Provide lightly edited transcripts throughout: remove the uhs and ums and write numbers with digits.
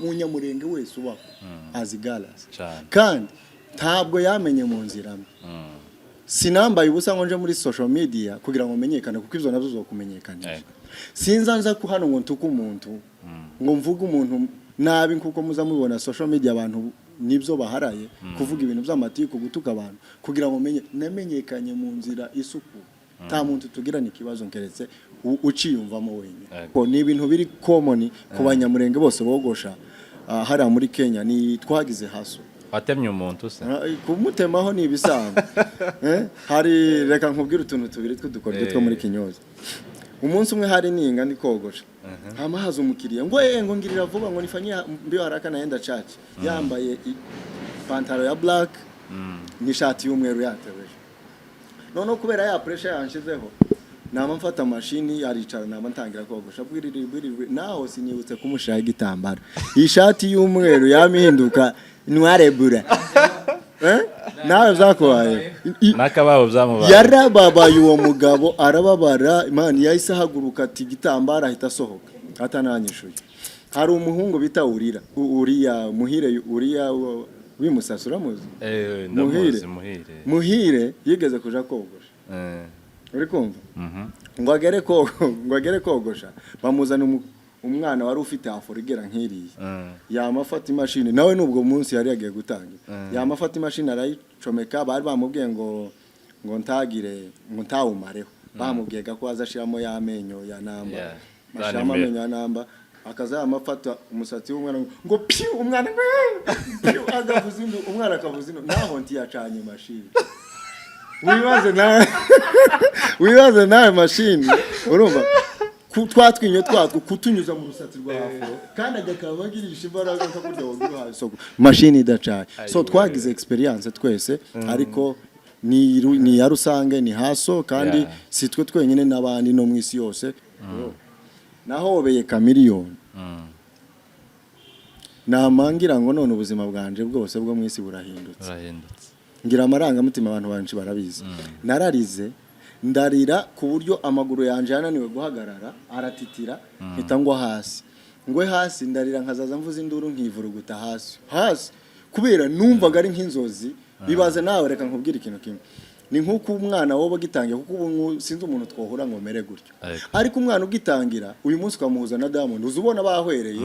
Umunyamurenge wese ubaho azi Galas. Cyane. Kandi ntabwo yamenye mu nzira mbi. Sinambaye ubusa ngo nje muri social media kugira ngo menyekane, kuko ibyo nabyo zokumenyekanisha. Sinza nza ku hano ngo ntuke umuntu, ngo mvuge umuntu nabi, nkuko muza mubibona social media, abantu nibyo baharaye kuvuga ibintu by'amatiku, gutuka abantu kugira ngo menye. Namenyekanye mu nzira isuku, nta muntu tugirana ikibazo nkeretse uciyumvamo wenyine. Ko ni ibintu biri common ku Banyamurenge bose bogosha hariya muri Kenya, ni twagize haso. Watemye umuntu se? Kumutemaho ni ibisanzwe. Hari, reka nkubwire utuntu tubiri tw'udukoryo two muri kinyozi. Umunsi umwe hari ninga ndi kogosha, hama haza umukiriya ngo ngo ngirira vuba, ngo nifanyie mbio, haraka, naenda church. Yambaye ipantaro ya black n'ishati y'umweru yatebeje. Noneho kubera ya pressure yanshizeho, nama mfata mashini, aricara, nama ntangira kogosha bwiriri bwiriri, naho sinibutse kumushiraho igitambaro. Iyi shati y'umweru yamihinduka noir blanc. Nawe byakubaye? N'akababo byamubaye. Yarababaye uwo mugabo, arababara. Imana yahise ahaguruka ati igitambaro, ahita asohoka atananyishuye. Hari umuhungu bita Urira, Uriya Muhire, Uriya w'imusasi, uramuzi? Eh, Muhire. ndamuzi Muhire. Muhire yigeze kuja kogosha. Uri kumva? Mhm. Ngo agere kogosha, bamuzana umwana wari ufite afro igera nk'iriya. Yama afata imashini nawe, nubwo munsi yari yagiye gutangira, yama afata imashini arayicomeka. Bari bamubwiye ngo ntagire, ngo ntawumareho. Bamubwiye ko azashiramo ya menyo ya namba. Ashiramo Zanimbe. amenyo ya namba, akaza yamafata umusatsi w'umwana ngo piu, umwana ngo piu, agavuza indu, umwana akavuza indu, naho ntiyacanye mashini. Wibaze nawe mashini, urumva twa twinyo twatwo kutunyuza mu rusatsi rwa afro, kandi agakaba agirisha imbaraga nka kurya waguhaye isoko, mashini idacanye. So Ayiwe. twagize experience twese, ariko ni iya rusange, ni haso kandi si twe twenyine, n'abandi no mu isi yose. Nahobeye Chameleone, namangira ngo none ubuzima bwanje bwose bwo mu isi burahindutse. Urahindutse. Ngira amarangamutima, abantu benshi barabizi. Nararize, ndarira ku buryo amaguru yanje yananiwe guhagarara, aratitira, mpita ngwa hasi. Ngwe hasi, ndarira, nkazaza mvuza induru, nkivuruguta hasi hasi, kubera numvaga ari nk'inzozi. Bibaze nawe, reka nkubwire ikintu kimwe: ni nk'uko umwana wowe ugitangiye, kuko ubu sinzi umuntu twohura ngo mere gutyo. Ariko. Ariko umwana ugitangira uyu munsi ukamuhuza na Diamond, uza ubona bahwereye.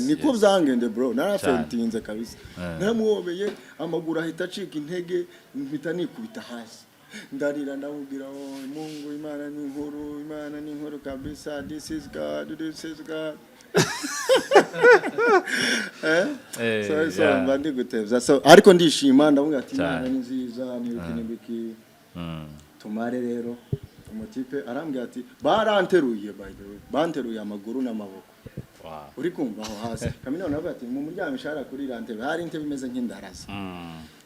Niko byangende bro, narafentinze kabisa. Naramuhobeye, amaguru ahita acika intege, mpita nikubita hasi, ndarira, ndamubwira: "Oh Mungu, Imana ni nkuru, Imana ni nkuru kabisa, this is God, this is God." So mba ndi gutebya. So ariko ndishima, ndavuga ati Imana Cyane. ni nziza, n'ibiki n'ibiki. Tumare rero, umutipe arambwira ati baranteruye, by the way banteruye amaguru n'amaboko. Uri kumva aho hasi, Chameleone aravuga ati mu muryamisha kuri iriya ntebe, hari intebe imeze nk'indaraza.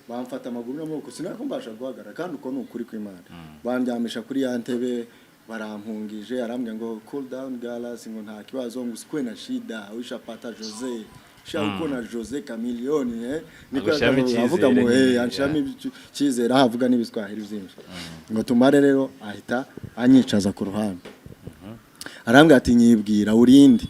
Bamfata amaguru n'amaboko, sinako mbasha guhagarara, kandi uko ni ukuri kw'Imana. Bandyamisha kuri ya ntebe, barampungije, arambwira ngo "Cool down Galas," ngo nta kibazo, ngo usikuwe na shida, ushapata Jose sha, uko na Jose Chameleone, niko Agushyiramo avuga mu icyizere nyine, anshiramo icyizere, aho avuga n'ibiswahili byinshi. Ngo tumare rero, ahita anyicaza ku ruhande, arambwira ati "Nyibwira, urinde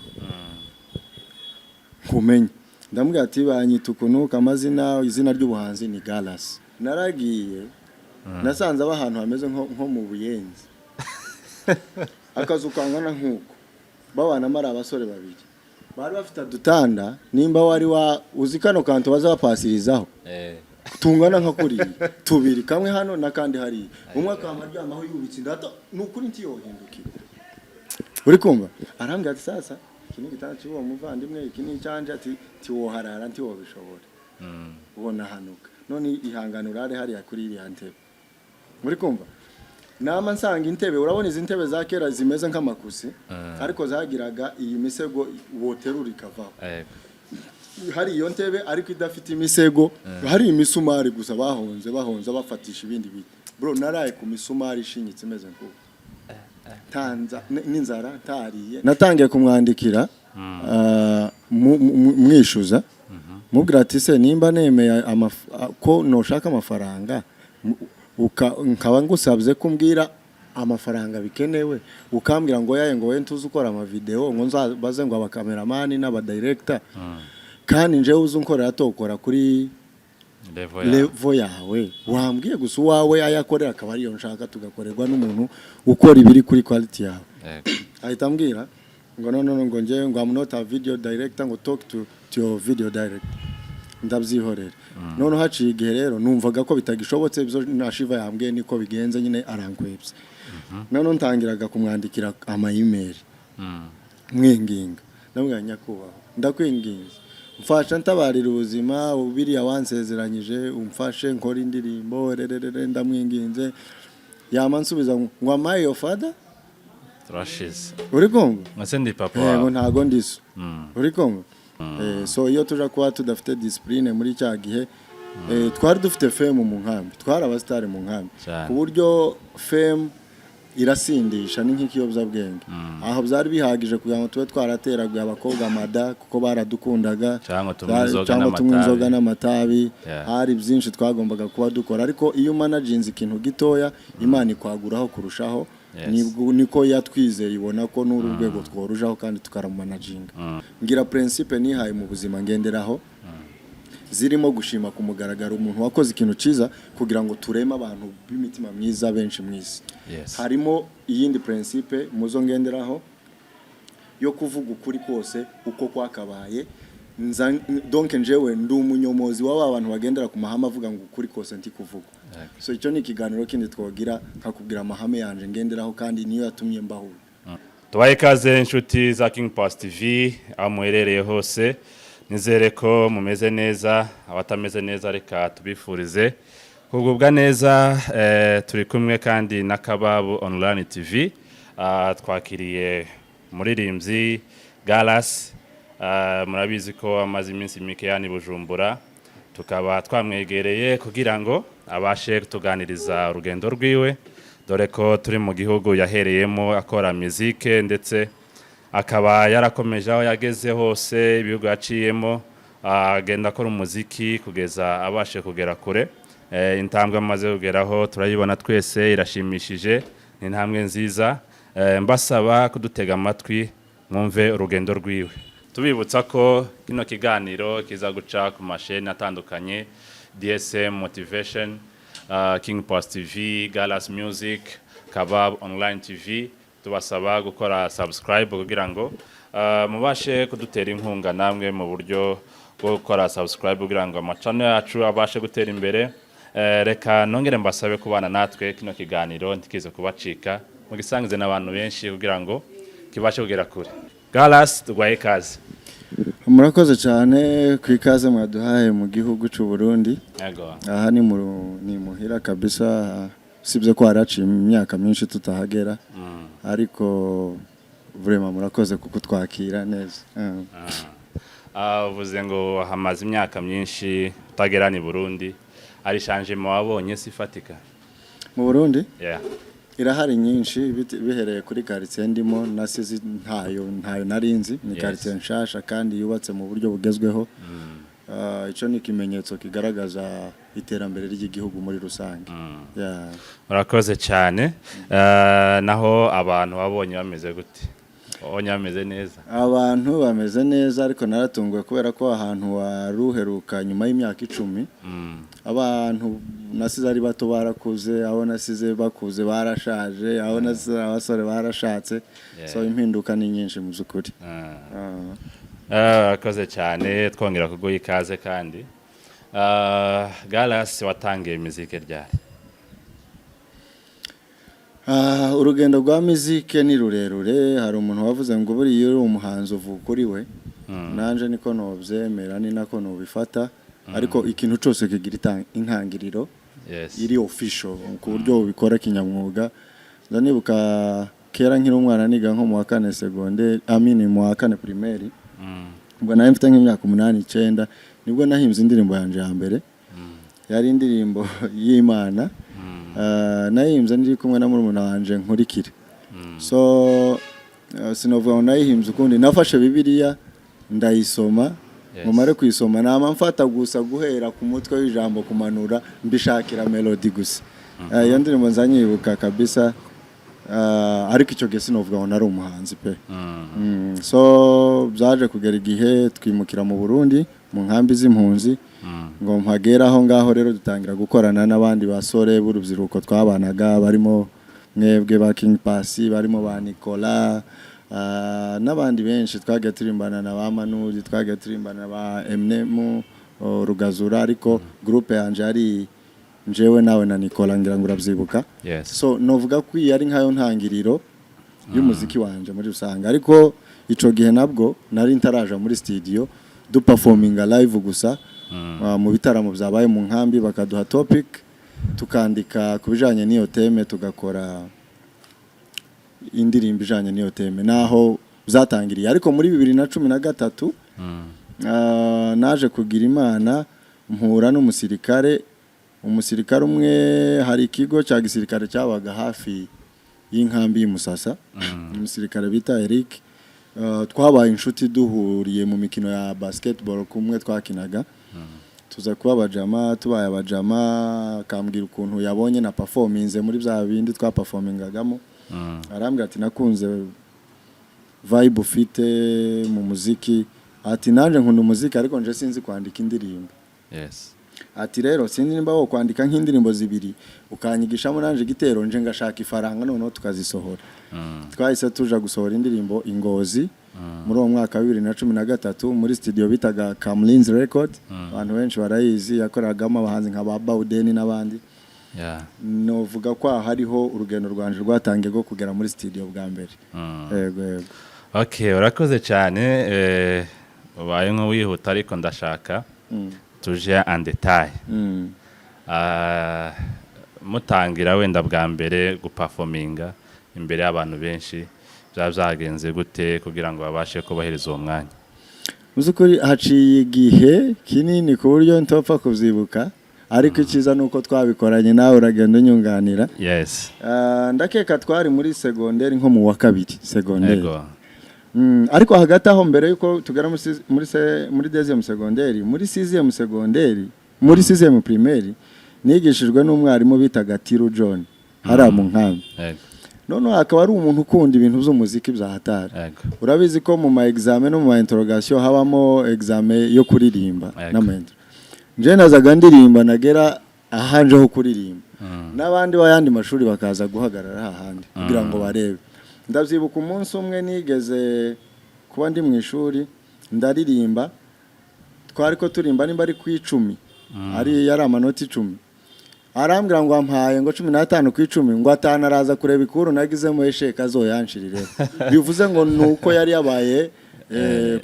nkumenye." Ndamubwira ati banyita ukuntu amazina, izina ry'ubuhanzi ni Galas. Naragiye, nasanze aba ahantu hameze nko mu Buyenzi, akazu kangana nk'uko, babanamo ari abasore babiri, bari bafite udutanda, nimba wari wa uzi kano kantu baza bapasirizaho, tungana nka kuriya, tubiri, kamwe hano n'akandi hariya. Umwe akaba aryamaho yubitse inda, ni ukuri ntiyohindukira. Uri kumva, arambwira ati sasa iki ni igitanda cy'uwo muvandimwe, iki ni icyanje. Ati tiwoharara, ntiwobishobora, ubona hanuka none, ihangane urare hariya kuri iriya ntebe. Muri kumva, nama nsanga intebe, urabona izi ntebe za kera zimeze nk'amakusi, ariko zagiraga iyi misego woterura ikavaho. Hari iyo ntebe ariko idafite imisego, hari imisumari gusa bahonze bahonze bafatisha ibindi biti. Bro, naraye ku misumari ishinyitse imeze nk'uko, ntanza n'inzara, ntariye. Natangiye kumwandikira, mwishyuza, mubwira ati se nimba nemeye ko noshaka amafaranga, nkaba ngusabye kumbwira amafaranga bikenewe, ukambwira ngo yaye, ngo we ntuzi ukora amavideo, ngo nzabaze ngo abakameramani n'abadirector. Kandi njewe uzi unkorera atokora kuri level yawe. Level yawe wambwiye gusa uwawe ayakorera akaba ariyo nshaka, tugakorerwa n'umuntu ukora ibiri kuri quality yawe. Ahita ambwira ngo no, no, no, ngo njyewe ngo I'm not a video director, ngo talk to your video director. Ndabyihorera. None haciye igihe rero numvaga ko bitagishobotse, ibyo na Shiva yambwiye niko bigenze nyine, arankwebye. None ntangiraga kumwandikira ama email mwinginga, ndamubwira: "Nyakubahwa, ndakwinginze, mfasha, ntabarira ubuzima, biriya wansezeranyije, umfashe nkora indirimbo rererere." Ndamwinginze, yama nsubiza ngo "Am I your father?" Turashize. Uri kumva? Mwese ndi papa Yego. wawe. Ntago ndiso. Uri kumva? So iyo tuja kuba tudafite discipline muri cya gihe, twari dufite fame mu nkambi, twari abasitari mu nkambi, ku buryo fame irasindisha, ni nk'ikiyobyabwenge. Aho byari bihagije kugira ngo tube twarateraguye abakobwa amada kuko baradukundaga, Cyangwa tunywe inzoga cyangwa tunywe n'amatabi. inzoga n'amatabi. Yeah. Hari byinshi twagombaga kuba dukora, ariko iyo umanaginze ikintu gitoya, Imana ikwaguraho kurushaho. Nibwo niko yatwizeye, ibona ko n'uru rwego tworujaho kandi tukaramanaginga. Ngira principe nihaye mu buzima ngenderaho, zirimo gushima ku mugaragaro umuntu wakoze ikintu cyiza, kugira ngo tureme abantu b'imitima myiza benshi mu isi. Harimo iyindi principe muzo ngenderaho yo kuvuga ukuri kose uko kwakabaye. Donc njewe ndi umunyomozi w'aba bantu bagendera ku mahame avuga ngo ukuri kose ntikuvugwa. So icyo ni ikiganiro kindi twogira, nkakubwira amahame yanje ngenderaho, kandi niyo yatumye mbaho. Tubaye ikaze inshuti za King Pass TV aho muherereye hose. Nizere ko mumeze neza, abatameze neza reka tubifurize kugubwa neza. Turi kumwe kandi na Kababu Online TV. Twakiriye umuririmbyi Galas. Murabizi ko amaze iminsi mike yani Bujumbura, tukaba twamwegereye kugira ngo abashe kutuganiriza urugendo rwiwe, dore ko turi mu gihugu yahereyemo akora muzike, ndetse akaba yarakomeje aho yageze hose, ibihugu yaciyemo agenda akora umuziki kugeza abashe kugera kure. Intambwe amaze kugeraho turayibona twese, irashimishije, ni intambwe nziza. Mbasaba kudutega amatwi mwumve urugendo rwiwe. Tubibutsa ko kino kiganiro kiza guca ku masheni atandukanye: DSM Motivation, King Post TV, Galas Music, Kabab Online TV. Tubasaba gukora subscribe kugira ngo mubashe kudutera inkunga namwe mu buryo bwo gukora subscribe, kugira ngo amacano yacu abashe gutera imbere. Reka nongere mbasabe kubana natwe, kino kiganiro ntikize kubacika, mugisangize n'abantu benshi kugira ngo kibashe kugera kure. Galas, tuguhaye ikaze. Murakoze cyane ku ikaze mwaduhaye mu gihugu cy'u Burundi. Aha ni muhira kabisa, usibye ko haraciye imyaka myinshi tutahagera, ariko vraiment murakoze kuko twakira neza. Uvuze ngo hamaze imyaka myinshi utagera ni Burundi, ari changement wabonye se ifatika? Mu Burundi? Yeah. Irahari nyinshi, bihereye kuri quartier ndimo nasize ntayo narinzi, ni quartier nshasha kandi yubatse mu buryo bugezweho. Ico ni ikimenyetso kigaragaza iterambere ry'igihugu muri rusange. Yeah. Murakoze cyane. Naho abantu wabonye bameze gute? Wabonye bameze neza? Abantu bameze neza, ariko naratunguwe kubera ko ahantu waruheruka nyuma y'imyaka 10, abantu nasize ari bato barakuze, abo nasize bakuze barashaje, abo nasize abasore barashatse. So impinduka ni nyinshi mu by'ukuri. Urakoze cyane, twongera kuguha ikaze kandi. Galas, watangiye muzike ryari? Urugendo rwa muzike ni rurerure. Hari umuntu wavuze ngo buriya iyo uri umuhanzi uvuka uri we. Nanje niko nobyemera, ni nako nobifata, ariko ikintu cyose kigira intangiriro iri official ku buryo ubikora kinyamwuga. Ndanibuka kera nkiri umwana, niga nko mu wa kane secondaire, amini mu wa kane primaire, ubwo nari mfite nk'imyaka 8, 9, nibwo nahimbye indirimbo yanje ya mbere. Yari indirimbo y'Imana. Nayihimbye ndi kumwe na murumuna wanje Nkurikire. So sinovuga ngo nayihimbye ukundi, nafashe Bibiliya ndayisoma. Mumare kuyisoma, nama mfata gusa guhera ku mutwe w'ijambo kumanura, mbishakira melody gusa. Iyo ndirimbo nzanyibuka kabisa. Ariko icyo gihe sinovuga ngo nari umuhanzi pe. So byaje kugera igihe twimukira mu Burundi mu nkambi z'impunzi, ngo mpagera aho ngaho rero dutangira gukorana n'abandi basore b'urubyiruko twabanaga, barimo mwebwe ba King Pasi, barimo ba Nicolas, n'abandi benshi twagiye turimbana na ba Manudi, twagiye turimbana na ba Eminem Rugazura. Ariko groupe yanje yari njewe nawe na Nicolas, ngira ngo urabyibuka. Yes. So novuga ko iyi ari nkayo ntangiriro y'umuziki wanje muri rusange, ariko ico gihe nabwo nari ntaraja muri studio, duperforminga live gusa mu bitaramo byabaye mu nkambi, bakaduha topic tukandika ku bijanye n'iyo thème, tugakora indirimbo ijanye n'iyo thème. Naho byatangiriye. Ariko muri 2013 naje kugira Imana mpura n'umusirikare, umusirikare umwe. Hari ikigo cya gisirikare cyabaga hafi y'inkambi y'Imusasa, umusirikare bita Eric. Twabaye inshuti duhuriye mu mikino ya basketball kumwe twakinaga, tuza kuba abajama. Tubaye abajama, akambwira ukuntu yabonye na performance muri bya bindi twaperformingagamo. Arambwira ati: "Nakunze vibe ufite mu muziki." Ati: "Nanjye nkunda umuziki, ariko nje sinzi kwandika indirimbo." Ati: "Rero sinzi nimba wo kwandika nk'indirimbo zibiri ukanyigishamo nanje igitero, nje ngashaka ifaranga, noneho tukazisohora." Twahise tuja gusohora indirimbo Ingozi muri uwo mwaka wa 2013 muri studio bitaga Kamlins Record. Abantu benshi barayizi, yakoreragamo abahanzi nka ba Baudeni n'abandi. Novuga ko aha hariho urugendo rwanje rwatangiye rwo kugera muri studio bwa mbere. Yego. Okay, urakoze cyane. Ubaye nk'uwihuta, ariko ndashaka tuje en détail. Mutangira wenda bwa mbere guperforminga imbere y'abantu benshi, byaba byagenze gute kugira ngo babashe kubahiriza uwo mwanya? Mu by'ukuri haciye igihe kinini ku buryo ntopfa kubyibuka, ariko icyiza ni uko twabikoranye nawe, uragenda unyunganira. Yes. Ndakeka twari muri segonderi, nko mu wa kabiri segonderi. Ariko hagati aho, mbere yuko tugera muri deuxième segonderi, muri sixième segonderi, muri sixième primaire, nigishijwe n'umwarimu bitaga Tiru John hariya mu nkambi. Noneho akaba ari umuntu ukunda ibintu by'umuziki bya hatari. Urabizi ko mu ma examen no mu ma interrogation habamo examen yo kuririmba n'ama intro. Nje nazaga ndirimba, nagera ahanje ho kuririmba, n'abandi b'ayandi mashuri bakaza guhagarara hahandi kugira ngo barebe. Ndabyibuka umunsi umwe nigeze kuba ndi mu ishuri ndaririmba, twari ko turimba nimba ari ku 10, ari yari amanota 10, arambwira ngo ampaye ngo 15 ku 10, ngo atanu araza kureba ikuru nagizemo échec azoyanshirireho. Bivuze ngo ni uko yari yabaye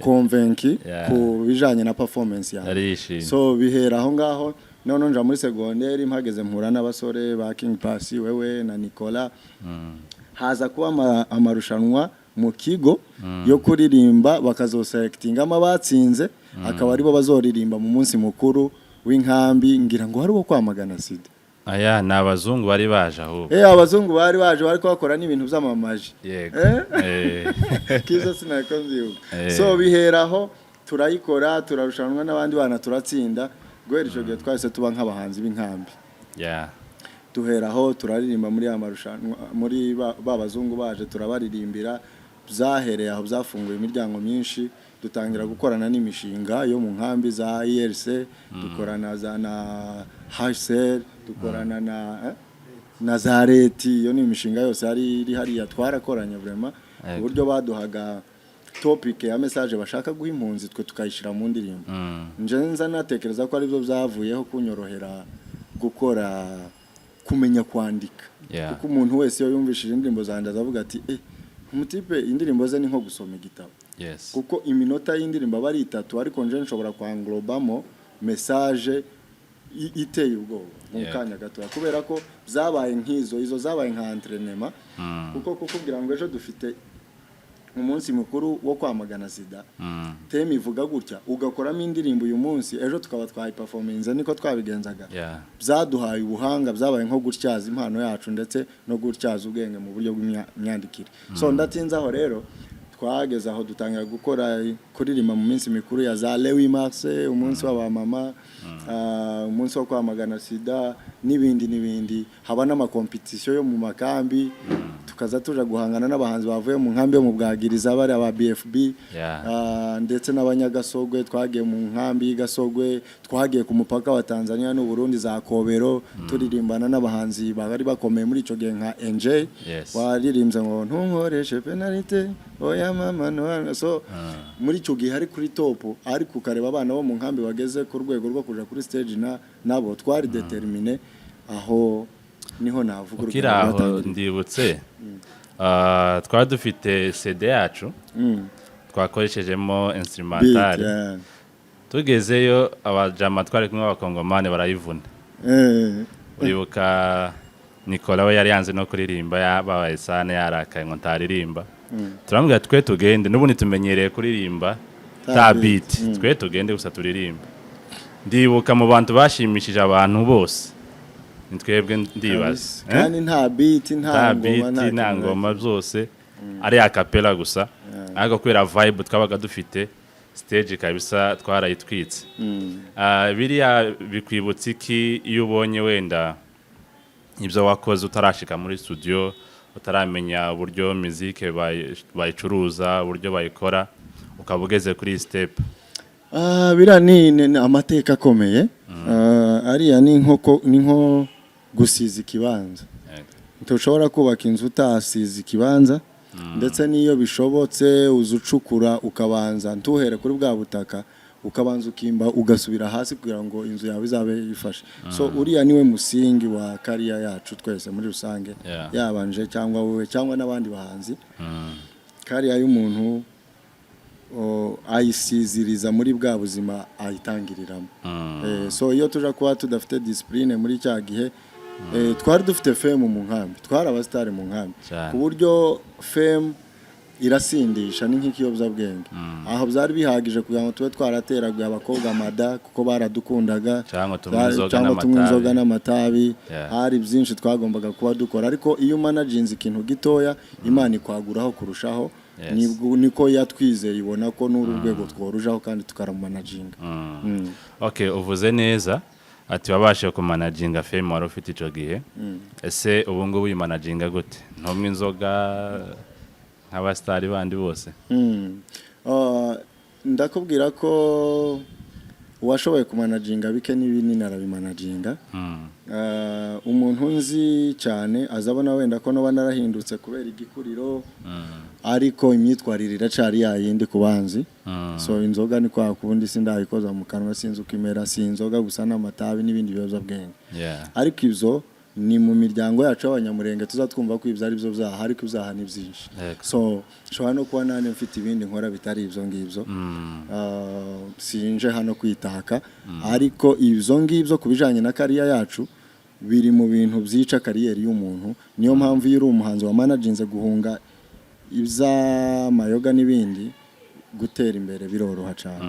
convaincu ku bijanye na performance yawe. Yari yishimye. So bihera aho ngaho. None nja muri segonderi, mpageze mpura n'abasore ba King Pasi, wewe na Nicolas. Haza kuba amarushanwa mu kigo yo kuririmba, bakazoselectingamo abatsinze, akaba aribo bazoririmba mu munsi mukuru w'inkambi, ngira ngo hari uwo kwamagana sida. Aya ni abazungu bari baje ahubwo. Abazungu bari baje, bari kuhakora n'ibintu by'amamaji. Yego. Kiza sinako mbyibuka. So biheraho, turayikora, turarushanwa n'abandi bana, turatsinda. Guhera icyo gihe twahise tuba nk'abahanzi b'inkambi. Duheraho turaririmba muri ya marushanwa, muri ba bazungu baje turabaririmbira. Byahereye aho, byafunguye imiryango myinshi, dutangira gukorana n'imishinga yo mu nkambi za IRC, dukorana za na HCR, dukorana na za leti. Iyo ni imishinga yose yari iri hariya, twarakoranye vraiment ku buryo baduhaga topic ya message bashaka guha impunzi, twe tukayishyira mu ndirimbo. Nje nza natekereza ko aribyo byavuyeho kunyorohera gukora, kumenya kwandika, kuko umuntu wese iyo yumvishije indirimbo zanjye azavuga ati: "Umutipe indirimbo ze ni nko gusoma igitabo." Kuko iminota y'indirimbo aba ari 3, ariko nje nshobora kwanglobamo message iteye ubwoba mu kanya gatoya, kubera ko zabaye nk'izo, izo zabaye nka entraînement. Kuko kukubwira ngo ejo dufite umunsi mukuru wo kwamagana sida, thème ivuga gutya, ugakoramo indirimbo uyu munsi, ejo tukaba twayiperforminze, niko twabigenzaga. Byaduhaye ubuhanga, byabaye nko gutyaza impano yacu ndetse no gutyaza ubwenge mu buryo bw'imyandikire. So ndatinze aho rero, twageze aho dutangira gukora, kuririmba mu minsi mikuru ya za le 8 mars, umunsi w'abamama, umunsi wo kwamagana sida n'ibindi n'ibindi. Haba n'amakompetisiyo yo mu makambi. Tukaza tuja guhangana n'abahanzi bavuye mu nkambi yo mu Bwagiriza, bari aba BFB, ndetse n'abanyagasogwe. Twagiye mu nkambi y'Igasogwe, twagiye ku mupaka wa Tanzania n'u Burundi, za Kobero, turirimbana n'abahanzi bari bakomeye muri ico gihe nka NJ, waririmbye ngo "Ntunkoreshe penalite, oya mama no." So muri icyo gihe ari kuri top, ariko ukareba abana bo mu nkambi bageze ku rwego rwo kuja kuri stage na nabo twari déterminé. Aho niho navuga Ukiri urugendo aho, rwatangiriye. ndibutse, twari dufite CD yacu twakoreshejemo Beat, instrumental. Tugezeyo, abajama twari kumwe b'abakongomani barayivuna. Uribuka Nicola we yari yanze no kuririmba, yababaye sana, yarakaye ngo ntaririmba. Turamubwira, twe tugende, n'ubundi tumenyereye kuririmba Ta ta beat. beat, twe tugende gusa turirimba. Ndibuka mu bantu bashimishije abantu bose ni twebwe, ndibaza. Kabisa. Kandi nta beat, nta Nta ngoma, beat, nta kintu. ngoma, byose ari a cappella gusa, ariko kubera vibe twabaga dufite, stage kabisa twarayitwitse. Biriya bikwibutsa iki iyo ubonye wenda ibyo wakoze utarashika muri studio, utaramenya uburyo muzike bayicuruza, uburyo bayikora, ukaba ugeze kuri iyi step? Biriya ni amateka akomeye. Ariya ni nko gusiza ikibanza. Ntushobora kubaka inzu utasize ikibanza, ndetse n'iyo bishobotse uza ucukura, ukabanza ntuhere kuri bwa butaka, ukabanza ukimba, ugasubira hasi kugira ngo inzu yawe izabe ifashe. So uriya niwe musingi wa career yacu twese muri rusange, yabanje cyangwa wowe cyangwa n'abandi bahanzi. Career y'umuntu ayisiziriza muri bwa buzima ayitangiriramo. So iyo tuja kuba tudafite discipline muri cya gihe, twari dufite fame mu nkambi, twari abasitari mu nkambi, Cyane. ku buryo fame irasindisha, ni nk'ikiyobyabwenge. Aho byari bihagije kugira ngo tube twarateraguye abakobwa amada kuko baradukundaga, Cyangwa tunywe inzoga cyangwa tunywe n'amatabi. inzoga n'amatabi. Yeah. Hari byinshi twagombaga kuba dukora, ariko iyo umanaginze ikintu gitoya, Imana ikwaguraho kurushaho. Niko yatwizeye, ibona ko n'uru rwego tworujaho kandi tukaramanaginga. Okay, uvuze neza ati wabashije kumanaginga fame wari ufite icyo gihe. Ese ubu ngubu uyimanaginga gute? Ntumwe inzoga nk'abasitari bandi bose? Ndakubwira ko uwashoboye kumanaginga bike n'ibinini arabimanaginga. Umuntu nzi cyane azabona wenda ko noba narahindutse kubera igikuriro, ariko imyitwarire iracari yayindi ku banzi. So inzoga ni kwa kundi, sindayikoza mu kanwa, sinzi uko imera. Si inzoga gusa, n'amatabi n'ibindi biyobyabwenge. Ariko ibyo ni mu miryango yacu y'Abanyamurenge, tuza twumva ko ibyo ari byo byaha, ariko ibyaha ni byinshi. So nshobora no kuba nanjye mfite ibindi nkora bitari ibyo ngibyo. Sinje hano kwitaka, ariko ibyo ngibyo ku bijyanye na career yacu biri mu bintu byica career y'umuntu. Niyo mpamvu iyo uri umuhanzi wa managinze guhunga iby'amayoga n'ibindi, gutera imbere biroroha cyane.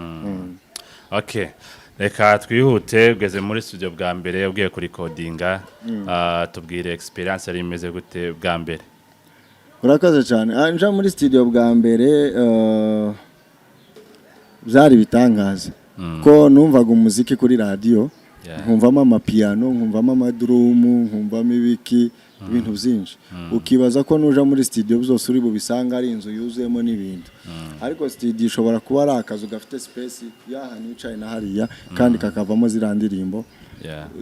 Okay, reka twihute. Ugeze muri studio bwa mbere ugiye kurikodinga, tubwire experience yari imeze gute bwa mbere. Urakoze cyane. Nja muri studio bwa mbere, byari ibitangaza ko numvaga umuziki kuri radiyo, nkumvamo amapiyano, nkumvamo amadrum, nkumvamo ibiki, ibintu byinshi, ukibaza ko nuja muri studio byose uri bubisanga, ari inzu yuzuyemo n'ibintu. Ariko studio ishobora kuba ari akazu gafite space y'ahantu wicaye na hariya, kandi kakavamo ziriya ndirimbo.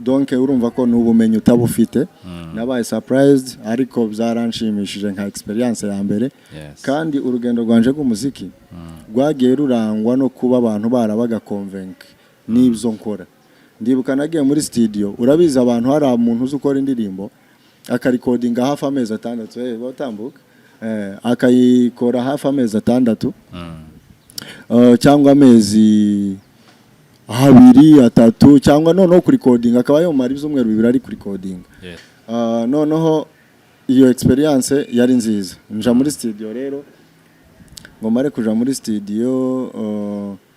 Donc urumva ko ni ubumenyi utaba ufite. Nabaye surprised, ariko byaranshimishije nka experience ya mbere. Kandi urugendo rwanje rw'umuziki rwagiye rurangwa no kuba abantu barabaga convinced n'ibyo nkora. Ndibuka nagiye muri studio, urabizi abantu, hari umuntu uzi ukora indirimbo akarikodinga hafi amezi 6, batambuka, akayikora hafi amezi 6 cyangwa amezi 2, 3, cyangwa noneho kurikodinga akaba yomara ibyumweru 2 ari kurikodinga. Noneho iyo experience yari nziza. Nja muri studio rero, ngo mare kuja muri studio,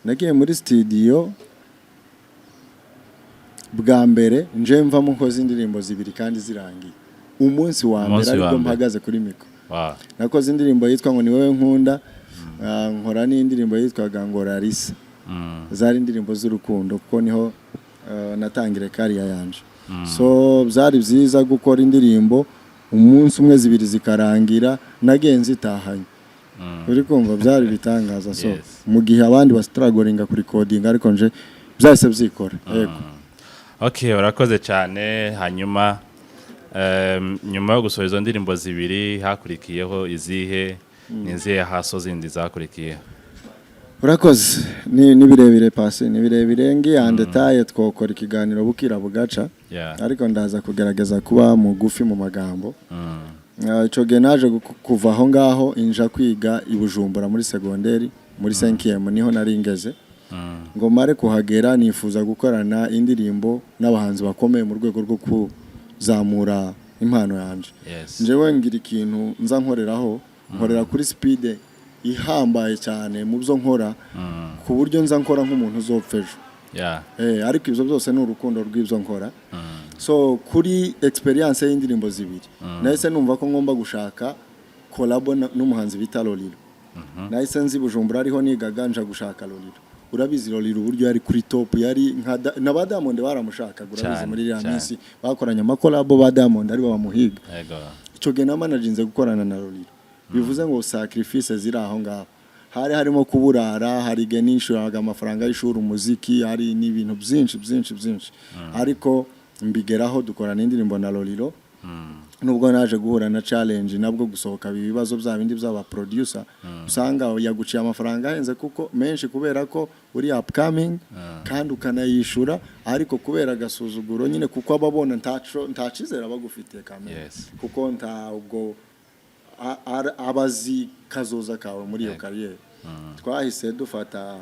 nagiye muri studio bwa mbere nje mvamo nkoze indirimbo zibiri kandi zirangiye umunsi wa mbere, Umunsi wa aribwo mbere. mpagaze kuri micro. Nakoze indirimbo yitwa ngo "Ni wowe nkunda", nkora n'indirimbo yitwaga ngo "Larissa". Zari indirimbo z'urukundo kuko niho natangire career yanje. So byari byiza gukora indirimbo. Umunsi umwe, zibiri zikarangira, nagiye nzitahanye. Uri kumva, byari ibitangaza. So mu gihe abandi bastrugglinga kurecordinga, ariko nje byahise byikora, yego. Okay, urakoze cyane. Hanyuma nyuma yo gusohora izo ndirimbo zibiri, hakurikiyeho izihe? Ni izihe haso zindi zakurikiyeho? Urakoze. Ni birebire pasi, ni birebire, ngiye détaillé twokora ikiganiro bukira bugaca, ariko ndaza kugerageza kuba mugufi mu magambo. Ico gihe naje kuva aho ngaho inja kwiga i Bujumbura muri segonderi, muri 5e niho nari ngeze. Ngo mare kuhagera, nifuza gukorana indirimbo n'abahanzi bakomeye mu rwego rwo kuzamura impano yanje. Njyewe ngira ikintu nza nkoreraho, nkorera kuri speed ihambaye cyane mu byo nkora, ku buryo nza nkora nk'umuntu uzopfa ejo. Ariko ibyo byose ni urukundo rw'ibyo nkora. So kuri experience y'indirimbo zibiri, nahise numva ko ngomba gushaka collabo n'umuhanzi bita Lolilo. Nahise nzi Bujumbura ariho nigaga, nja gushaka Lolilo. Urabizi Lolilo uburyo yari kuri top, yari nka na ba Diamond baramushakaga, urabizi, muri iriya minsi bakoranye amacollabo, ba Diamond aribo bamuhiga. Icyo gihe namanaginze gukorana na Lolilo, bivuze ngo sacrifice ziri aho ngaho, hari harimo kuburara, hari igihe nishyuraga amafaranga y'ishuri umuziki, hari n'ibintu byinshi byinshi byinshi, ariko mbigeraho, dukorana indirimbo na Lolilo. Nubwo naje guhura na challenge nabwo gusohoka ibibazo bya bindi by'aba producer, usanga yaguciye amafaranga ahenze kuko menshi, kubera ko uri upcoming kandi ukanayishura, ariko kubera agasuzuguro nyine, kuko ababona ntaco ntacizera bagufitiye kamere, kuko nta ubwo abazi kazoza kawe muri iyo carrière. Twahise dufata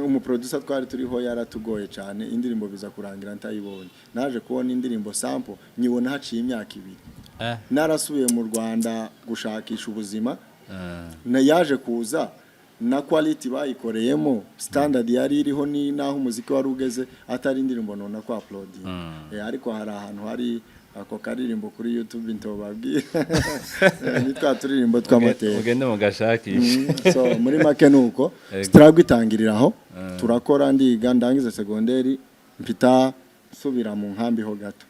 umuproducer twari turiho, yaratugoye cyane, indirimbo biza kurangira ntayibonye. Naje kubona indirimbo sample nyibona haciye imyaka 2, narasubiye mu Rwanda gushakisha ubuzima. Na yaje kuza na quality bayikoreyemo, standard yari iriho, ni naho umuziki wari ugeze, atari indirimbo nona ko uploading. Ariko hari ahantu hari ako karirimbo kuri YouTube, ntobabwira. Ni twa turirimbo tw'amateka. Mugende mugashakishe. So muri make nuko struggle itangirira aho. Turakora, ndiga, ndangiza segonderi, mpita nsubira mu nkambi ho gato.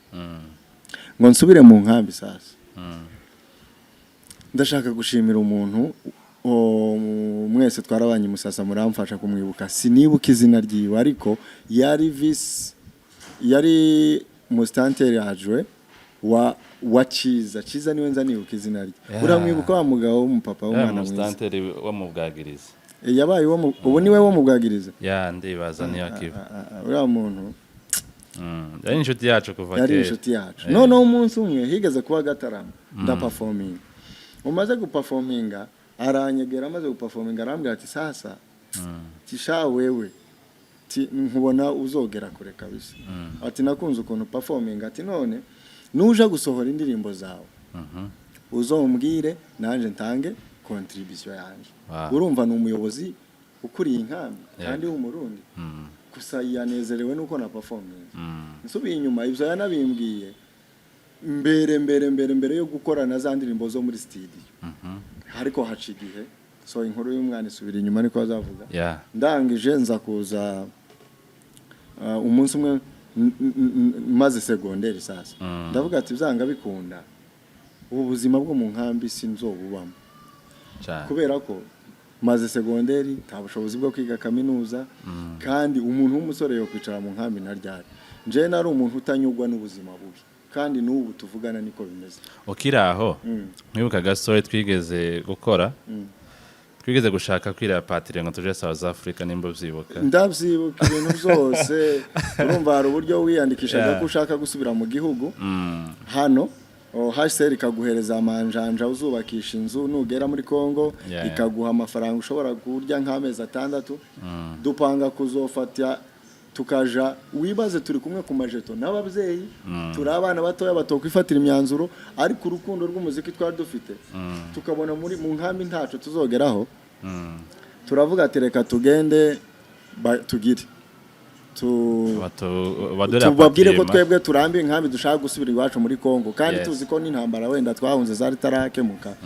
Ngo nsubire mu nkambi sasa, ndashaka gushimira umuntu mwese twarabanye Musasa, muramfasha kumwibuka, sinibuka izina ryiwe, ariko yari vice, yari musitanteri adjoint wa Ciza. Ciza niwe nza nibuka izina rye. Uramwibuka, wa mugabo w'umupapa w'umwana mwiza? Umusitanteri wo mu Bwagirizi. Yabaye uwo ubu niwe wo mu Bwagiriza. Ya, ndibaza niyo akiba. Uriya muntu Yari inshuti yacu kuva yari kera. Inshuti yacu. Noneho umunsi umwe higeze kuba agataramo, ndaperforminga. Umaze guperforminga aranyegera, amaze guperforminga arambwira ati: "Sasa tisha wewe, ti nkubona uzogera kure kabisa." Ati: "Nakunze ukuntu performinga." Ati: "None nuja gusohora indirimbo zawe, uzombwire nanjye ntange contribution yanjye." Urumva ni umuyobozi ukuriye inkambi kandi w'Umurundi, gusa yanezerewe nuko na performinga. Nsubiye inyuma, ibyo yanabimbwiye mbere mbere mbere mbere yo gukora na za ndirimbo zo muri studio, ariko haca igihe. So inkuru y'umwana isubira inyuma, niko bazavuga. Ndangije nza kuza umunsi umwe maze segonderi sasa, ndavuga ati: "Byanga bikunda ubu buzima bwo mu nkambi sinzobubamo." Kubera ko maze segonderi, nta bushobozi bwo kwiga kaminuza, kandi umuntu w'umusore yo kwicara mu nkambi na ryari? Nje nari umuntu utanyurwa n'ubuzima bubi, kandi n'ubu tuvugana niko bimeze. Ukiri aho, nkwibuka agastory twigeze gukora, twigeze gushaka kwirapatrier ngo tuje South Africa, nimba ubyibuka. Ndabyibuka ibintu byose. Urumva hari uburyo wiyandikishaga ko ushaka gusubira mu gihugu hano, HCR ikaguhereza amanjanja uzubakisha inzu nugera muri Congo, ikaguha amafaranga ushobora kurya nk'amezi 6. Dupanga kuzofata tukaja. Wibaze, turi kumwe ku majeto n'ababyeyi, turi abana batoya batokwifatira imyanzuro, ariko urukundo rw'umuziki twari dufite, tukabona muri mu nkambi ntaco tuzogeraho, turavuga ati: "Reka tugende tugire Badore tubabwire ko rapatriement. twebwe turambiye inkambi, dushaka gusubira iwacu muri Congo, kandi tuzi ko n'intambara wenda twahunze zari tarakemuka,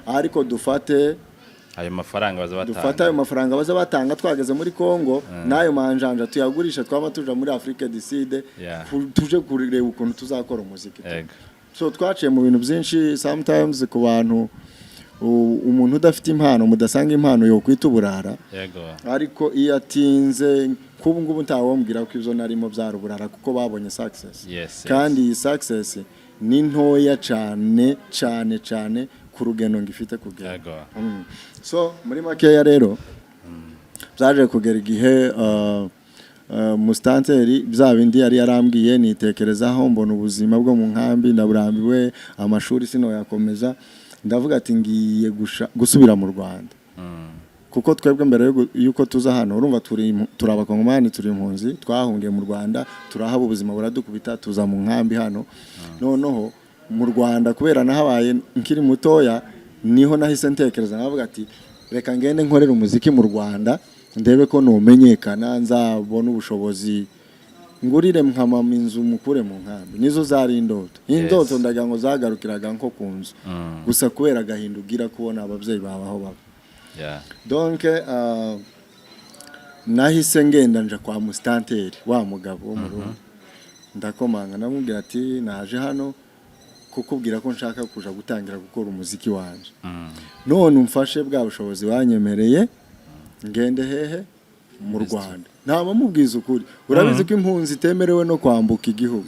ariko dufate ayo mafaranga baza batanga." Dufate ayo mafaranga baza batanga twageze muri Congo, n'ayo manjanja tuyagurisha, twaba tuja muri Afrique du Sud, tuje kureba ukuntu tuzakora umuziki. Ego. So twaciye mu bintu byinshi. Sometimes ku bantu, umuntu udafite impano, mudasanga impano yokwita uburara, ariko iyo atinze kubu ngubu ntawambwira ko ibyo narimo byari uburara, kuko babonye success. Kandi iyi success ni ntoya cyane cyane cyane ku rugendo ngifite kugera. So muri makeya rero, byaje kugera igihe musitanteri bya bindi yari yarambwiye nitekerezaho, mbona ubuzima bwo mu nkambi ndaburambiwe, amashuri sinoyakomeza, ndavuga ati ngiye gusubira mu Rwanda, kuko twebwe mbere yuko tuza hano, urumva turi abakongomani, turi impunzi, twahungiye mu Rwanda, turahaba, ubuzima buradukubita, tuza mu nkambi hano. Noneho mu Rwanda, kubera nahabaye nkiri mutoya, niho nahise ntekereza navuga ati reka ngende nkorere umuziki mu Rwanda, ndebe ko numenyekana nzabona ubushobozi ngurire nka mama inzu, mukure mu nkambi. Nizo zari indoto. Indoto ndagira ngo zagarukiraga nko ku nzu gusa, kubera agahinda ugira kubona ababyeyi bawe aho baba. Donc nahise ngenda nja kwa musitanteri wa mugabo wo mu rugo, ndakomanga, ndamubwira ati naje hano kukubwira ko nshaka kuja gutangira gukora umuziki wanje, none umfashe bwa bushobozi wanyemereye ngende hehe? Mu Rwanda. Ntabamubwiza ukuri, urabizi ko impunzi itemerewe no kwambuka igihugu.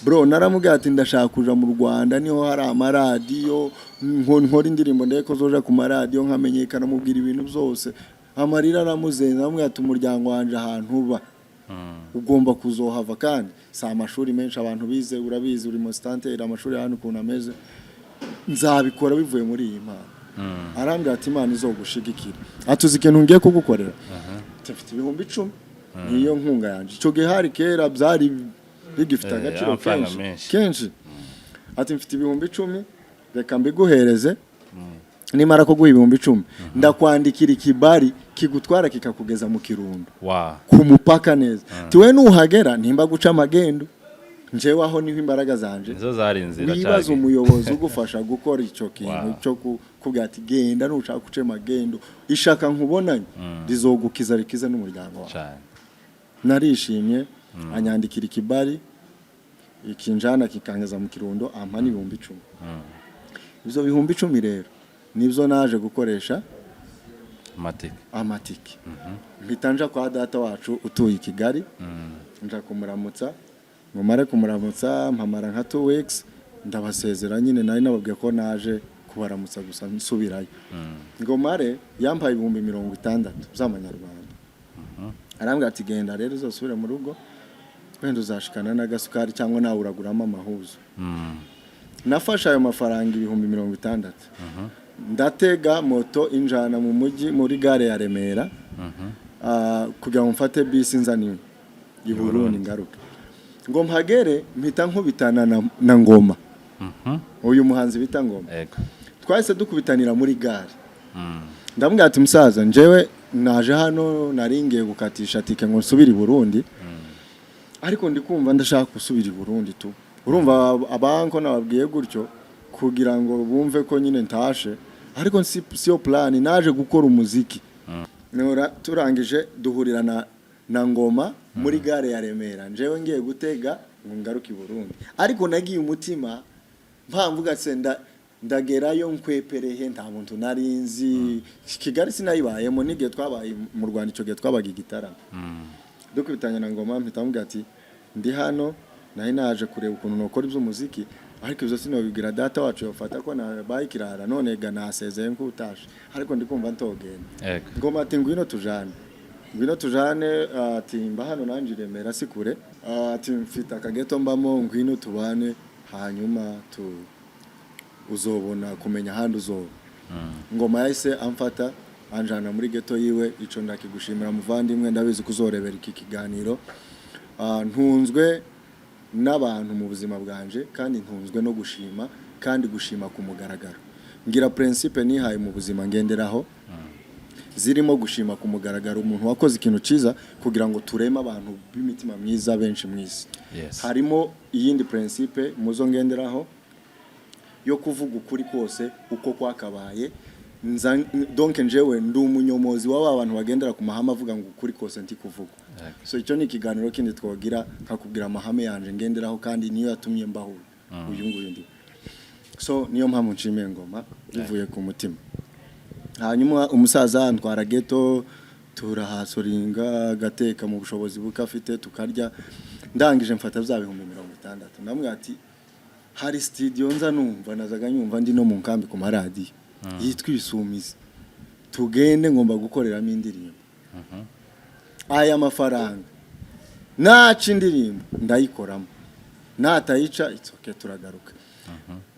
Bro, naramubwiye ati ndashaka kuja mu Rwanda, niho hari amaradiyo, nkora indirimbo ndebe ko zoja ku maradiyo nkamenyekana. Mubwira ibintu byose, amarira aramuzenza. Aramubwira ati umuryango wanje ahantu uba ugomba kuzohava, kandi si amashuri menshi abantu bize, urabizi uri musitanteri, amashuri hano ukuntu ameze, nzabikora bivuye muri iyi mpano. Arambwira ati Imana izogushigikira, atuzi ikintu ngiye kugukorera. Ati, mfite 10,000, niyo nkunga yanjye. Icyo gihe hari kera, byari bigifite agaciro amafaranga kenshi menshi. Kenshi. Ati mfite 10,000, reka mbiguhereze, nimara kuguha 10,000 ndakwandikira ikibari kigutwara kikakugeza mu Kirundo ku mupaka neza. Tiwe nuhagera nimba guca amagendo, njewe aho niho imbaraga zanje. Nizo zari inzira. Wibaza Cage. umuyobozi ugufasha gukora icyo kintu cyo kubwira ati genda nushaka uce magendo, ishaka nkubonanye rizogukiza, rikize n'umuryango wawe. Narishimye, anyandikira ikibari ikinjana kikangeza mu Kirundo, ampa n'10,000. Ibyo 10,000 rero nibyo naje gukoresha amatike. Amatike. Mpita nja kwa data wacu utuye i Kigali, nja kumuramutsa. Mumare kumuramutsa, mpamara nka 2 weeks, ndabasezera nyine, nari nababwiye ko naje kubaramutsa gusa nsubirayo. Ngo mare yampaye 60,000 z'amanyarwanda, arambwira ati genda rero uzasubire mu rugo, wenda uzashikana n'agasukari cyangwa nawe uraguramo amahuzo. Nafashe ayo mafaranga 60,000, ndatega moto injana mu mujyi muri gare ya Remera, kugira ngo mfate bisi nzaniwe i Burundi ngaruke. Ngo mpagere mpita nkubitana na Ngoma, uyu muhanzi bita Ngoma. Twahise dukubitanira muri gare, ndamubwira ati musaza, njyewe naje hano nari ngiye gukatisha tike ngo nsubire i Burundi, ariko ndi kumva ndashaka gusubira i Burundi tu. Urumva abanko nababwiye gutyo kugira ngo bumve ko nyine ntashe, ariko si siyo plan, naje gukora umuziki. Nora turangije duhurira na Ngoma muri gare ya Remera, njyewe ngiye gutega ngo ngaruke i Burundi, ariko nagiye umutima mpamvuga se ndagerayo nkweperehe, nta muntu nari nzi Kigali, sinayibayemo n'igihe twabaye mu Rwanda, icyo gihe twabaga igitaramo. Dukubitanye na Ngoma, mpita mubwira ati ndi hano nari naje kureba ukuntu nokora iby'umuziki, ariko ibyo sinobibwira data wacu, yofata ko nabaye ikirara, none ga nasezeye nk'utashe, ariko ndi kumva ntogenda. Ngoma ati ngwino tujane, ngwino tujane, ati mba hano nanjye i Remera si kure, ati mfite akageto mbamo, ngwino tubane, hanyuma tu uzobona kumenya ahandi uzoba. Ngoma yahise amfata anjana muri geto yiwe. Ico ndakigushimira muvandimwe, ndabizi ko uzorebera iki kiganiro. Ntunzwe n'abantu mu buzima bwanje, kandi ntunzwe no gushima, kandi gushima ku mugaragaro. Ngira principe nihaye mu buzima ngenderaho, zirimo gushima ku mugaragaro umuntu wakoze ikintu cyiza, kugira ngo tureme abantu b'imitima myiza benshi mu isi. Harimo iyindi principe muzo ngenderaho yo kuvuga ukuri kose uko kwakabaye. Donc njewe ndi umunyomozi w'aba bantu bagendera ku mahame avuga ngo ukuri kose ntikuvugwa. So icyo ni ikiganiro kindi twogira, nkakubwira amahame yanje ngenderaho, kandi niyo yatumye mbaho uyu nguyu ndi. So niyo mpamvu nshimiye Ngoma bivuye ku mutima. Hanyuma umusaza antwara ghetto, turahasuringa, agateka mu bushobozi buke afite tukarya. Ndangije mfata bya 60,000, ndamubwira ati hari studio nza numva, nazaga nyumva ndi no mu nkambi ku maradiyo, yitwa Ibisumizi, tugende, ngomba gukoreramo indirimbo. Aya mafaranga naca indirimbo ndayikoramo, natayica it's okay, turagaruka.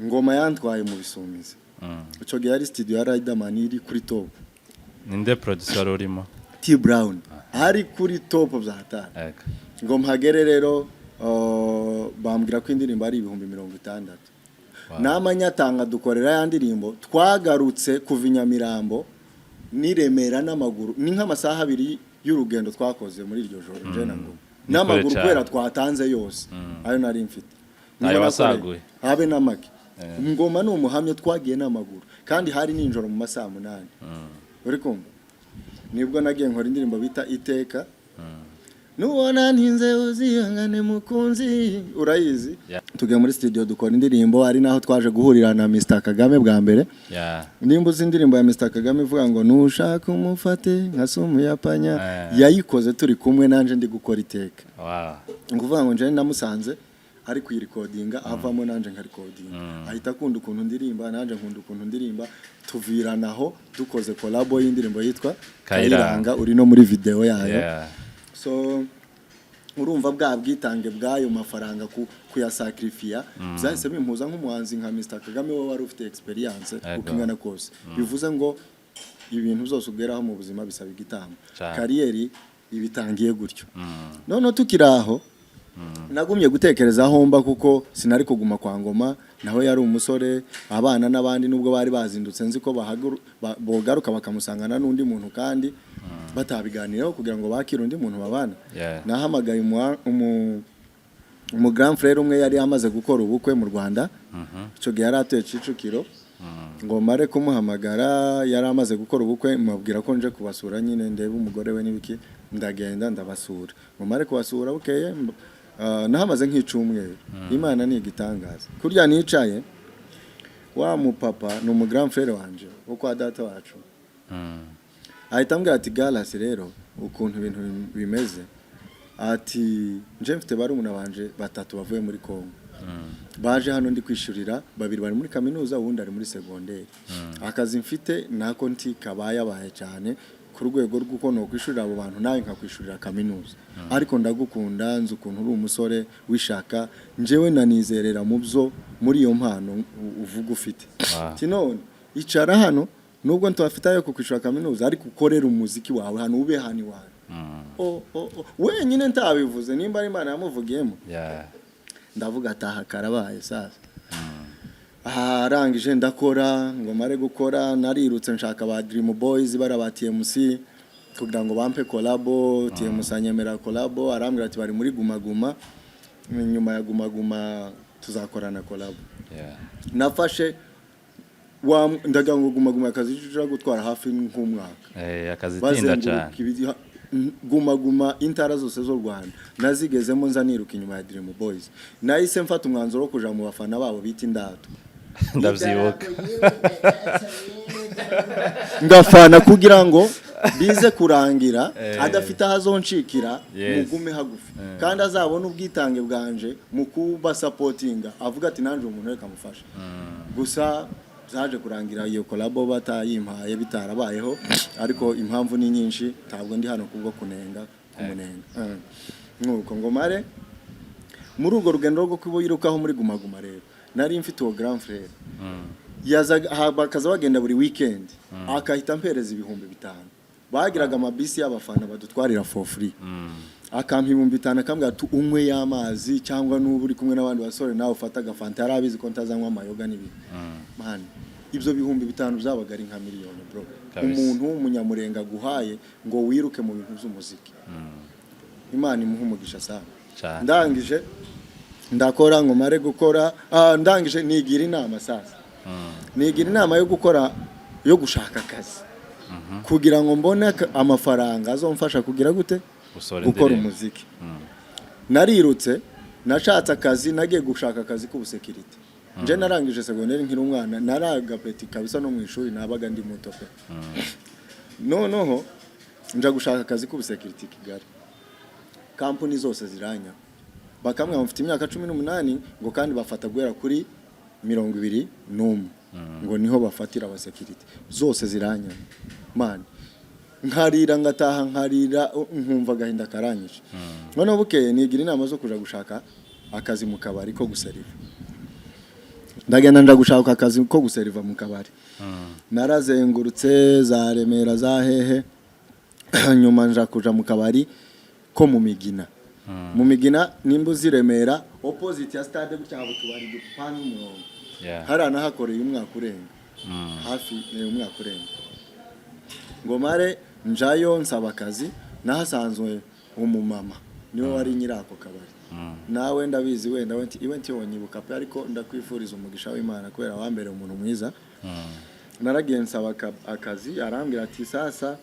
Ngoma yantwaye mu Bisumizi. Icyo gihe yari studio ya Riderman iri kuri top. Ninde producer wari urimo? T Brown ari kuri top bya hatari. Ngo mpagere rero, bambwira ko indirimbo ari 60,000. N'amanyatanga dukorera ya ndirimbo. Twagarutse kuva i Nyamirambo n'i Remera n'amaguru, ni nk'amasaha 2 y'urugendo twakoze muri iryo joro, nje na Ngoma Ni n'amaguru kure cyane. Kubera twatanze yose ayo nari mfite. Ayo Niho wasaguye. Habe n'amake. Ngoma ni umuhamya, twagiye n'amaguru kandi hari nijoro mu masaha 8, uri kumva? Nibwo nagiye nkora indirimbo bita Iteka. Nubona ntinze uzihangane mukunzi, urayizi. Yeah. Tugiye muri studio dukora indirimbo, ari naho twaje guhurira na Mr Kagame bwa mbere. Nimba uzi indirimbo ya Mr Kagame ivuga ngo nushaka umufate nka sumu ya panya, yayikoze turi kumwe nanje ndi gukora Iteka. Ni ukuvuga ngo njyewe namusanze ari kuyirikodinga, avamo nanje nkarikodinga, ahita akunda ukuntu ndirimba, nanje nkunda ukuntu ndirimba, tuviranaho dukoze collabo y'indirimbo yitwa Kayiranga. Kayiranga, uri no muri video yayo. So urumva bwa bwitange bw'ayo mafaranga kuyasakrifiya byahise bimpuza nk'umuhanzi nka Mr Kagame, we wari ufite experience uko ingana kose. Bivuze ngo ibintu byose ugeraho mu buzima bisaba igitambo. Carrière ibitangiye gutyo. Noneho tukiri aho, nagumye gutekereza aho mba, kuko sinari kuguma kwa Ngoma, nawe yari umusore abana n'abandi, nubwo bari bazindutse nzi ko bogaruka bakamusangana n'undi muntu kandi batabiganiraho kugira ngo bakire undi muntu babana. Nahamagaye umu grand frère umwe yari amaze gukora ubukwe mu Rwanda, icyo gihe yari atuye Kicukiro. Ngo mare kumuhamagara, yari amaze gukora ubukwe, mubwira ko nje kubasura nyine ndebe umugore we n'ibiki. Ndagenda ndabasura. Ngo mare kubasura, bukeye nahamaze nk'icumweru. Imana ni igitangaza. Kurya nicaye, wa mupapa ni umu grand frère wanje wo kwa data wacu, ahita ambwira ati: "Galasi, rero ukuntu ibintu bimeze," ati, "nje mfite barumuna banje batatu bavuye muri Kongo, baje hano, ndi kwishurira babiri bari muri kaminuza, uwundi ari muri segonderi. Akazi mfite nako nti kabayabaye cyane ku rwego rw'uko nokwishurira abo bantu nawe nkakwishurira kaminuza, ariko ndagukunda, nzi ukuntu uri umusore wishaka, njyewe nanizerera mu byo muri iyo mpano uvuga ufite. Ati none icara hano, nubwo ntafite ayo kukwishura kaminuza, ariko ukorere umuziki wawe hano, ube hano iwawe." Oh. Wenyine ntabivuze, nimba ari Imana yamuvugiyemo. Ndavuga ataha karabaye sasa. Arangije ndakora. Ngo mare gukora, narirutse nshaka ba Dream Boys bara ba TMC kugira ngo bampe collabo. TMC anyemera collabo, arambwira ati bari muri Guma Guma, nyuma ya Guma Guma tuzakorana collabo. Nafashe wa ndagira ngo Guma Guma akazi ushobora gutwara hafi nk'umwaka. Akazi tinda cyane. Bazenguruka Guma Guma, intara zose z'u Rwanda nazigezemo, nza niruka inyuma ya Dream Boys. Nahise mfata umwanzuro wo kuja mu bafana babo bita Indato. Ndabyibuka. Ngafana kugira ngo bize kurangira adafite aho azoncikira, mugume hagufi kandi azabone ubwitange bwanje mu kubasapotinga, avuga ati nanjye umuntu reka amufashe. Gusa zaje kurangira iyo collabo batayimpaye, bitarabayeho, ariko impamvu ni nyinshi, ntabwo ndi hano kubwo kunenga kumunenga. Nuko ngo mare muri urwo rugendo rwo kubirukaho muri Guma Guma rero, nari mfite uwo grand frère yazaga bakaza bagenda buri weekend, akahita ampereza 5,000. Bagiraga amabisi y'abafana badutwarira for free, akampa 5,000, akambwira ati unywe y'amazi cyangwa n'uba uri kumwe n'abandi basore nawe ufata agafanta. Yari abizi ko ntazanywa amayoga n'ibindi. Man, ibyo 5,000 byabaga ari nka miliyoni, bro. Umuntu w'umunyamurenga aguhaye ngo wiruke mu bintu by'umuziki, Imana imuha umugisha sana. Cyane. Ndangije ndakora. Ngo mare gukora, ndangije nigira inama sasa, nigira inama yo gukora, yo gushaka akazi kugira ngo mbone amafaranga azomfasha kugira gute? Gusohora Gukora indirimbo. umuziki. Narirutse nashatse akazi, nagiye gushaka akazi k'ubusekirite. Nje narangije segonderi nkiri umwana, naraga petit kabisa, no mu ishuri nabaga ndi muto pe. Noneho nja gushaka akazi k'ubusekiriti i Kigali, kampuni zose ziranya, bakamwe mfite imyaka 18, ngo kandi bafata guhera kuri 21, ngo niho bafatira abasekiriti. Zose ziranya man, nkarira ngataha, nkarira, nkumva agahinda karanyishe. Noneho bukeye nigira inama zo kuja gushaka akazi mu kabari ko guseriva. Ndagenda nja gushaka akazi ko guseriva mu kabari. Narazengurutse za Remera, za hehe, nyuma nja kuja mu kabari ko mu Migina. Mu Migina, nimba uzi Remera, opposite ya stade gutya, haba utubari dupanze umurongo. Hariya nahakoreye umwaka urenga, hafi ni umwaka urenga. Ngo mare njayo nsaba akazi, nahasanzwe umumama niwe wari nyiri ako kabari. Nawe ndabizi wenda we iwe ntiwonyibuka pe, ariko ndakwifuriza umugisha w'Imana kubera wambereye umuntu mwiza. Naragiye nsaba akazi, arambwira ati: "Sasa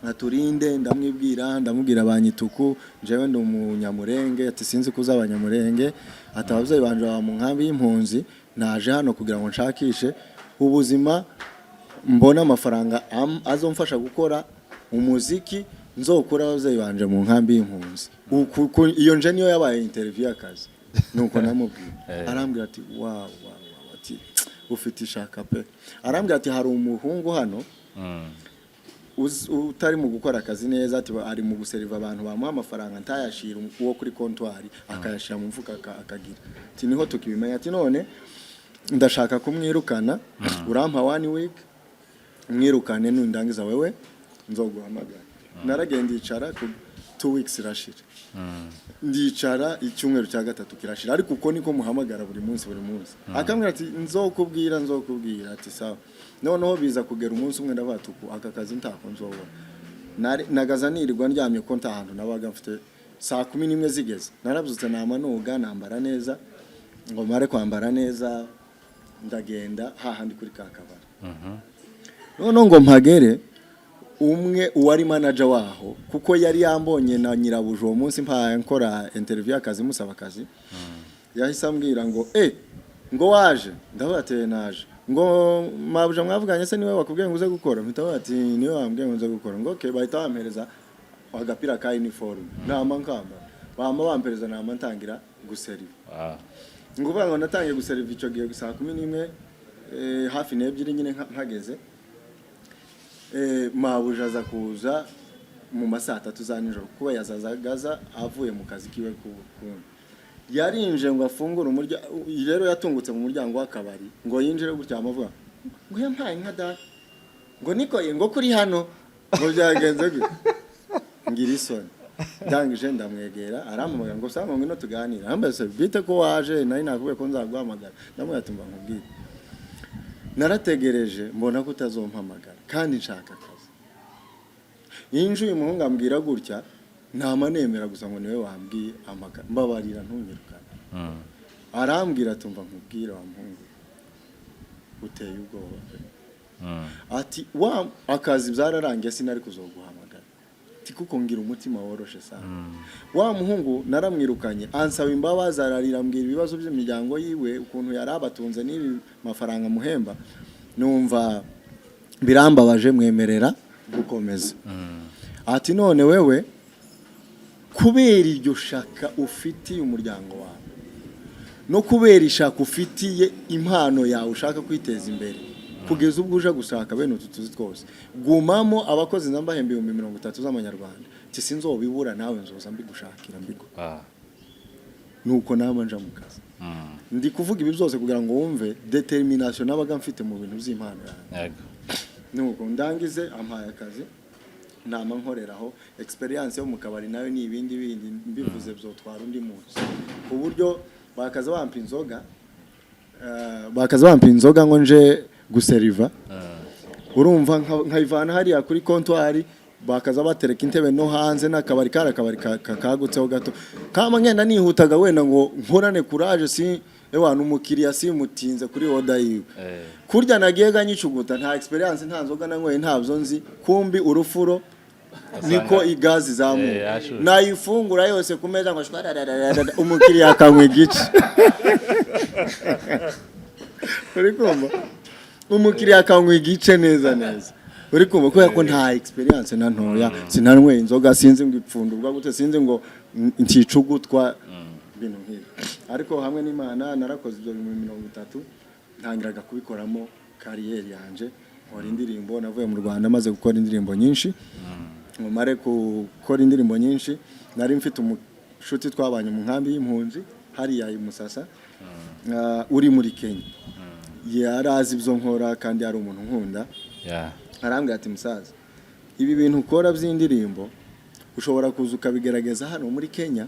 aturinde." Ndamwibwira, ndamubwira banyituku, njyewe ndi Umunyamurenge. Ati: "Sinzi ko uzi Abanyamurenge." Ati: "Ababyeyi banje baba mu nkambi y'impunzi, naje hano kugira ngo nshakishe ubuzima, mbone amafaranga azomfasha gukora umuziki, nzokura ababyeyi banje mu nkambi y'impunzi." Iyo nje niyo yabaye interview y'akazi, nuko namubwiye. Arambwira ati: "Wow, wow, wow." Ati: "Ufite ishaka pe." Arambwira ati: "Hari umuhungu hano utari mu gukora akazi neza." Ati: "Ari mu guseriva abantu, bamuha amafaranga ntayashira uwo kuri kontwari, akayashira mu mufuka akagira." Ati: "Niho tukibimenya." Ati: "None ndashaka kumwirukana, urampa one week mwirukane, nundangiza wewe nzoguhamagara." Naragenda ndicara, ku 2 weeks irashira, ndicara, icyumweru cya gatatu kirashira, ariko uko niko muhamagara buri munsi buri munsi, akambwira ati: "Nzokubwira, nzokubwira." Ati: "Sawa." Noneho biza kugera umunsi umwe, ndavuga ati: "Uku aka kazi ntako nzobona." Nagaza nirirwa ndyamye ko nta hantu nabaga mfite. Saa 11 zigeze narabyutse, nama noga, nambara neza. Ngo mare kwambara neza, ndagenda hahandi kuri ka kabari. Noneho ngo mpagere, umwe uwari manager waho, kuko yari yambonye na nyirabuja uwo munsi mpaye nkora interview y'akazi, musaba akazi, yahise ambwira ngo: "Eh, ngo waje?" Ndavuga ati: "Naje." Ngo: "Mabuja mwavuganye se niwe wakubwiye ngo uze gukora?" Mpita mvuga ati: "Niwe wambwiye ngo nze gukora." Ngo: "Okay." Bahita bampereza agapira ka uniform, nama nkambara, bama bampereza, nama ntangira guseriva. Ngo uvuga ngo natangiye guseriva icyo gihe saa 11, hafi n'ebyiri nyine mpageze. Mabuja aza kuza mu ma saa tatu za nijoro, kuba yazazaga aza avuye mu kazi kiwe kundi. Yarinje ngo afungure umuryango, rero yatungutse mu muryango w'akabari ngo yinjire gutya, amavuga ngo: "Yampaye nka data." Ngo: "Nikoye ngo kuri hano ngo byagenze gute?" Ngira isoni, ndangije ndamwegera, arampamagara ngo: "Sanga ngwino tuganire." Arambaza: "Bite ko waje? Nari nakubwiye ko nzaguhamagara." Ndamubwira ati: "Mba nkubwire, narategereje mbona ko utazompamagara kandi nshaka akazi." Yinjiye uyu muhungu ambwira gutya, ntama nemera gusa ngo niwe wambwiye amagara, mbabarira ntunyirukane. Arambwira ati: "Mva nkubwire wa muhungu, uteye ubwoba pe." Ati: "Wa akazi byararangiye, sinari kuzoguhamagara." Ati: "Kuko ngira umutima woroshe sana. Wa muhungu naramwirukanye, ansaba imbabazi, ararira, ambwira ibibazo by'imiryango yiwe, ukuntu yari abatunze n'ibi mafaranga muhemba. Numva birambabaje, mwemerera gukomeza." Ati: "None wewe kubera iryo shaka ufitiye umuryango wawe, no kubera ishaka ufitiye impano yawe, ushaka kwiteza imbere, kugeza ubwo uje gushaka bene utu tuzi twose, gumamo. Abakozi nzambahemba 30,000 z'amanyarwanda." Ati: "Sinzobibura, nawe nzoza mbigushakira mbigo." Nuko nama nja mu kazi. Ndi kuvuga ibi byose kugira ngo wumve determination nabaga mfite mu bintu by'impano yanjye. Nuko ndangize ampaye akazi, nama nkoreraho. Experience yo mu kabari nayo ni ibindi bindi, mbivuze byotwara undi munsi, ku buryo bakaza bampa inzoga, bakaza bampa inzoga ngo nje guseriva. Urumva nkayivana hariya kuri kontwari, bakaza batereka intebe no hanze, n'akabari kari akabari kagutseho gato. Kama ngenda nihutaga wenda ngo nkorane courage, si ewana umukiriya simutinze kuri order yiwe. Kurya nagiye ganyicuguta, nta experience, nta nzoga nanyweye, ntabyo nzi, kumbi urufuro niko igazi izamuka. Yashushe. Nayifungura yose ku meza ngo shwarararara, umukiriya akanywa igice. Uri kumva, umukiriya akanywa igice neza neza, uri kumva, kubera ko nta experience na ntoya. Sinanyweye inzoga, sinzi ngo ipfundurwa gute, sinzi ngo nticugutwa, ibintu nk'ibi. Ariko hamwe n'Imana narakoze ibyo 30,000, ntangiraga kubikoramo carrière yanje, nkora indirimbo. Navuye mu Rwanda maze gukora indirimbo nyinshi. Mumare gukora indirimbo nyinshi, nari mfite umushuti twabanye mu nkambi y'impunzi hariya i Musasa, uri muri Kenya, yari azi ibyo nkora kandi yari umuntu nkunda. Arambwira ati: "Musaza, ibi bintu ukora by'indirimbo ushobora kuza ukabigerageza hano muri Kenya,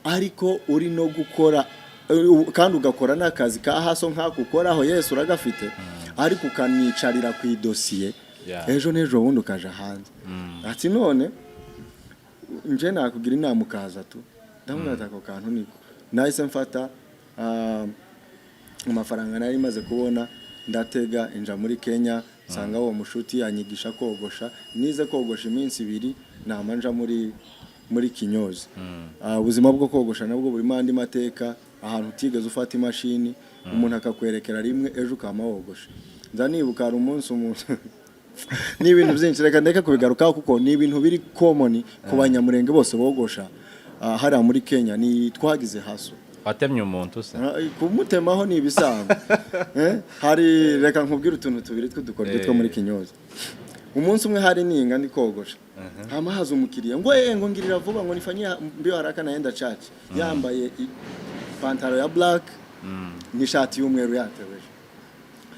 ariko uri no gukora kandi ugakora n'akazi ka haso nk'ako ukoraho, yesu uragafite, ariko ukanicarira ku idosiye, ejo n'ejo bundi ukaja hanze." Ati: "None nje nakugira inama ukaza tu." Ndamubwira ati: "Ako kantu niko." Nahise mfata amafaranga nari maze kubona, ndatega inja muri Kenya, nsanga uwo mushuti anyigisha kogosha. Nize kogosha iminsi 2, nama nja muri kinyozi. Ubuzima bwo kogosha nabwo burimo andi mateka, ahantu utigeze ufata imashini, umuntu akakwerekera rimwe, ejo ukama wogosha. Nza nibuka hari umunsi umuntu, ni ibintu byinshi, reka ndeke kubigarukaho kuko ni ibintu biri common ku Banyamurenge bose bogosha. Hariya muri Kenya ni twagize haso. Watemye umuntu se? Kumutemaho ni ibisanzwe. Hari, reka nkubwire utuntu tubiri tw'udukoryo two muri kinyozi. Umunsi umwe hari ninga ndi kogosha, hama haza umukiriya ngo ngo ngirira vuba, ngo nifanyie mbio haraka, naenda church, yambaye ipantaro ya black n'ishati y'umweru yatebeje.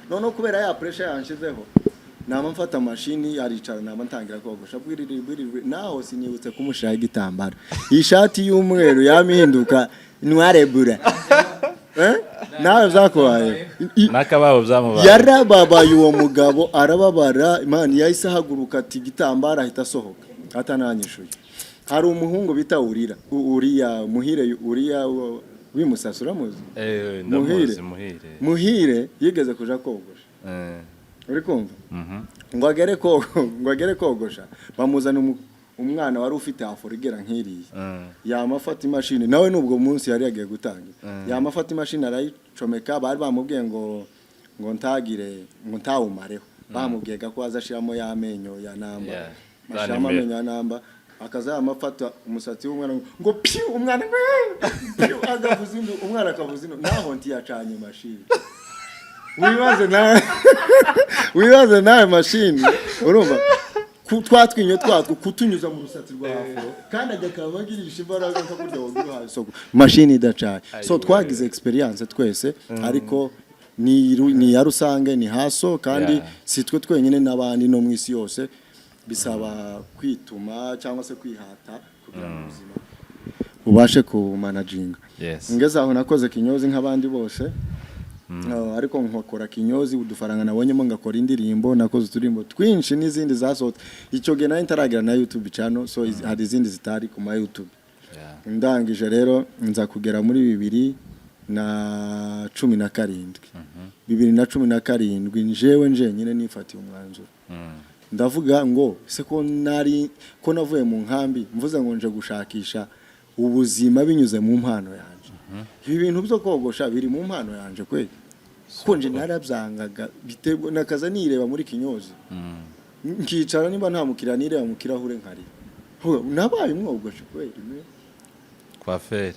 Noneho kubera ya pressure yanshizeho, nama mfata mashini, aricara, nama ntangira kogosha, bwiriri bwiriri, naho sinibutse kumushiraho igitambaro. Iyi shati y'umweru yamihinduka noir blanc. Nawe byakubaye? N'akababo byamubaye. Yarababaye, uwo mugabo arababara. Imana yahise ahaguruka ati igitambaro, ahita asohoka atananyishuye. Hari umuhungu bita Urira, Uriya Muhire, Uriya w'imusasi, uramuzi? Eh, Muhire. ndamuzi Muhire. Muhire yigeze kuja kogosha. Uri kumva? Mhm. Ngo agere kogosha, bamuzana umwana wari ufite afro igera nk'iriya. Yama afata imashini nawe, nubwo munsi yari yagiye gutangira, yama afata imashini arayicomeka. Bari bamubwiye ngo ntagire, ngo ntawumareho, bamubwiye ko azashiramo ya menyo ya namba. Ashiramo Zanimero. amenyo ya namba, akaza yama afata umusatsi w'umwana ngo piu, umwana ngo piu, akavuza indu, umwana akavuza indu, naho ntiyacanye mashini. Wibaze nawe mashini, urumva twa twinyo twatwo kutunyuza mu rusatsi rwa afro, kandi ajya akaba agirisha imbaraga nka kurya wagira uhaye isoko, mashini idacanye. So Ayiwe. twagize experience twese, ariko ni iya rusange, ni haso, kandi si twe twenyine, n'abandi no mu isi yose. Bisaba kwituma cyangwa se kwihata kugira ngo ubuzima ubashe kumanaginga. Ngeze aho nakoze kinyozi nk'abandi bose. Ariko nkakora kinyozi, udufaranga nabonyemo ngakora indirimbo. Nakoze uturimbo twinshi n'izindi zasohotse icyo gihe nari ntaragera na YouTube channel, so hari izindi zitari ku ma YouTube. Ndangije rero nza kugera muri 2017. 2017 njewe njenyine nifatiye umwanzuro, ndavuga ngo se ko nari ko navuye mu nkambi, mvuze ngo nje gushakisha ubuzima binyuze mu mpano yanje, ibi bintu byo kogosha biri mu mpano yanje kweli? Kuko nje narabyangaga, biterwa nakaza nireba muri kinyozi, nkicara, niba nta mukiriya, nireba mu kirahure nkarira. Nabaye umwogosha kweli me? Coiffeur.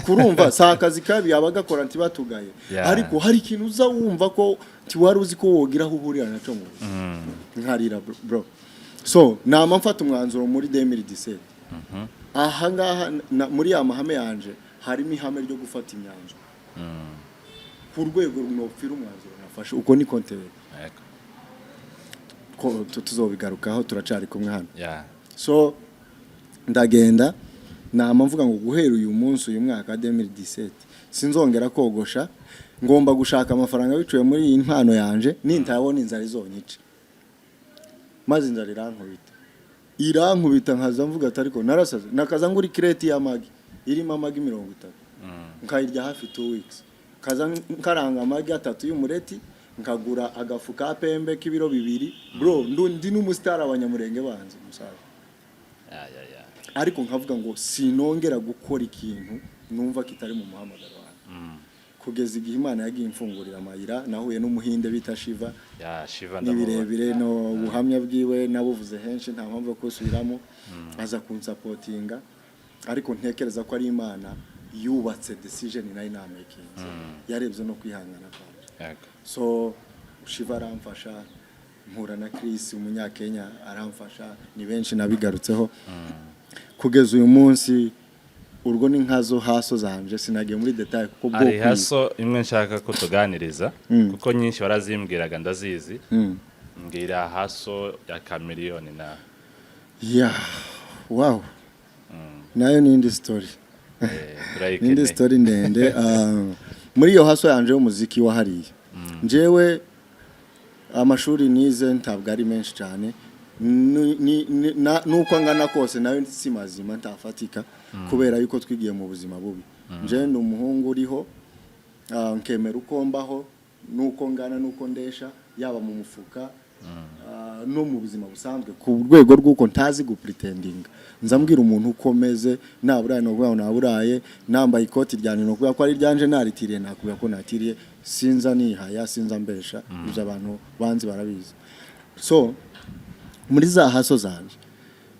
Kurumva si akazi kabi, abagakora ntibatugaye, ariko hari ikintu uza wumva ko ntiwari uzi ko wogira aho uhurira naco mu buzima, nkarira bro. So nama mfata umwanzuro muri 2017. Aha ngaha muri ya mahame yanje harimo ihame ryo gufata imyanzuro ku rwego nopfira umwanzuro nafashe, uko ni konteri. Ko tuzobigarukaho, turacari kumwe hano. So ndagenda, nama mvuga ngo guhera uyu munsi, uyu mwaka wa 2017, sinzongera kogosha, ngomba gushaka amafaranga biciye muri iyi mpano yanje, nintayabona inzara izonyica. Maze inzara irankubita, irankubita, nkaza mvuga ati ariko narasaze, nakaza ngura ikireti y'amagi irimo amagi 30, nkayirya hafi 2 weeks, kaza nkaranga amagi atatu y'umureti, nkagura agafu ka pembe k'ibiro 2. Bro, ndi n'umusitari, Abanyamurenge banze umusaza. Ariko nkavuga ngo sinongera gukora ikintu numva kitari mu muhamagaro wanjye. Kugeza igihe Imana yagiye imfungurira amayira, nahuye n'Umuhinde bita Shiva. Ya, Shiva Ni ndamubona. birebire, no buhamya bwiwe nabuvuze henshi, nta mpamvu yo kusubiramo. Aza kunsupportinga, ariko ntekereza ko ari Imana yubatse decision nari namakinze, yarebye no kwihangana kwanjye. So Shiva aramfasha, mpura na Chris Umunyakenya aramfasha, ni benshi nabigarutseho. Kugeza uyu munsi urwo ni nkazo hustle zanje, sinagiye muri detail kuko Hari bwo hustle imwe nshaka ko tuganiriza, kuko nyinshi warazimbwiraga ndazizi. Mbwira hustle ya Chameleone na Yeah, wow, nayo ni indi story. Ni Turayikeneye. Indi story ndende. Muri iyo hustle yanje y'umuziki wa hariya, njyewe amashuri nize ntabwo ari menshi cyane. Nuko angana kose nayo si mazima, ntafatika, kubera yuko twigiye mu buzima bubi. Njyewe ndi umuhungu uriho, nkemera uko mbaho nuko ngana nuko ndesha, yaba mu mufuka, no mu buzima busanzwe, ku rwego rw'uko ntazi gupretendinga. Nza mbwira umuntu uko meze: naburaye no kuvuga ngo naburaye, nambaye ikoti ryanjye no kuvuga ko ari ryanje, naritiriye nakubwira ko natiriye. Sinza nihaya, sinza mbesha, ibyo abantu banzi barabizi. So muri za hustle zanje,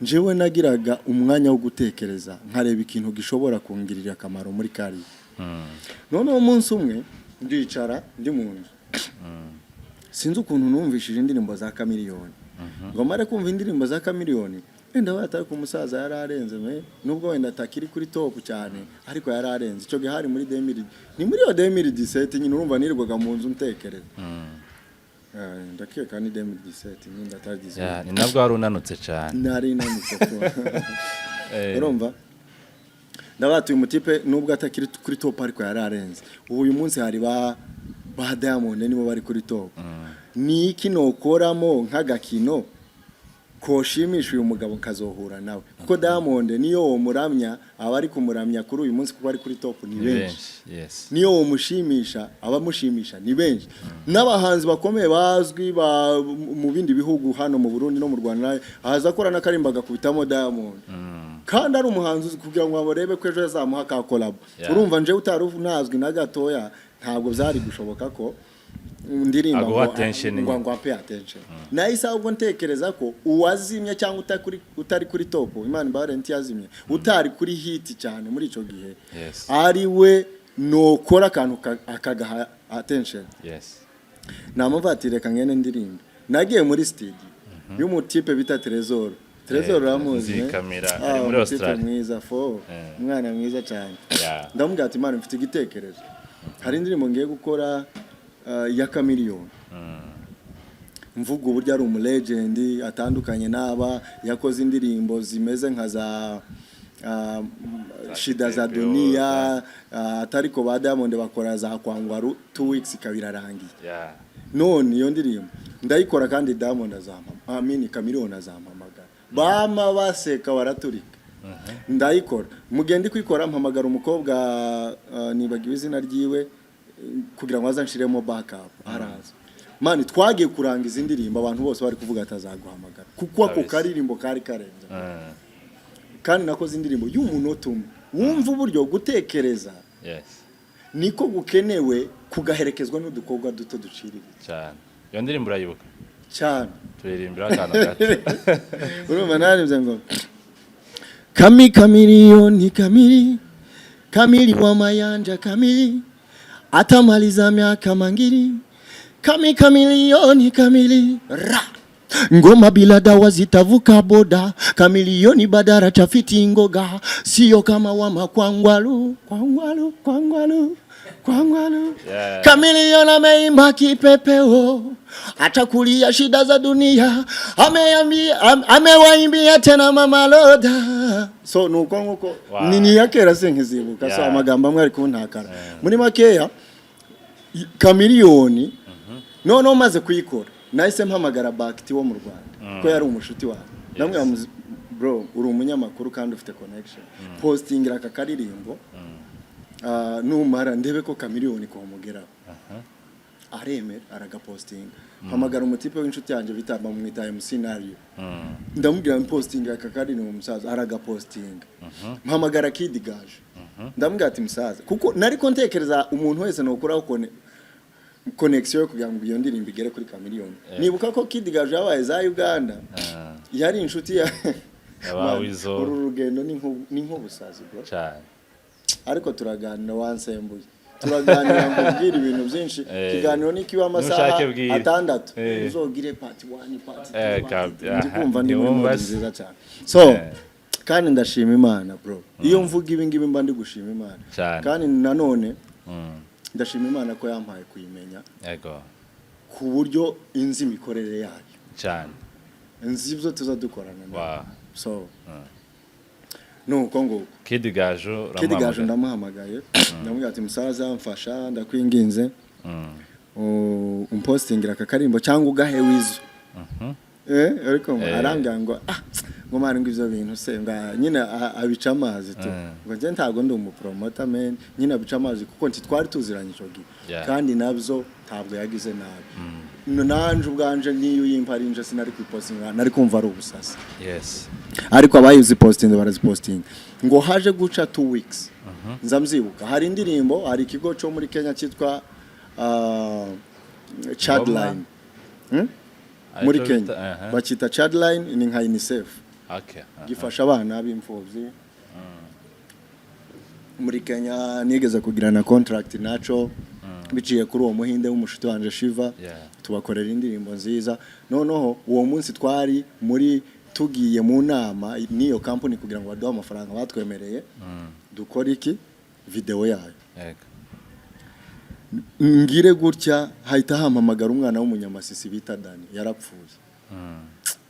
njyewe nagiraga umwanya wo gutekereza, nkareba ikintu gishobora kungirira akamaro muri kariya. Noneho umunsi umwe ndicara ndi mu nzu, sinzi ukuntu numvishije indirimbo za Chameleone. Ngo mare kumva indirimbo za Chameleone, wenda batari ku musaza yari arenze me, nubwo wenda atakiri kuri top cyane, ariko yari arenze. Icyo gihe hari muri 2000, ni muri iyo 2017 nyine. Urumva nirirwaga mu nzu ntekereza. Ndakeka ni 2017 nyine, atari 18. Ya, ni nabwo wari unanutse cyane. Nari nanutse ko. Urumva ndabatuye umutipe, nubwo atakiri kuri top ariko yari arenze. Ubu uyu munsi hari ba Diamond, nibo bari kuri top. Ni iki nokoramo nk'agakino koshimisha uyu mugabo nkazohura nawe? Kuko Diamond niyo uwo muramya aba ari kumuramya kuri uyu munsi kuko ari kuri top ni Ni benshi. Benshi, yes. Niyo uwo mushimisha, abamushimisha ni benshi, n'abahanzi bakomeye bazwi ba mu bindi bihugu, hano mu Burundi no mu Rwanda, ahaza akora n'akarimba agakubitamo Diamond, kandi ari umuhanzi uzi, kugira ngo barebe ko ejo yazamuha ka collab. Urumva nje utari unazwi na gatoya, ntabwo byari gushoboka ko ndirimba Aguha ngo attention ngo nyine. ngo ampe attention. Nahise ahubwo ntekereza ko uwazimye cyangwa utari kuri top, Imana imbabare ntiyazimye, utari kuri hit cyane muri ico gihe, ari we nokora akantu akagaha attention. Namuva ati: "Reka ngene ndirimbe." Nagiye muri studio y'umutipe bita Trezor. Trezor uramuzi, ne? Nzikamira, Ah, ari muri umutipe Australia. mwiza fo, umwana mwiza cyane. Ndamubwira ati: "Imana, mfite igitekerezo, hari indirimbo ngiye gukora ya Chameleone, mvuga uburyo ari umulegend, atandukanye n'aba, yakoze indirimbo zimeze nka za Shida za Kipepeo, Dunia, atariko ba Diamond bakora za Kwangwaru 2 weeks ikaba irarangiye. None iyo ndirimbo ndayikora kandi Diamond azampama, amini Chameleone azampamagara." Bama baseka baraturika. Ndayikora, mugende kuyikora, mpamagara umukobwa, nibagiwe izina ryiwe, kugira ngo azanshiremo backup. Araza man, twagiye kurangiza indirimbo abantu bose bari kuvuga atazaguhamagara, kuko ako karirimbo kari karenze. Kandi nakoze indirimbo y'umunota umwe. Wumva uburyo gutekereza niko gukenewe, kugaherekezwa n'udukorwa duto duciriritse. Cyane. Iyo ndirimbo urayibuka? Cyane. Turirimbira akantu gato. Urumva naribye ngo: "Kami Chameleone, kamili kamili wa mayanja, kamili atamaliza miaka mangili, kami Chameleone kamili ra ngoma bila dawa zitavuka boda, Chameleone badara chafiti ngoga, sio kama wama kwangwalu kwangwalu kwangwalu kwangwalu." Chameleone ameimba kipepeo, atakulia shida za dunia, amewaimbia tena mama Loda. So nuko nkuko ni iya kera sinkizibuka. So amagambo amwe ari kuntakara. Muri makeya Chameleone, noneho maze kuyikora nahise mpamagara Bakiti wo mu Rwanda, ko yari umushuti wanjye. Ndamubwira: "Bro, uri umunyamakuru kandi ufite connection, postingira aka karirimbo, numara ndebe ko Chameleone komugeraho." Aremera, aragapostinga. Mpamagara umutipe w'inshuti yanjye bita, bamwita MC Nario. Ndamubwira: "Postinga aka karirimbo, umusaza." Aragapostinga. Mpamagara Kid Gaju. Ndamubwira ati: "Musaza," kuko nariko ntekereza umuntu wese nokuraho connection yo kugira ngo iyo ndirimbo igere kuri Chameleone. Nibuka ko Kid Gaju yabaye za Uganda, yari inshuti ya Aba Man, Weasel. uru rugendo ni nk'ubusazi, bro. Cyane. Ariko turaganira, wansembuye, turaganira nkubwira ibintu byinshi. Ikiganiro nikiba amasaha Nushake bwire. 6, uzogire part 1, part 2. Ndi kumva ndi muri ntiwumva mood se? nziza cyane. So kandi ndashima Imana, bro. Iyo mvuga ibi ngibi mba ndi gushima Imana. Cyane. Kandi nanone ndashima Imana ko yampaye kuyimenya ku buryo inzi imikorere yayo, nzi ibyo tuza dukorana nayo. So nuko nguko. Kid Gaju. Kid Gaju uramuhamagara. Ndamuhamagaye, ndamubwira ati: "Musaza, mfasha, ndakwinginze, umpostingira aka karimbo cyangwa ugahe Weasel." Ariko arambwira ngo: "Ah," ngo: "Man," ngo: "ivyo bintu se," nga nyine abica amazi tu, ngo: "Nje ntago ndi umupromoter, man." Nyine abica amazi kuko ntitwari tuziranye ico gihe. Kandi nabyo ntabwo yagize nabi. Nanje ubwanje niyo yimpa ari nje sinari kwipostinga, nari kumva ari ubusasi. Ariko abayizipostinze barazipostinga. Ngo haje guca 2 weeks, nza mzibuka hari indirimbo, hari ikigo cyo muri Kenya cyitwa Childline. Muri Aricyo Kenya bita- aha. bakita Childline, ni nka UNICEF, gifasha abana b'imfubyi muri Kenya. Nigeze kugirana contract naco biciye kuri uwo muhinde w'umushuti wanje Shiva. Tubakorera indirimbo nziza. Noneho uwo munsi twari muri tugiye mu nama n'iyo company kugira ngo baduhe amafaranga batwemereye, dukora iki video yayo. Ngire gutya hahita hampamagara umwana w'umunyamasisi bita Dani, yarapfuye,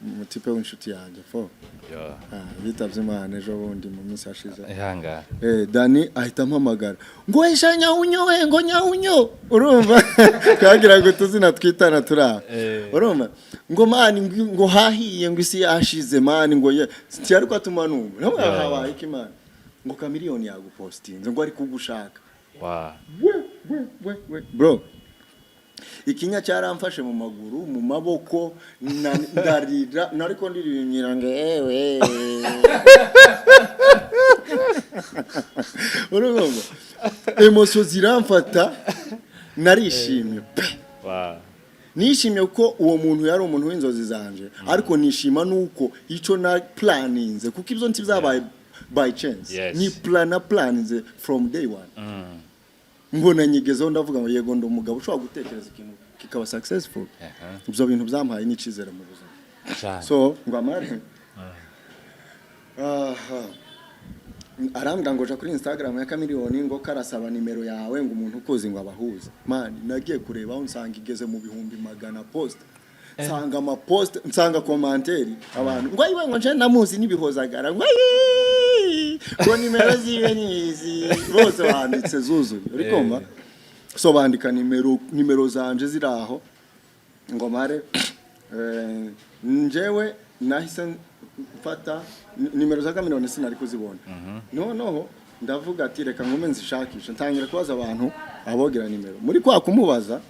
umutipe w'inshuti yanjye fo. Yo. Ah, yitabye Imana ejo bundi mu minsi yashize. Ihangane. Dani ahita ampamagara ngo: "Esha nyawunyo we," ngo: "Nyawunyo." Urumva twagira ngo tuzina twitana turi aho. Urumva ngo: "Man," ngo "hahiye," ngo "isi yashize, man," ngo ye ntiyari ko atuma numva namwe habaye iki, man, ngo Chameleone yagupostinze, ngo ari kugushaka. We we we we, bro, ikinya cyaramfashe mu maguru, mu maboko, ndarira, nariko ndiririmira ngo ewe. Urumva émotion ziramfata, narishimye pe. Nishimye ko uwo muntu yari umuntu w'inzozi zanje, ariko nishima nuko icyo na planinze, kuko ibyo ntibyabaye by chance. Ni plan na planinze from day one, mbona nyigezeho, ndavuga ngo yego, ndi umugabo ushobora gutekereza ikintu kikaba successful. Ibyo bintu byampaye n'icyizere mu buzima. So ngo amare aha, arambwira ngo: "Ja kuri Instagram ya Chameleone," ngo "karasaba nimero yawe," ngo "umuntu ukuzi," ngo "abahuze." Man, nagiye kureba aho nsanga igeze mu 100,000 post, nsanga amapost, nsanga commentaire, abantu ngo: "Ayiwe," ngo "nje ndamuzi n'ibihozagara," ngo "ayi," ngo "nimero ziwe nizi." Bose banditse zuzuye, uri kumva? So bandika nimero zanje ziri aho. Ngo mare, njyewe nahise mfata nimero za Chameleone, sinari kuzibona. Noneho ndavuga ati: "Reka ngume nzishakishe." Ntangira kubaza abantu abogera nimero muri kwa kumubaza,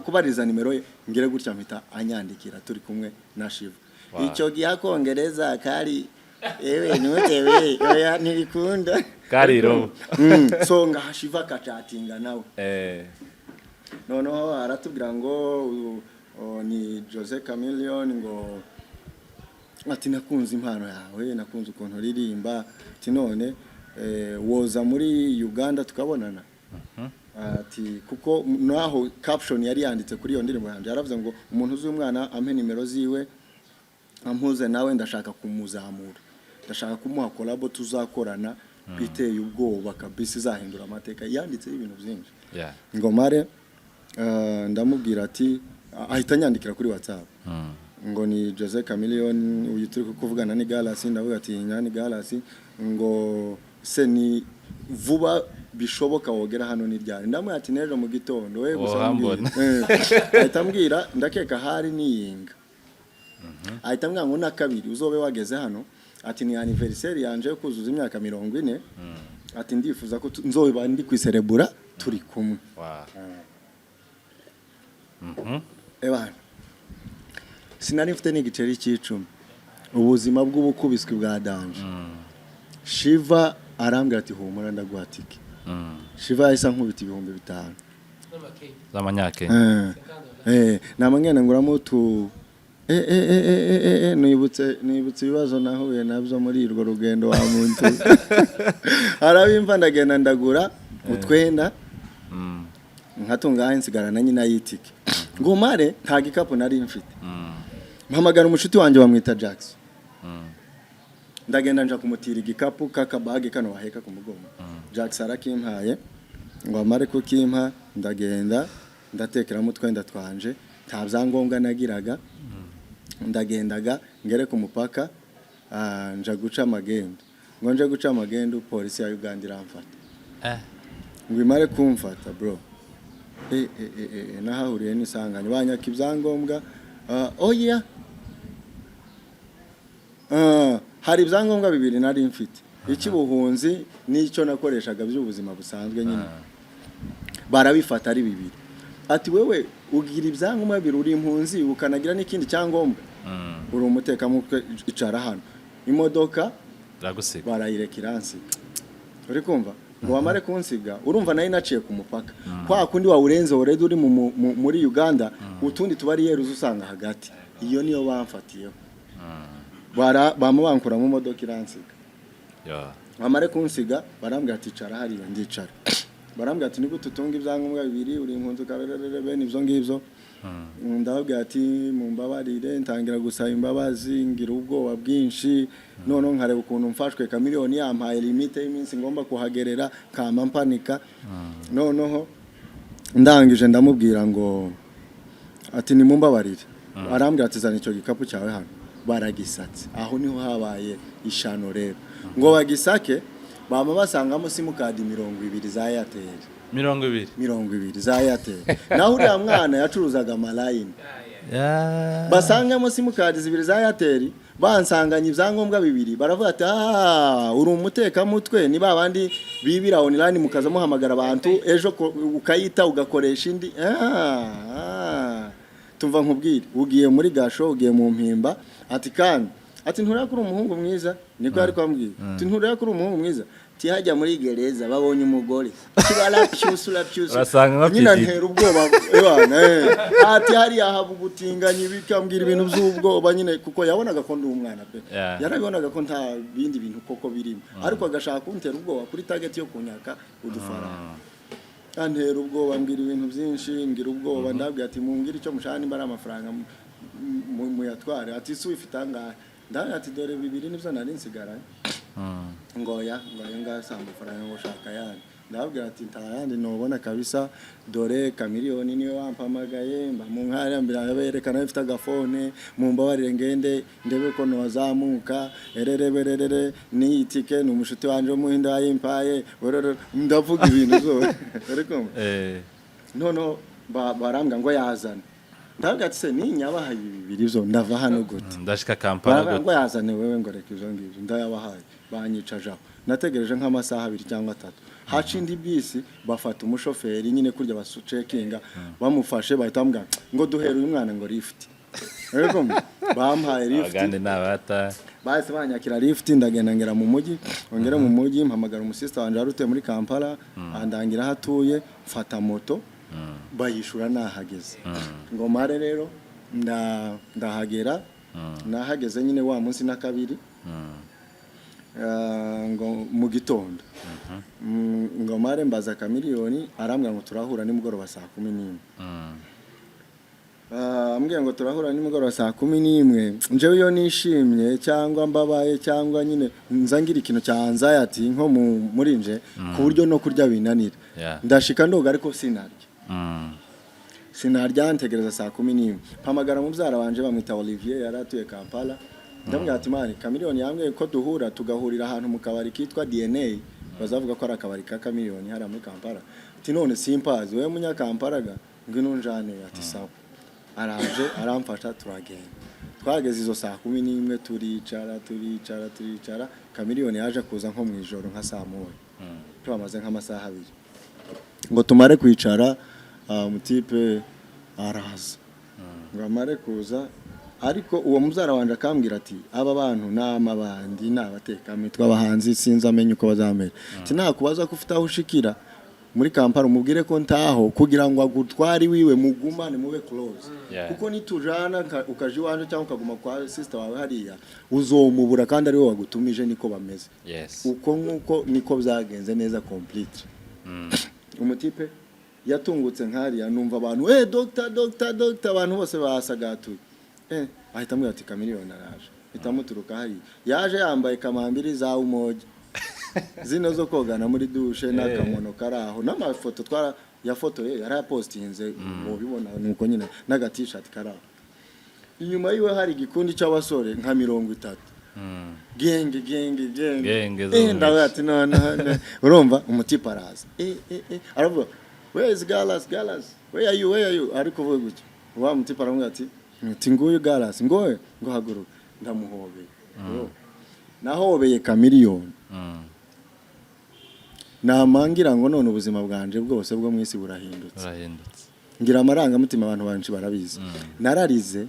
kubariza nimero ye, ngire gutya mpita anyandikira turi kumwe na Shiva. Icyo gihe akongereza kari ewe ntutewe, oya, ntibikunda. Kari robo. So ngaha Shiva akacatinga nawe. Noneho aratubwira ngo ni Jose Chameleone, ngo ati: "Nakunze impano yawe, nakunze ukuntu uririmba," ati: "None woza muri Uganda tukabonana?" Ati kuko naho caption yari yanditse kuri iyo ndirimbo yanjye, yaravuze ngo: "Umuntu uzi umwana ampe nimero ziwe, ampuze nawe, ndashaka kumuzamura, ndashaka kumuha collabo tuzakorana iteye ubwoba kabisa, izahindura amateka." Yanditseho ibintu byinshi. Ngo mare, ndamubwira ati, ahita anyandikira kuri WhatsApp ngo: "Ni Jose Chameleone, uyu turi kuvugana ni Galasi?" Ndavuga ati: "Nyani Galasi." Ngo: "Se ni vuba bishoboka wogera hano ni ryari?" Ndamubwira ati: "N'ejo mu gitondo we gusa Wohambona. mbwira." Ahita ambwira, ndakeka hari niyinga, ahita ambwira ngo: "Na kabiri uzobe wageze hano," ati "ni anniversaire yanje yo kuzuza imyaka 40," ati "ndifuza ko nzoba ndi kwiserebura turi kumwe." Ebana, sinari mfite n'igiceri cy'icumi, ubuzima bw'ubukubiswi bwa danger. Shiva. Arambwira ati: "Humura, ndaguha tike." Shiva yahise ankubita 5000 z'amanyakenya. Nama ngenda nguramo utu nibutse ibibazo nahuye nabyo muri urwo rugendo wa muntu arabimva. Ndagenda ndagura utwenda nkatungaho, nsigarana nyina y'itike ngo mare. Nta gikapu nari mfite. Mpamagara umushuti wanjye bamwita Jackson. Ndagenda nja kumutira igikapu k'akabage kano waheka ku mugongo. Jackson arakimpaye. Ngo amare kukimpa, ndagenda ndatekeramo utwenda twanje. Nta byangombwa nagiraga. Ndagendaga ngere ku mupaka, nja guca amagendo. Ngo nje guca amagendo, polisi ya Uganda iramfata. Ngo imare kumfata, bro, nahahuriye n'isanganya. Banyaka ibyangombwa. Oya, hari ibyangombwa bibiri nari mfite, icy'ubuhunzi n'icyo nakoreshaga by'ubuzima busanzwe nyine. Barabifata ari bibiri, ati: "Wewe ugira ibyangombwa bibiri, uri impunzi ukanagira n'ikindi cyangombwa, uri umutekamutwe, icara hano." Imodoka iragusiga. Barayireka iransiga. Uri kumva? Ngo bamare kunsiga, urumva nari naciye ku mupaka kwa kundi wawurenze already uri muri Uganda, utundi tubariyeri uza usanga hagati. Iyo niyo bamfatiyeho. Bara bama bankura mu modoka, iransiga. Bamare kunsiga, barambwira ati: "Icara hariya." Ndicara. Barambwira ati: "Nigute utunga ibyangombwa bibiri, uri impunzi ukarerere?" Bene ibyo ngibyo. Ndababwira ati: "Mumbabarire." Ntangira gusaba imbabazi, ngira ubwoba bwinshi. Noneho nkareba ukuntu mfashwe, Kamiliyoni yampaye limite y'iminsi ngomba kuhagerera, kama mpanika. Noneho ndangije ndamubwira ngo ati: "Nimumbabarire." Arambwira ati: "Zana icyo gikapu cyawe hano." Baragisatse. Aho niho habaye ishano rero. Ngo bagisake, bama basangamo simukadi 20 za Airtel. 20? 20 za Airtel. Naho uriya mwana yacuruzaga amalayini. Basangamo simukadi zibiri za Airtel, bansanganye ibyangombwa bibiri. Baravuga ati: "Ah, uri umutekamutwe, ni ba bandi bibira online mukaza muhamagara abantu ejo ukayita ugakoresha indi." Ah, ah. Tumva nkubwire, ugiye muri gasho, ugiye mu mpimba. Ati kandi ati: "Ntureba ko uri umuhungu mwiza?" Niko yari kwambwira. Ati: "Ntureba ko uri umuhungu mwiza?" Tihajya muri gereza babonye umugore kibarapyusa, urapyusa. Urasanga nka nyina PDD. Ntera ubwoba ebana, ati hariya haba ubutinganyi, bikambwira ibintu by'ubwoba nyine, kuko yabonaga ko ndi umwana pe. Yarabibonaga ko nta bindi bintu koko birimo, ariko agashaka kuntera ubwoba kuri target yo kunyaka udufaranga. Antera ubwoba, mbwira ibintu byinshi, ngira ubwoba. Ndabwira ati: "Mumbwire icyo mushaka, nimba ari amafaranga muyatware." Ati: "Si wifite angahe?" Ndabwira ati: "Dore bibiri nibyo nari nsigaranye." Ngo ya, ngo ayo ngayo si amafaranga, ngo shaka ayandi. Ndababwira ati: "Nta yandi nubona kabisa, dore Kamiliyoni niwe wampamagaye, mba mu nkari mbere berekana mfite agafone, mumbabarire ngende ndebe ko nozamuka ererebererere, n'iyi tike ni umushuti wanje w'umuhinde wayimpaye werere." Ndavuga ibintu zose, uri kumva? Noneho barambwira ngo yazane. Ndavuga ati: "Se ninyabahaye ibi bibiri byo ndava hano gute?" Ndashika Kampala Baravuga ngo gute? "Yazane wewe." Ngo reka ibyo ngibyo, ndayabahaye. Banyicaje aho, nategereje nk'amasaha 2 cyangwa 3, haca indi bisi, bafata umushoferi nyine kurya basucekinga. Bamufashe bahita bamubwira ngo: "Duhere uyu mwana ngo lift." Ariko bampaye lift. Abagande ni abata. Bahise banyakira lift, ndagenda ngera mu mujyi. Ngere mu mujyi, mpamagara umusista wanje wari utuye muri Kampala, andangira aho atuye, mfata moto bayishura nahageze. Ngo mare rero ndahagera, nahageze nyine wa munsi na kabiri. Ngo mu gitondo, ngo mare mbaza Kamiliyoni, arambwira ngo turahura nimugoroba saa 11. Ambwiye ngo turahura nimugoroba saa 11. Njyewe iyo nishimye cyangwa mbabaye cyangwa nyine nza ngira ikintu cya anxiety nko muri nje, ku buryo no kurya binanira. Ndashika ndoga ariko sinarya. Sinarya, ntegereza saa 11, mpamagara mubyara wanje bamwita Olivier, yari atuye Kampala. Ndamubwira ati: "Mani, Kamiliyoni yambwiye ko duhura, tugahurira ahantu mu kabari kitwa DNA, bazavuga ko ari akabari ka Kamiliyoni hariya muri Kampala." Ati: "None simpazi wowe munyakampala ga, ngwino unjane." Ati: "Sawa." Araje aramfasha, turagenda. Twageze izo saa 11, turicara, turicara, turicara. Kamiliyoni yaje kuza nko mu ijoro nka saa 1, tubamaze nk'amasaha 2. Ngo tumare kwicara, umutipe araza. Ngo amare kuza Ariko uwo mubyara wanje akambwira ati: "Aba bantu ni amabandi, ni abatekamitwe, abahanzi sinzi amenye uko bazamera." Ati: "Nakubaza ko ufite aho ushikira muri Kampala, umubwire ko ntaho, kugira ngo agutware iwiwe, mugumane, mube close, kuko nitujana ukaja iwanje cyangwa ukaguma kwa sister wawe hariya, uzomubura kandi ari we wagutumije. Niko bameze." Uko nk'uko niko byagenze neza complete. Umutipe yatungutse nkariya, numva abantu: "Eh, doctor, doctor, doctor!" Abantu bose basagatuye. Ahita ambwira ati: "Chameleone araje." Ahita amuturuka hariya, yaje yambaye kamambiri za Umoja zino zo kogana muri douche, n'akamono kari aho, n'amafoto twara yafotoye yarayapostinze, mubibona. Nuko nyine n'aga t-shirt kari aho. Inyuma yiwe hari igikundi cy'abasore nka 30, genge genge genge. Genge zo Ndavuga ati: "No, no, no." Urumva umutipe araza, aravuga: "Where is Galas? Galas, where are you? Where are you?" Ari kuvuga gutyo, wa mutipe aramubwira ati: "Nguyu Galas." Ngowe ngo haguruka, ndamuhobeye. Bro, nahobeye Chameleone, namangira ngo none ubuzima bwanje bwose bwo mu isi burahindutse. Urahindutse. Ngira amarangamutima, abantu benshi barabizi. Nararize,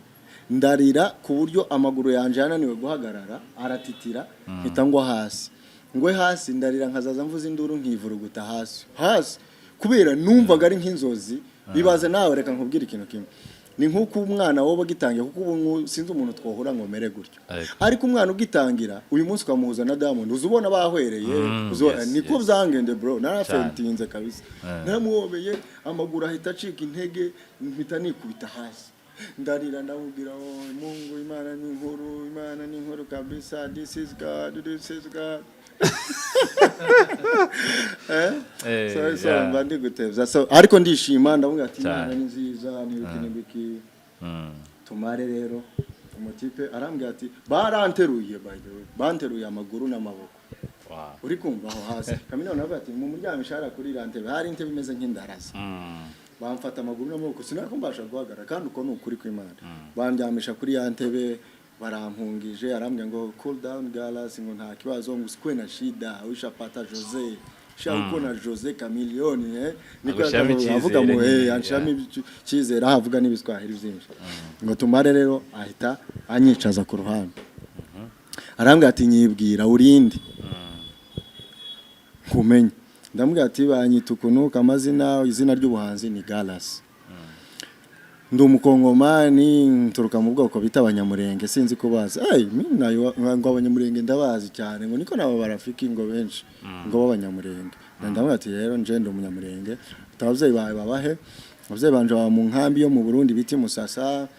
ndarira ku buryo amaguru yanje yananiwe guhagarara, aratitira, mpita ngwa hasi. Ngwe hasi, ndarira, nkazaza mvuza induru, nkivuruguta hasi hasi, kubera numvaga ari nk'inzozi. Bibaze nawe, reka nkubwire ikintu kimwe: ni nk'uko umwana wowe ugitangira, kuko ubu sinzi umuntu twohura ngo mere gutyo, ariko umwana ugitangira uyu munsi ukamuhuza na Diamond, uza ubona bahwereye, niko byangende bro, narafentinze kabisa. Naramuhobeye, amaguru ahita acika intege, mpita nikubita hasi, ndarira, ndamubwira: "Oh, Mungu, Imana ni nkuru, Imana ni nkuru kabisa. This is God, this is God." So mba ndi gutevya. So ariko ndishima, ndavuga ati: "Imana ni nziza," n'ibiki n'ibiki. Tumare rero, umutipe arambwira ati baranteruye, by the way, banteruye amaguru n'amaboko. Uri kumva aho hasi, Chameleone aravuga ati: "Mu muryamisha hariya kuri iriya ntebe." Hari intebe imeze nk'indaraza. Bamfata amaguru n'amaboko, sinako mbasha guhagarara, kandi uko ni ukuri kw'Imana. Bandyamisha kuri ya ntebe, barampungije, arambwira ngo: "Cool down, Galas," ngo: "Nta kibazo," ngo: "Usikuwe na shida, ushapata Jose sha, uko na Jose Chameleone." Niko Agushyiramo yakavuga, avuga mu icyizere nyine, anshiramo icyizere, aho avuga n'ibiswahili byinshi. Ngo tumare rero, ahita anyicaza ku ruhande, arambwira ati: "Nyibwira, urinde nkumenye." Ndamubwira ati: "Banyita ukuntu amazina, izina ry'ubuhanzi ni Galas, ndi umukongomani, nturuka mu bwoko bita Abanyamurenge, sinzi ko bazi." Hey, mimi nayo ngo Abanyamurenge ndabazi cyane, ngo niko nabo barafiki, ngo benshi ngo b'Abanyamurenge. Ndamubwira ati: "Rero nje ndi Umunyamurenge." Ati: "Ababyeyi bawe babahe?" "Ababyeyi banje baba mu nkambi yo mu Burundi bita Musasa,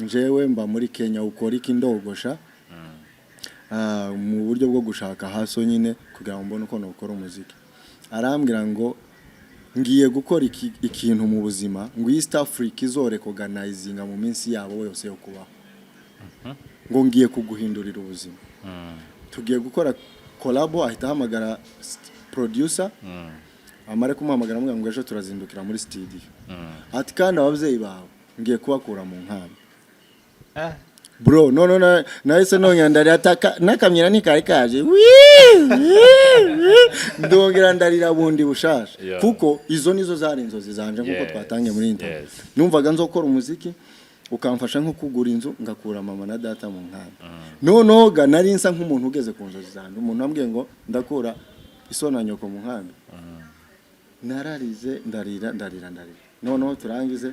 njewe mba muri Kenya." "Ukora iki?" "Ndogosha." Mu buryo bwo gushaka haso nyine kugira ngo mbone uko nokora umuziki. Arambwira ngo: "Ngiye gukora ikintu mu buzima," ngo "East Africa izorecognizinga mu minsi yabo yose yo kubaho," ngo: "Ngiye kuguhindurira ubuzima, tugiye gukora collabo." Ahita ahamagara producer, amare kumuhamagara amubwira ngo: "Ejo turazindukira muri studio." Ati: "Kandi ababyeyi bawe ngiye kubakura mu nkambi." Bro, no no no, nahise nongera ndarira, ataka nakamyira ntikari kaje. Wii, wii, wii. Ndongera ndarira bundi bushasha, kuko izo nizo zari inzozi zanje nkuko twatangiye muri interview. Numvaga nzokora umuziki ukamfasha nko kugura inzu, ngakura mama na data mu nkambi. Noneho ga nari nsa nk'umuntu ugeze ku nzozi zanjye, umuntu ambwiye ngo ndakura iso na nyoko mu nkambi. Nararize, ndarira, ndarira, ndarira. Noneho turangize,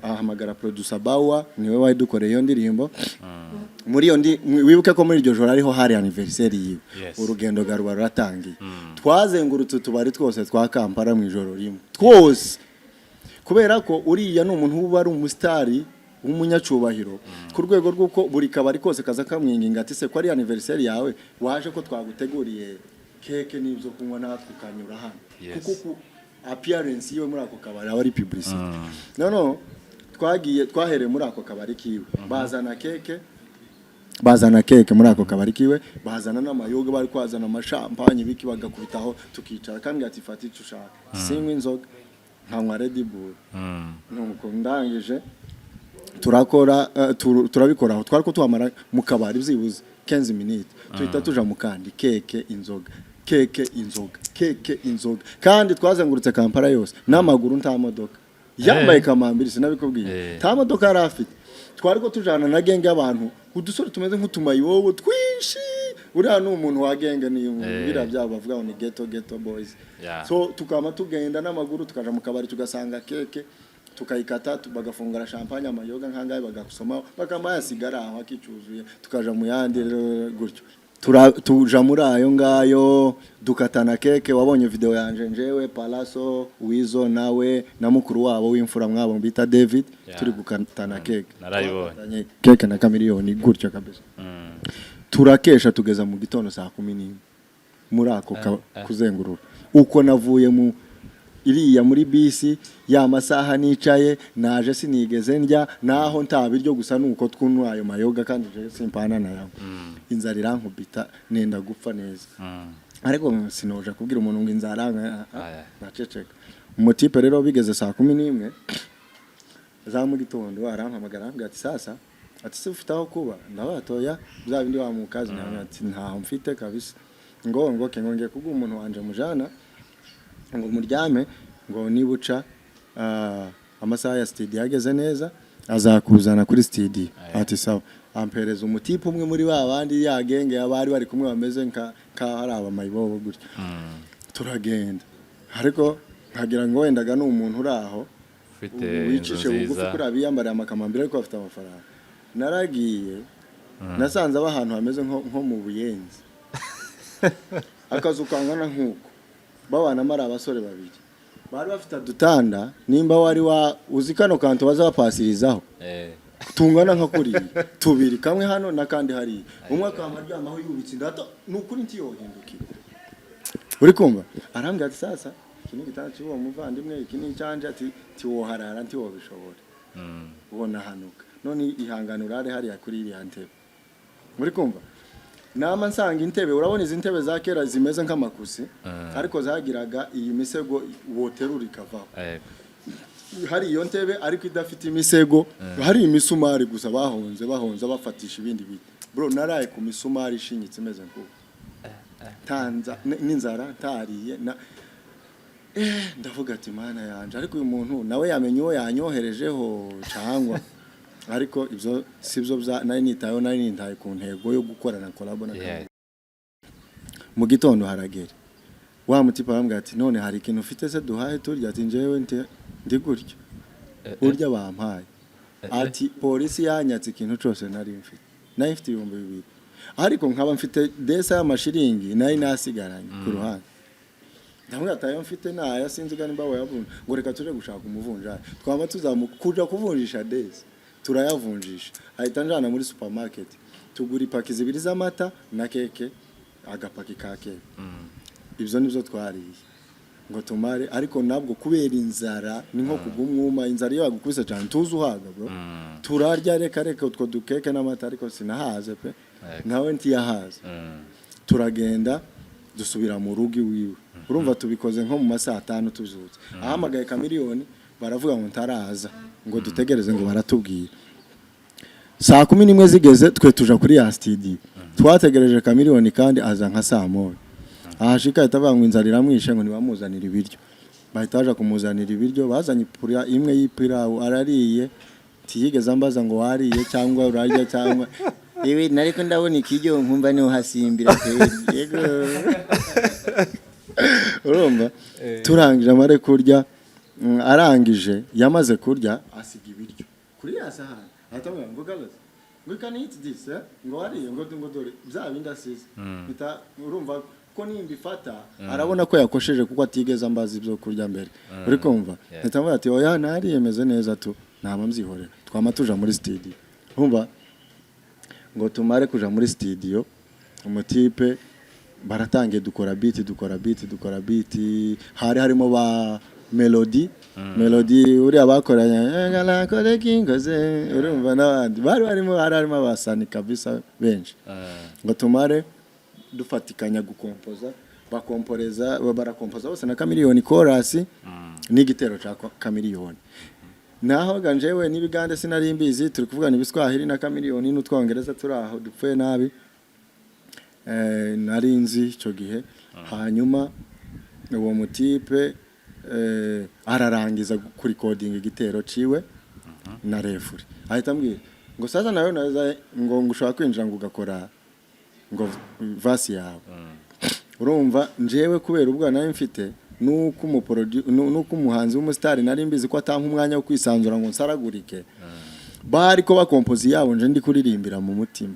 ahamagara producer Bawa, niwe wadukoreye iyo ndirimbo. Muri iyo ndi wibuke ko muri iryo joro ariho hari anniversaire yiwe. Urugendo garuba ruratangiye, twazengurutse utubari twose twa Kampala mu ijoro rimwe twose, kubera ko uriya ni umuntu uba ari umusitari w'umunyacubahiro ku rwego rw'uko buri kabari kose kaza kamwinginga ati: "Se ko ari anniversaire yawe, waje ko twaguteguriye keke n'ibyo kunywa, natwe ukanyura hano?" Kuko ku appearance yiwe muri ako kabari aba ari publicity. No twagiye, twahereye muri ako kabari kiwe, bazana keke, bazana keke muri ako kabari kiwe, bazana n'amayoga, bari kwazana amashampanye biki, bagakubitaho, tukicara. Kambwira ati: "Fata icyo ushaka." Sinywa inzoga, nkanywa Red Bull. Nuko ndangije turakora, turabikora aho twari ko tuhamara mu kabari byibuze 15 minutes, tuhita tuja mu kandi, keke, inzoga, keke, inzoga, keke, inzoga. Kandi twazengurutse Kampala yose n'amaguru, nta modoka, yambaye kamambiri, sinabikubwiye? Nta modoka yari afite. Twari ko tujana na gang y'abantu, udusore tumeze nk'utumayiwobo twinshi. Uriya ni umuntu wa gang, ni biriya byabo bavuga ngo ni ghetto, ghetto boys. So tukaba tugenda n'amaguru, tukaja mu kabari, tugasanga keke, tukayikata, bagafungura champagne, amayoga nkangahe, bagasoma, bakamba yasigara aho akicuzuye, tukaja mu yandi. Rero gutyo tuja muri ayo ngayo, dukatana keke. Wabonye video yanje, njewe, Palaso, Wizo, nawe na mukuru wabo w'imfura mwabo bita David, turi gukatana keke. Narayibonye. Twakatanye keke na Kamiliyoni gutyo kabisa. Turakesha tugeza mu gitondo saa 11 muri ako kuzengurura. Uko navuye mu iriya muri bisi ya masaha nicaye, naje sinigeze ndya, naho nta biryo, gusa nuko twunywa ayo mayoga, kandi je simpana nayo. Inzara irankubita, nenda gupfa neza, ariko sinoja kubwira umuntu ngo inzara Aya. naceceka. Umutipe rero bigeze saa 11 za mu gitondo arampamagara, arambwira ati: "Sasa," ati, "se ufite aho kuba?" Ndabatoya bya bindi wa mu kazi. Ati: "Ntaho mfite kabisa." Ngo ke ngo ngiye kuguha umuntu wanje mujana, ngo muryame, ngo nibuca amasaha ya studio yageze neza azakuzana kuri studio. Ati: "Sawa." Ampereza umutipe umwe muri ba bandi ya gang abari bari kumwe, bameze nka hari abamayibobo gutya. Turagenda, ariko nkagira ngo wendaga ni umuntu uri aho ufite inzu wicishe bugufi nziza. Kuri abiyambariye amakamambiri ariko bafite amafaranga. Naragiye, nasanze aba ahantu hameze nko mu Buyenzi, akazu kangana nk'uko, babanamo ari abasore babiri, bari bafite udutanda, nimba wari wa uzi kano kantu baza bapasirizaho, tungana nka kuriya, tubiri, kamwe hano n'akandi hariya. Umwe akaba aryamaho yubitse inda, ni ukuri ntiyohindukira. Uri kumva? Arambwira ati: "Sasa iki ni igitanda cy'uwo muvandimwe, iki ni icyanje." Ati: "Tiwoharara, ntiwobishobora, ubona hanuka none, ihangane urare hariya kuri iriya ntebe." Muri kumva? Nama nsanga intebe, urabona izi ntebe za kera zimeze nk'amakusi, ariko zagiraga iyi misego woterura ikavaho. Hari iyo ntebe ariko idafite imisego, hari imisumari gusa bahonze bahonze bafatisha ibindi biti. Bro, naraye ku misumari ishinyitse imeze nk'uko tanza n'inzara, ntariye na ndavuga ati: "Mana yanje, ariko uyu muntu nawe yamenye uwo yanyoherejeho cyangwa?" Ariko ibyo sibyo bya nari nitayeho, nari nitaye ku ntego yo gukorana collabo na Mu gitondo haragera, wa mutipa arambwira ati: "None hari ikintu ufite se duhaye turya?" Ati: "Njyewe ndi gutyo, urya bampaye." Ati: "Polisi yanyatse ikintu cyose nari mfite, nari mfite 2000, ariko nkaba mfite desa y'amashiringi nari nasigaranye ku ruhande." Ndamubwira ati: "Ayo mfite naya, sinzi kandi nimba wayavunja." Ngo: "Reka tuje gushaka umuvunjayi." Twaba tuzamuka kuja kuvunjisha desa, turayavunjisha, ahita anjana muri supermarket, tugura ipaki zibiri z'amata na keke, agapaki ka keke. Ibyo nibyo twariye ngo tumare, ariko nabwo kubera inzara ni nko kugwa umwuma. Inzara iyo yagukubise cyane tuzi uhaga, bro. Turarya, reka reka, utwo dukeke n'amata, ariko sinahaze pe, nawe ntiyahaze. Turagenda dusubira mu rugo iwiwe. Urumva tubikoze nko mu masaha 5 tubyutse. Ahamagaye Kamiliyoni, baravuga ngo ntaraza, ngo dutegereze, ngo baratubwira. Saa 11 zigeze, twe tuja kuri ya studio. Twategereje Kamiliyoni kandi aza nka saa 1. Ahashika ahita avuga ngo inzara iramwishe, ngo ntibamuzanire ibiryo. Bahita baja kumuzanira ibiryo, bazanye ipura imwe y'ipirawu, arariye, ntiyigeze ambaza ngo wariye cyangwa urarya cyangwa Yewe, nariko ndabona ikiryo nkumva niho hasimbira kweli, yego. Urumva, turangije amare kurya, arangije yamaze kurya asiga ibiryo kuri ya sahani, ahita amubwira ngo: "Galas, ngo can eat this, eh?" Ngo wariye, ngo dore bya bindi asize. Mpita urumva ko nimba ifata arabona ko yakosheje kuko atigeze ambaza ibyo kurya mbere. Uri kumva? Mpita amubwira ati: "Oya, nariye, meze neza tu." Nama mbyihorera, twama tuja muri studio. Urumva, ngo tumare kuja muri studio, umutipe baratangiye, dukora beat, dukora beat, dukora beat. Hari harimo ba Melody, Melody uriya bakoranye "Nakore kingoze", urumva, n'abandi bari barimo, hari harimo abasani kabisa benshi. Ngo tumare dufatikanya gukompoza, bakomporeza, barakompoza bose na Kamiliyoni chorus n'igitero ca Kamiliyoni. Naho ganjewe n'ibigande sinari mbizi, turi kuvugana ibiswahili na Kamiliyoni n'utwongereza turi aho dupfuye nabi, nari nzi icyo gihe. Hanyuma uwo mutipe ararangiza kurikodinga igitero ciwe na refrain, ahita ambwira Ngo sasa nawe naweza ngo ushobora kwinjira ngo ugakora ngo verse yawe. Urumva, njyewe kubera ubwana nari mfite nuko umuhanzi w'umusitari nari mbizi ko atampa umwanya wo kwisanzura ngo nsaragurike, bari ko bakompoza yabo, nje ndi kuririmbira mu mutima,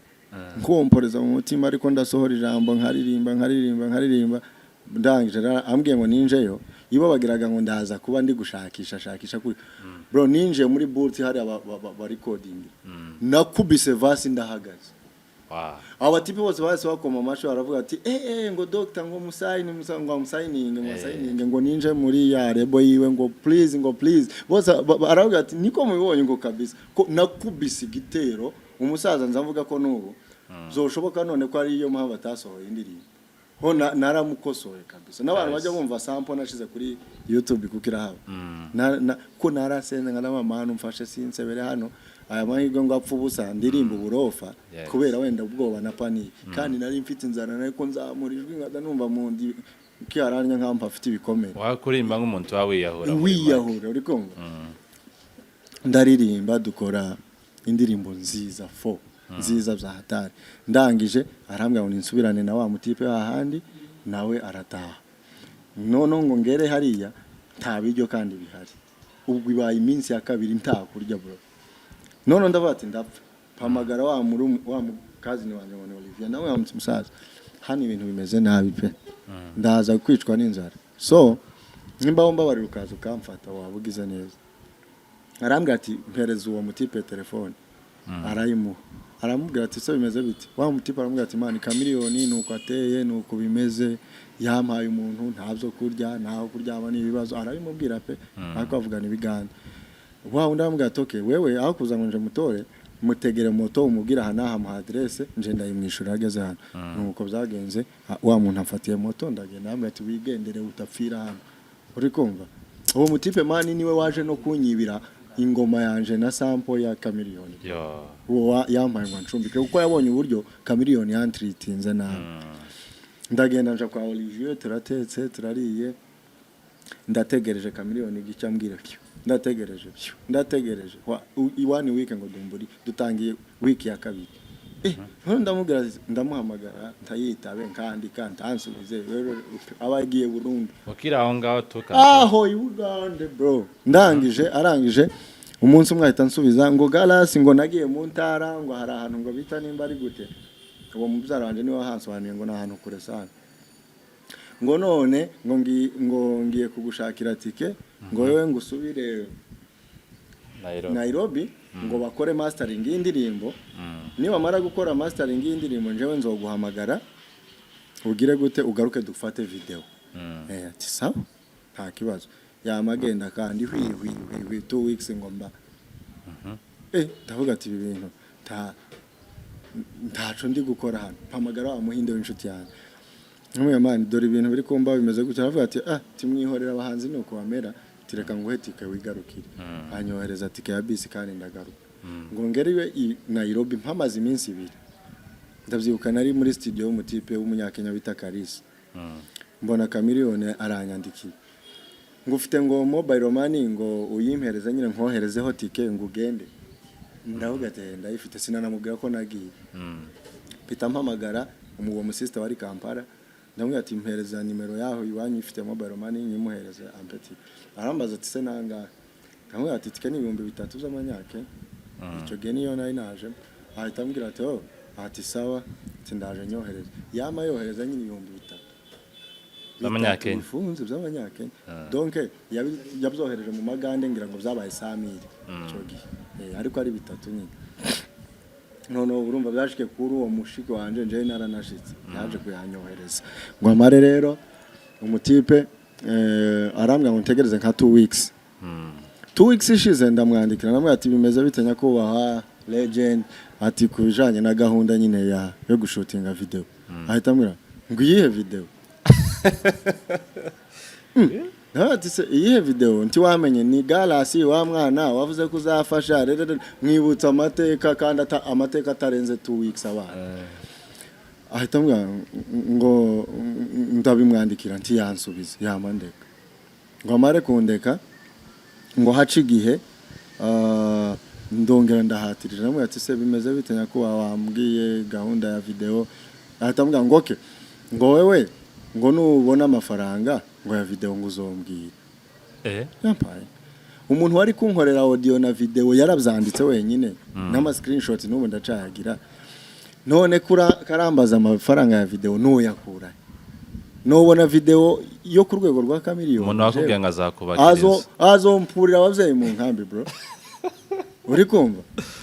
nkomporeza mu mutima, ariko ndasohora ijambo, nkaririmba, nkaririmba, nkaririmba. Ndangije ambwiye ngo ninjeyo, ibo bagiraga ngo ndaza kuba ndi gushakisha shakisha kuri bro. Ninjiye muri booth hari aba ba recording, nakubise verse ndahagaze. Abo batipe bose bahise bakoma amashyi, baravuga ati eh eh, ngo doctor, ngo musayini ngo musayininge, ngo musayininge, ngo ninje muri ya label yiwe, ngo please, ngo please. Bose aravuga ati niko mubibonye, ngo kabisa ko nakubise igitero. Umusaza nza mvuga ko n'ubu zoshoboka none ko ariyo mpamvu atasohoye indirimbo ho naramukosoye kabisa n'abantu Nice. bajya bumva sample nashize kuri YouTube kuko irahaba. Ko narasenze nka mama hano mfashe sinsebere hano aya mahirwe ngo apfe ubusa ndirimba uburofa kubera wenda ubwoba na panic, kandi nari mfite inzara, ariko nzamura ijwi nkaza numva mu ndi kiharanya nkaho mpafite ibikomere. Wakurimba nk'umuntu wa wiyahura muri make. Wiyahura, uri kumva? Ndaririmba, dukora indirimbo nziza fo nziza bya hatari. Ndangije arambwira ngo ninsubirane na wa mutipe hahandi, nawe arataha. Noneho ngo ngere hariya nta biryo kandi bihari. Ubwo ibaye iminsi ya kabiri nta kurya, bro. None ndavuga ati ndapfa, mpamagara wa muru wa mukazini wanjye ngo ni Olivier, nawe wa musaza, hano ibintu bimeze nabi pe, ndaza kwicwa n'inzara, so nimba wumbabarira ukaza ukamfata waba ugize neza. Arambwira ati mpereza uwo mutipe telefone. Arayimuha, aramubwira ati se bimeze bite? Wa mutipe aramubwira ati man, Chameleone nuko ateye, nuko bimeze, yampaye umuntu, nta byo kurya, ntaho kuryama, ni ibibazo. Arabimubwira pe, ariko avugana ibiganda. Wa undi aramubwira ati okay, wewe aho kuza ngo nje mutore, mutegere moto, umubwire aha n'aha, muha adresse, nje ndayimwishura ageze hano. Nuko byagenze, wa muntu amfatiye moto, ndagenda. Arambwira ati wigendere utapfira hano, uri kumva? Uwo mutipe man niwe waje no kunyibira ingoma yanje na sample ya Chameleone. Yo. Uwo yampaye ngo ancumbike kuko yabonye uburyo Chameleone yantreatinze nabi. Ndagenda nja kwa Olivier, turatetse, turariye, ndategereje Chameleone igice ambwira pyo, ndategereje pyo, ndategereje one week ngo dumburi dutangiye week ya kabiri. None ndamubwira ati, ndamuhamagara ntayitabe, nkandika ntansubize, rero aba agiye burundu. Ukiri aho ngaho tuka. Aho i Bugande, bro. Ndangije, arangije umunsi umwe ahita ansubiza ngo Galasi, ngo nagiye mu ntara, ngo hari ahantu ngo bita nimba ari gute, uwo mubyara wanjye niwe wahansobanuye, ngo ni ahantu kure sana, ngo none ngo ngiye kugushakira tike, ngo wewe ngo usubire Nairobi. Nairobi, ngo bakore mastering y'indirimbo. Nibamara gukora mastering y'indirimbo, njyewe nzoguhamagara ugire gute, ugaruke dufate video. Ati sawa, nta kibazo. Yama agenda kandi hwi hwi hwi hwi, 2 weeks ngo mba ndavuga ati ibi bintu ntaco ndi gukora hano. Mpamagara wa muhinde w'inshuti yanjye, nkamwe man, dore ibintu biri kumba bimeze gutya. Aravuga ati ah, timwihorera, abahanzi ni uko bamera, tireka nguhe tike wigarukire. Anyohereza tike ya bisi kandi ndagaruka ngo ngere iwe i Nairobi. Mpamaze iminsi 2, ndabyibuka nari muri studio y'umutipe w'umunyakenya bita Kalisa. Mbona Chameleone aranyandikiye ngo ufite ngo mobile money, ngo uyimpereze nyine nkoherezeho tike ngo ugende. Ndavuga ati "Eh, ndayifite." Sinanamubwira ko nagiye. Mpita mpamagara uwo musista wari Kampala, ndamubwira ati mpereza nimero yaho iwanyu ifite mobile money, nyimuhereze ampeti. Arambaza ati se nangahe? Ndamubwira ati tike ni 3000 by'amanyake, icyo gihe niyo nari naje. Ahita ambwira ati oh, ati sawa, ati ndaje nyohereza. Yama yohereza nyine 3000 By'amanyakenya. Bifunze by'amanyakenya. Donc yabyohereje mu magande, ngira ngo byabaye 100,000 icyo gihe. Ariko ari bitatu nyine. Noneho urumva byashike kuri uwo mushiki wanje, njewe naranashitse, yaje kuyanyohereza ngo amare. Rero umutipe arambwira ngo ntegereze nka 2 weeks. 2 weeks ishize ndamwandikira, ndamubwira ati bimeze bite nyakubahwa legend, ati ku bijanye na gahunda nyine ya yo gushutinga video. Ahita ambwira ngo iyihe video? Ati se iyihe video? Ntiwamenye ni Galasi wa mwana wavuze ko uzafasha? Rero mwibutsa amateka kandi amateka atarenze 2 weeks abana. Ahita ambwira ngo ndabimwandikira ntiyansubiza, yama ndeka ngo amare kundeka ngo hace igihe. Ndongera ndahatirira, namwe ati: "Se bimeze bite nyakubahwa, wambwiye gahunda ya video?" Ahita ambwira ngo: "Okay," ngo, "wewe ngo nubona amafaranga ngo ya video ngo uzombwira." Yampaye umuntu wari kunkorera audio na video, yarabyanditse wenyine n'ama screenshot, n'ubu ndacayagira. None kura karambaza amafaranga ya video, nuyakura nubona video yo ku rwego rwa Chameleone? Umuntu wakubwiye ngo azakubakira azo inzu. Azompurira abavyeyi mu nkambi, bro, uri kumva?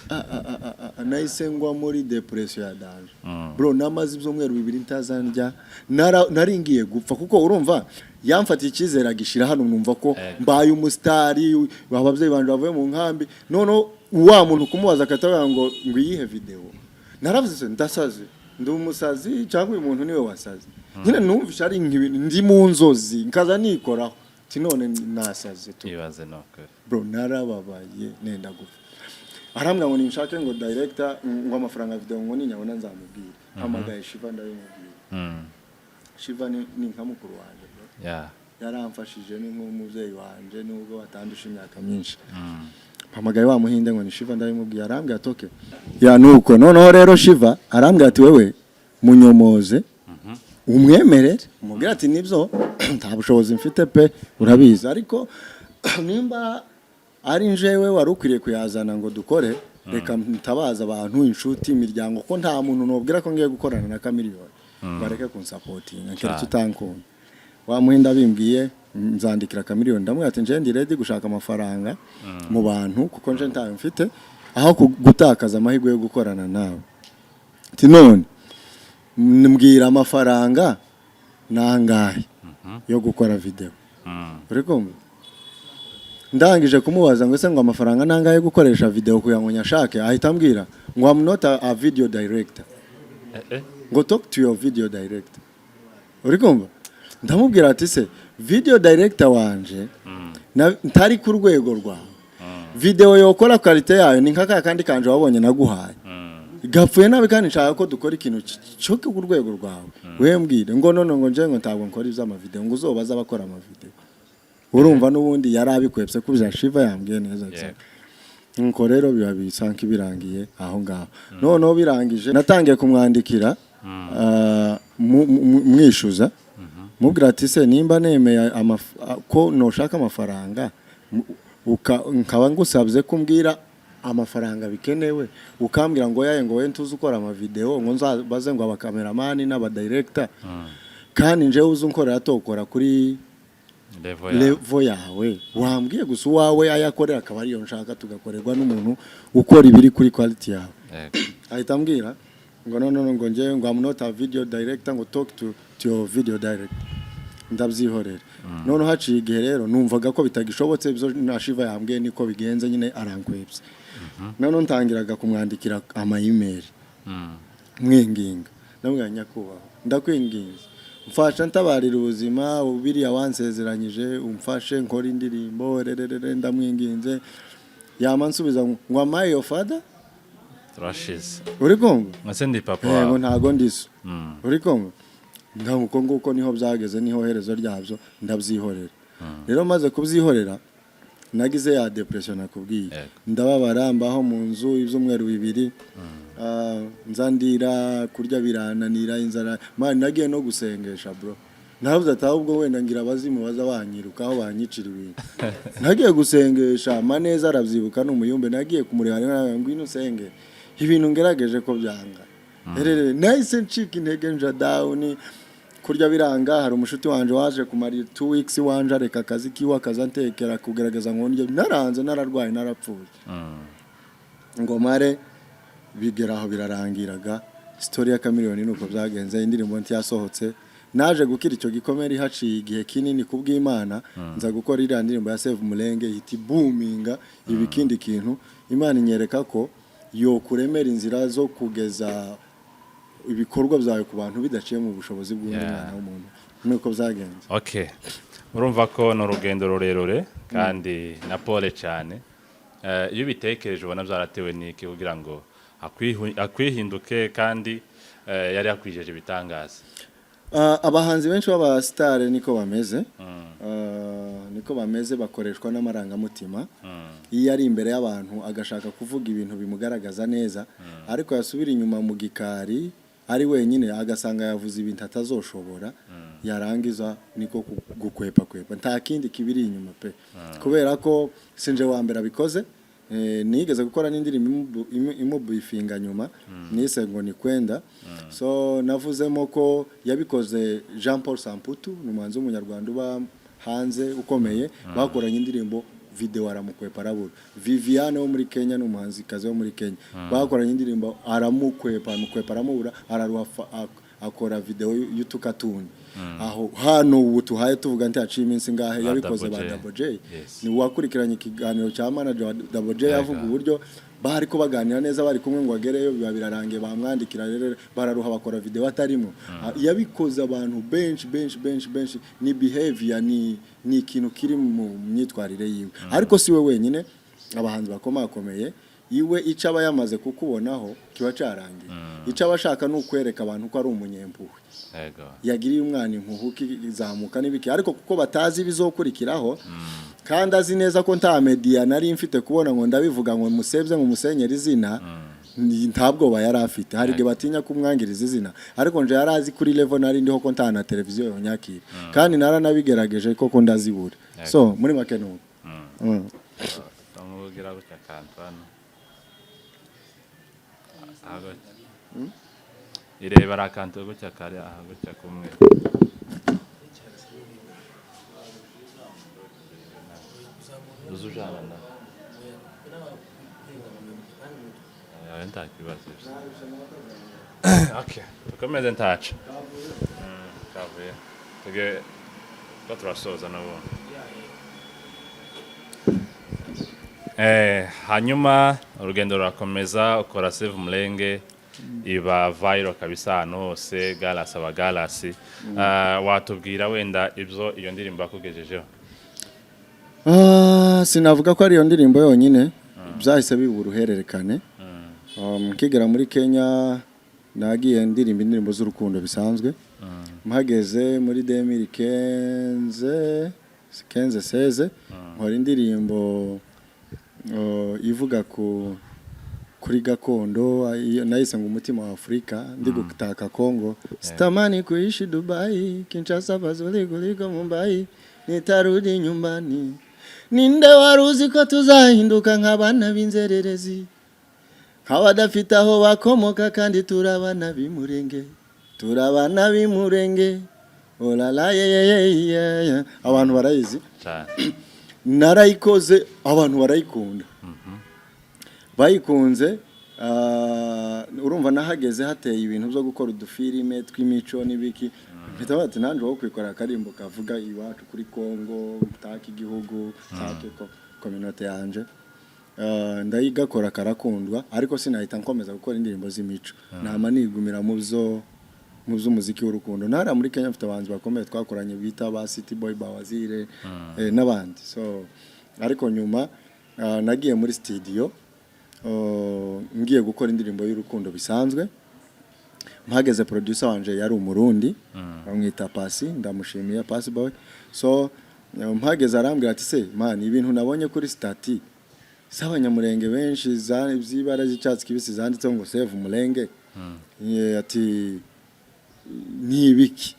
Ah, ah, ah, ah, ah, nahise ngwa muri depression ya danger, bro. Namaze ibyumweru 2 ntazandya. Nari ngiye gupfa, kuko urumva yamfatiye icyizere agishira hano, numva ko mbaye umusitari, ababyeyi banje bavuye mu nkambi. Noneho wa muntu kumubaza akatavuga ngo iyihe video? Naravuze: "Se ndasaze, ndi umusazi cyangwa uyu muntu niwe wasaze?" Nyine numvishe ari nk'ibintu ndi mu nzozi, nkaza nikoraho ti none nasaze tu. Ibaze no kure. Bro, narababaye, nenda gupfa. Arambwira ngo ninshake ngo director, ngo amafaranga ya video ngo ninyabona nzamubwira. Hamagaye Shiva, ndabimubwira. Shiva ni nka mukuru wanjye, bro. Yaramfashije, ni nk'umubyeyi wanje nubwo batandusha imyaka myinshi. Mpamagaye wa muhinde ngo ni Shiva, ndabimubwiye. Arambwira ati: "Okay." Ya, nuko noneho rero Shiva arambwira ati: "Wewe munyomoze, umwemerere, umubwire ati nibyo, nta bushobozi mfite pe, urabizi, ariko nimba ari njewe wari ukwiriye kuyazana ngo dukore, reka ntabaza abantu, inshuti, imiryango, ko nta muntu nubwira ko ngiye gukorana na Chameleone bareke kunsapotinga keretse utankunda." Wa muhinda bimbwiye, nzandikira Chameleone, ndamubwira ati: "Nje ndi ready gushaka amafaranga mu bantu kuko nje ntayo mfite, aho gutakaza amahirwe yo gukorana nawe." Ati: "None mbwira, amafaranga nangahe yo gukora video?" Uri kumva? Ndangije kumubaza ngo ese ngo amafaranga nangahe yo gukoresha video kugira ngo nyashake, ahita ambwira ngo: "I'm not a video director," ngo: "Talk to your video director." Uri kumva? Ndamubwira ati: "Se video director wanje ntari ku rwego rwawe, video yokora qualité yayo ni nka kandi kanje wabonye naguhaye gapfuye nabi, kandi nshaka ko dukora ikintu cyo ku rwego rwawe, we mbwire." Ngo: "None ngo nje ngo ntabwo nkora iby'amavideo, ngo uzobaze abakora amavideo." Urumva n'ubundi yari abikwepse kubya Shiva yambwiye neza cyane. Nuko rero biba bisa nk'ibirangiye aho ngaho. Noneho birangije, natangiye kumwandikira, mwishyuza, mubwira ati: "Se nimba nemeye ko noshaka amafaranga, nkaba ngusabye ko umbwira amafaranga bikenewe, ukambwira ngo yaye, ngo we ntuzi ukora amavideo, ngo nzabaze ngo abakameramani n'abadirector, kandi njewe uzi unkorera atokora kuri level yawe." Level yawe, wambwiye gusa uwawe ayakorera akaba ariyo nshaka, tugakorerwa n'umuntu ukora ibiri kuri quality yawe. Ahita ambwira ngo: "No, no, no," ngo, "njyewe ngo I'm not a video director," ngo, "talk to your video director." Ndabyihorera. None haciye igihe rero, numvaga ko bitagishobotse, ibyo na Shiva yambwiye niko bigenze, nyine arankwebye. None ntangiraga kumwandikira ama email, mwinginga, ndamubwira: "Nyakubahwa, ndakwinginze, mfasha, ntabarira ubuzima, biriya wansezeranyije, umfashe nkora indirimbo rererere." Ndamwinginze, yama nsubiza ngo: "Am I your father?" Turashize. Uri kumva? Mwese ndi papa Yego. wawe. Ntago ndiso. Uri kumva? Uko nguko niho byageze, niho herezo ryabyo, ndabyihorera. Rero maze kubyihorera, nagize ya depression nakubwiye. Ndababara, mbaho mu nzu ibyumweru 2. Nza ndira, kurya birananira, inzara. Man, nagiye no gusengesha, bro. Navuze ati ahubwo wenda ngira abazimu baza banyirukaho, banyicira ibintu. Nagiye gusengesha Maneza, arabyibuka, ni umuyumbe. Nagiye kumureba rimwe, ngwino usenge, ibintu ngerageje ko byanga. Rero nahise ncika intege, nja down, kurya biranga. Hari umushuti wanje waje kumara 2 weeks iwanje, areka akazi kiwe, akaza antekera kugerageza ngo ndye. Naranze, nararwaye, narapfuye. Ngo mare bigera aho birarangiraga. Story ya Chameleone nuko byagenze, indirimbo ntiyasohotse. Naje gukira icyo gikomere haciye igihe kinini kubw'Imana, nza gukora iriya ndirimbo ya Save Mulenge, ihita ibuminga, iba ikindi kintu. Imana inyereka ko yokuremera inzira zo kugeza ibikorwa byawe ku bantu bidaciye mu bushobozi bw'undi mwana w'umuntu. Nuko byagenze. Okay, urumva ko ni urugendo rurerure kandi na pole cyane. Iyo ubitekereje ubona byaratewe n'iki kugira ngo akwihinduke kandi yari yakwijeje ibitangaza? Abahanzi benshi b'abasitari niko bameze. Niko bameze, bakoreshwa n'amarangamutima. Iyo ari imbere y'abantu agashaka kuvuga ibintu bimugaragaza neza, ariko yasubira inyuma mu gikari ari wenyine agasanga yavuze ibintu atazoshobora, yarangiza niko gukwepa kwepa. Nta kindi kibiri inyuma pe, kubera ko sinje wa mbere abikoze. Nigeze gukora n'indirimbo imubifinga nyuma, nise ngo ni kwenda. So navuzemo ko yabikoze. Jean Paul Samputu ni umuhanzi w'umunyarwanda uba hanze ukomeye, bakoranye indirimbo, video aramukwepa arabura. Viviane wo muri Kenya, ni umuhanzikazi wo muri Kenya, bakoranye indirimbo aramukwepa, amukwepa aramubura, araruha, akora video y'utukatuni. Aho hano ubu tuhaye tuvuga nti haciye iminsi ngahe Ba yabikoze Double ba J. Double J. Yes. Ni wakurikiranye ikiganiro cya manager wa Double J, avuga uburyo bari ko baganira neza bari kumwe, ngo agereyo biba birarangiye, bamwandikira rero bararuha bakora video atarimo. Yabikoze abantu benshi benshi benshi benshi. Ni behavior, ni ikintu kiri mu myitwarire yiwe, ariko si we wenyine. Abahanzi bakomakomeye, iwe icyo aba yamaze kukubonaho kiba carangiye. Icyo aba ashaka ni ukwereka abantu ko ari umunyempuhwe, yagiriye umwana impuhwe ikizamuka n'ibiki, ariko kuko batazi ibizokurikiraho, kandi azi neza ko nta media nari mfite kubona ngo ndabivuga ngo musebye, ngo musenyere izina, nta bwoba yari afite. Hari igihe batinya kumwangiriza izina, ariko nje yari azi kuri level nari ndiho ko nta na televiziyo yonyakira, kandi naranabigerageje koko ndazibura. So muri make nuko. Ndamubwira gutya akantu hano. Aha gutya. Ireba ari akantu gutya kari aha gutya kumwe. Uzi ujana na. Yawe nta kibazo. Okay, dukomeze ntaca. Kavuye. Tuge ko turasoza n'ubundi. Hanyuma urugendo rurakomeza, ukora Save Mulenge, iba viral kabisa ahantu hose, Galasi aba Galasi. Watubwira wenda ibyo iyo ndirimbo yakugejejeho? Sinavuga ko ari iyo ndirimbo yonyine, byahise biba uruhererekane. Nkigera muri Kenya nagiye ndirimba indirimbo z'urukundo bisanzwe. Mpageze muri 2015, 15, 16, nkora indirimbo ivuga kuri gakondo, iyo nayise ngo umutima wa Afurika, ndi gutaka Kongo. Sitamani kuishi Dubai, Kinshasa pazuri kuliko Mumbai, nitarudi nyumbani. Ninde waruzi ko tuzahinduka nk'abana b'inzererezi, nk'abadafite aho bakomoka, kandi turabana b'Imurenge, turabana b'Imurenge, olala yeyeyeye. Abantu barayizi. Cyane. Narayikoze, abantu barayikunda, bayikunze. Urumva nahageze hateye ibintu byo gukora udufilime tw'imico n'ibiki, mpita bati nanjye wowe kwikorera akarimbo kavuga iwacu kuri Kongo, taka igihugu, take communauté yanje. Ndayigakora karakundwa, ariko sinahita nkomeza gukora indirimbo z'imico, nama nigumira mu by'umuziki w'urukundo. Nara muri Kenya mfite abahanzi bakomeye twakoranye bita ba City Boy, Bawazire, n'abandi. So ariko nyuma nagiye muri studio, ngiye gukora indirimbo y'urukundo bisanzwe. Mpageze producer wanje yari umurundi, bamwita Pasi, ndamushimiye Pasi Boy. So mpageze arambwira ati: "Se man, ibintu nabonye kuri status z'abanyamurenge benshi z'ibara ry'icyatsi kibisi zanditseho ngo Save Umurenge." Ati: "Ni ibiki?"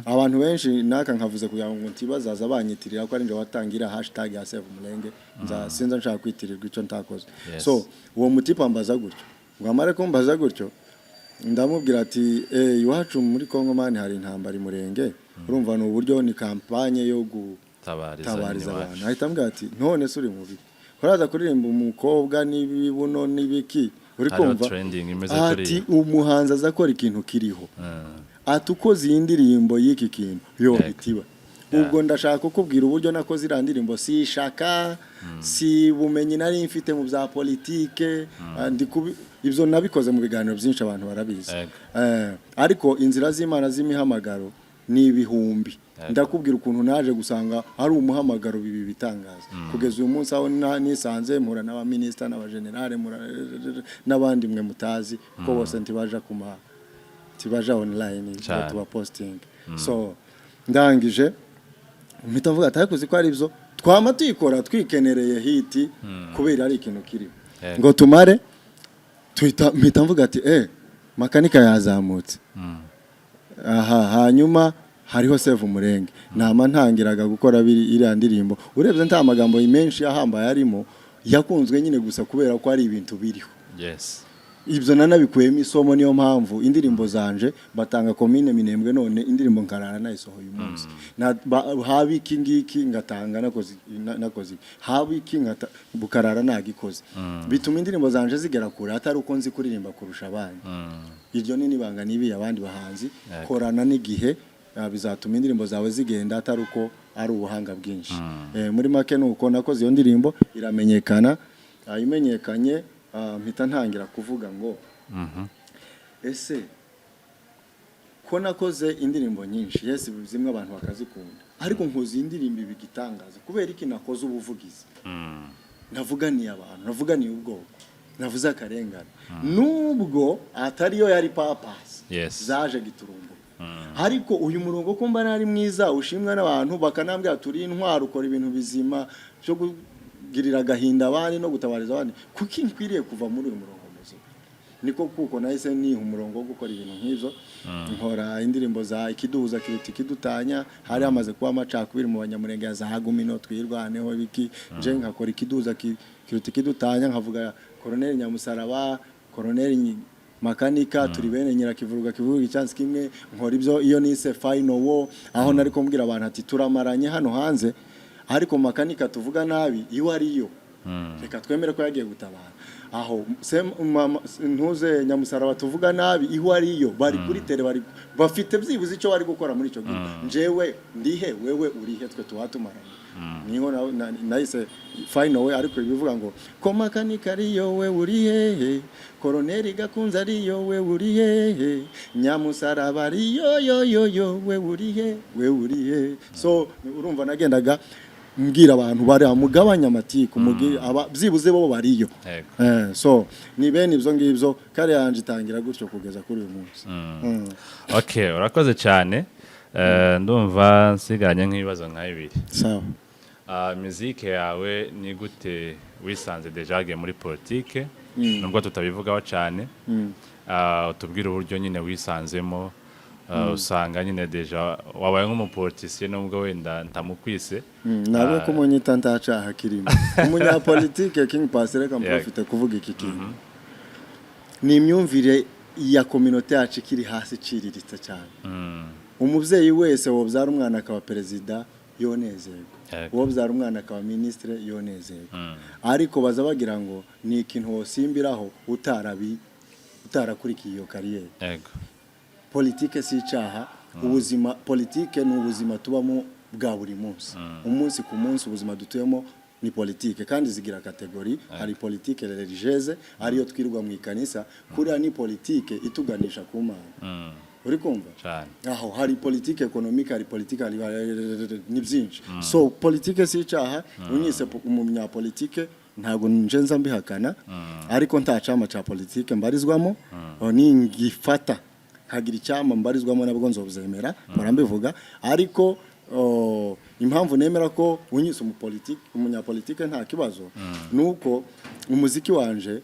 Abantu benshi naka nkavuze kugira ngo ntibazaza banyitirira ko ari nje watangira hashtag ya Save Umurenge, nza sinza nshaka kwitirirwa icyo ntakoze. So uwo mutipe ambaza gutyo, ngo amare kumbaza gutyo, ndamubwira ati: "Iwacu muri Kongo man hari intambara imurenge." Urumva ni uburyo, ni campagne yo tabariza gutabariza nyine abantu. iwacu. Ahita ambwira ati: "None se uri mubi, uraza kuririmba umukobwa n'ibibuno n'ibiki uri Hariho kumva?" trending imeze Ati: kuriya. "Umuhanzi aza akora ikintu kiriho." Ati: "Ukoze iyi ndirimbo y'iki kintu yo itiba." Ubwo ndashaka kukubwira uburyo nakoze iriya ndirimbo, si ishaka, si bumenyi nari mfite mu bya politike. Ibyo nabikoze mu biganiro byinshi, abantu barabizi. Ariko inzira z'Imana z'imihamagaro ni ibihumbi. Ndakubwira ukuntu naje gusanga hari umuhamagaro bibi bitangaza kugeza uyu munsi, aho nisanze mpura n'abaminisita n'abajenerale, mpura n'abandi mwe mutazi ko bose ntibaja kuma tibaja online ngo Cyane. tuba posting. So ndangije Mpita mvuga ati: "Ariko uzi ko ari byo twama tuyikora twikenereye hit kubera ari ikintu kiriho." Ngo tumare tuhita, mpita mvuga ati: "Makanika yazamutse aha." Hanyuma hariho Save Umurenge, nama ntangiraga gukora iriya ndirimbo. Urebye nta magambo menshi ahambaye arimo, yakunzwe nyine gusa kubera ko ari ibintu biriho. Ibyo nanabikuyemo isomo, niyo mpamvu indirimbo zanje batanga komine Minembwe, none indirimbo nkarara nayisohoye umunsi. Haba iki ngiki ngatanga nakoze iki. Haba iki bukarara nagikoze, bituma indirimbo zanje zigera kure, atari uko nzi kuririmba kurusha abandi. Iryo ni nibanga nibiye abandi bahanzi: korana n'igihe, bizatuma indirimbo zawe zigenda, atari uko ari ubuhanga bwinshi. Muri make ni uko nakoze iyo ndirimbo iramenyekana. Imenyekanye, mpita ntangira kuvuga ngo: "Ese ko nakoze indirimbo nyinshi, yes, zimwe abantu bakazikunda, ariko nkoze indirimbo ibigitangaza, kubera iki nakoze ubuvugizi, navuganiye abantu, navuganiye ubwoko, navuze akarengane, nubwo atariyo yari purpose zaje giturumbuka, ariko uyu murongo ko mbona ari mwiza, ushimwa n'abantu, bakanambwira turi intwaro, ukora ibintu bizima byo kugirira agahinda abandi no gutabariza abandi, kuki nkwiriye kuva muri uyu murongo muzima?" Niko kuko nahise niha umurongo wo gukora ibintu nk'ibyo, nkora indirimbo za ikiduhuza kiruta ikidutanya. Hari hamaze kuba amacakubiri mu Banyamurenge ya za Gumino, Twirwaneho, biki. Nje nkakora ikiduhuza kiruta ikidutanya, nkavuga Koroneli Nyamusaraba, Koroneli Makanika, turi bene Nyirakivuruga, kivuruga icyansi kimwe. Nkora ibyo iyo nise final war, aho nari kumbwira abantu ati: "Turamaranye hano hanze, ariko Makanika tuvuga nabi iwe ariyo, reka twemere ko yagiye gutabara aho ntuze Nyamusaraba tuvuga nabi iho ariyo, bari kuri tele, bari bafite byibuze icyo bari gukora muri icyo gihe. Njewe ndihe? Wewe urihe? Twe tuba tumaranye." Niho nahise final we, ariko bivuga ngo: "Ko Makanika ariyo, we uri hehe? Koroneri Gakunze ariyo, we uri hehe? Nyamusaraba ariyo, yo yo yo, we uri he? We uri he?" So urumva nagendaga mbwira abantu bari mugabanya amatiku, aba byibuze bo bariyo. So ni bene ibyo ngibyo, kare yanje itangira gutyo kugeza kuri uyu munsi. Okay, urakoze cyane. Ndumva nsigaranye nk'ibibazo nka bibiri. Sawa. Musique yawe ni gute wisanze déjà wagiye muri politike, nubwo tutabivugaho cyane? Utubwire uburyo nyine wisanzemo, usanga nyine déjà wabaye nk'umupoliticien, nubwo wenda ntamukwise. Nawe ko munyita ntacaha kirimo umunyapolitike. King Pass, reka mprofite kuvuga iki kintu. Ni imyumvire ya communauté yacu ikiri hasi, iciriritse cyane. Umubyeyi wese wobyara umwana akaba perezida yonezerwa, wobyara umwana akaba minisitiri yonezerwa, ariko baza bagira ngo ni ikintu wosimbiraho utarakurikiye iyo carrière. Politike si icaha. Ubuzima, politike ni ubuzima tubamo bwa buri munsi, umunsi ku munsi. Ubuzima dutuyemo ni politike, kandi zigira catégorie. Hari politike religieuse, ariyo twirirwa mu ikanisa kuriya, ni politike ituganisha ku Mana, uri kumva? Cyane. Aho hari politike économique, hari politike, hari ni byinshi. So politike si icaha. Unyise umunyapolitike ntabwo nje nza mbihakana, ariko nta cama ca politike mbarizwamo. Ningifata nkagira icyama mbarizwamo nabwo nzobzemera, mpora mbivuga. Ariko impamvu nemera ko unyise umupolitike, umunyapolitike nta kibazo, nuko umuziki wanje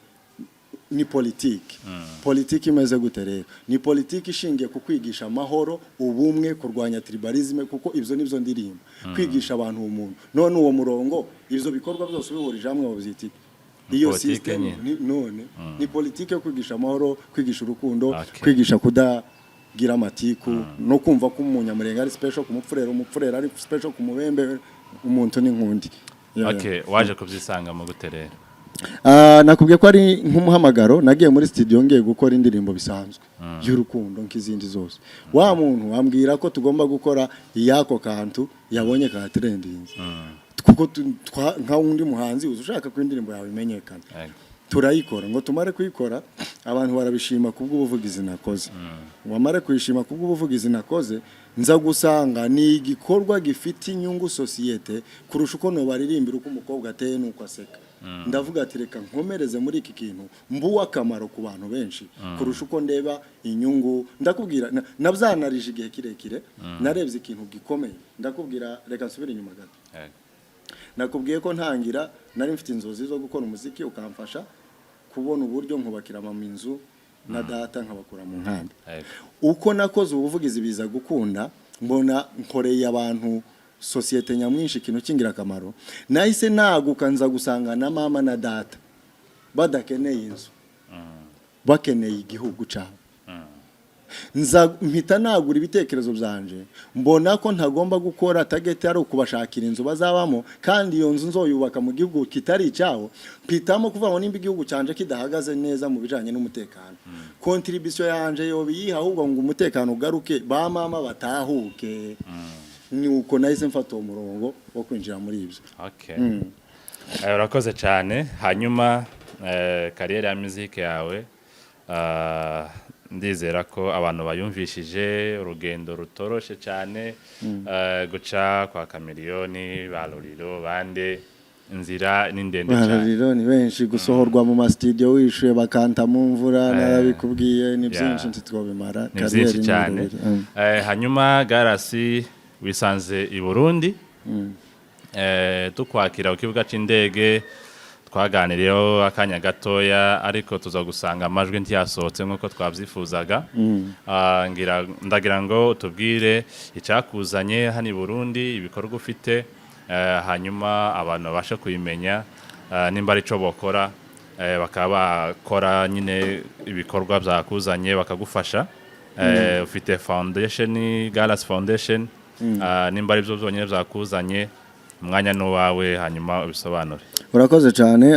ni politiki. Politiki imeze gute rero? Ni politiki ishingiye ku kwigisha amahoro, ubumwe, kurwanya tribalisme, kuko ibyo nibyo ndirimba, kwigisha abantu umuntu. None uwo murongo, ibyo bikorwa byose ubihurije hamwe babyita iki? Iyo Politike system nyine. None ni politiki yo kwigisha amahoro, kwigisha urukundo, kwigisha kudagira amatiku no kumva ko Umunyamurenge ari special ku Mupfurero, Umupfurero ari special ku Mubembe, umuntu ni nkundi. Yeah. Okay, waje kubyisangamo gute rero? Nakubwiye ko ari nk'umuhamagaro. Nagiye muri studio ngiye gukora indirimbo bisanzwe y'urukundo nk'izindi zose, wa muntu ambwira ko tugomba gukora iyako kantu yabonye ka trendinze, kuko nka wundi muhanzi uzi ushaka ko indirimbo yawe imenyekana. Turayikora, ngo tumare kuyikora abantu barabishima kubw'ubuvugizi nakoze. Wamare kuyishima kubw'ubuvugizi nakoze, nza gusanga ni igikorwa gifite inyungu sosiyete kurusha uko nobaririmbira uko umukobwa ateye n'uko aseka. Ndavuga ati reka nkomereze muri iki kintu, mbuwe akamaro ku bantu benshi kurusha uko ndeba inyungu. Ndakubwira, nabyanarije igihe kirekire, narebye ikintu gikomeye. Ndakubwira, reka nsubire inyuma gato. Nakubwiye ko ntangira nari mfite inzozi zo gukora umuziki ukamfasha kubona uburyo nkubakira mama inzu na data, nkabakura mu nkambi. Uko nakoze ubuvugizi biza gukunda, mbona nkoreye abantu, sosiyete nyamwinshi, ikintu cy'ingirakamaro. Nahise naguka, nza gusanga na mama na data badakeneye inzu, bakeneye igihugu cyabo. Nza mpita nagura ibitekerezo byanje, mbona ko ntagomba gukora target ari ukubashakira inzu bazabamo, kandi iyo nzu nzoyubaka mu gihugu kitari icyabo. Mpitamo kuvuga ngo nimba igihugu cyanje kidahagaze neza mu bijanye n'umutekano, contribution yanje yoba iyiha ahubwo ngo umutekano ugaruke, ba mama batahuke? Ni uko nahise mfata uwo murongo wo kwinjira muri ibyo. Okay. Urakoze cyane. Hanyuma carrière ya muzike yawe, ndizera ko abantu bayumvishije, urugendo rutoroshe cyane, guca kwa Chameleone, ba Lolilo, bande, inzira ni ndende cyane. Rero ni benshi, gusohorwa mu masitidiyo wishuye bakanta mu mvura, narabikubwiye, ni byinshi, ntitwobimara. Ni Carrière byinshi ni cyane. birebire. Hanyuma Garasi, wisanze i Burundi. Tukwakira ku kibuga c'indege twaganiriyeho akanya gatoya, ariko tuza gusanga amajwi ntiyasohotse nk'uko twabyifuzaga. Ndagira ngo utubwire icyakuzanye hano i Burundi, ibikorwa ufite, hanyuma abantu babashe kubimenya, nimba ari cyo bokora, bakaba bakora nyine ibikorwa byakuzanye bakagufasha. Ufite foundation, Galas Foundation, nimba ari byo byonyine byakuzanye, umwanya ni uwawe, hanyuma ubisobanure. Urakoze cyane.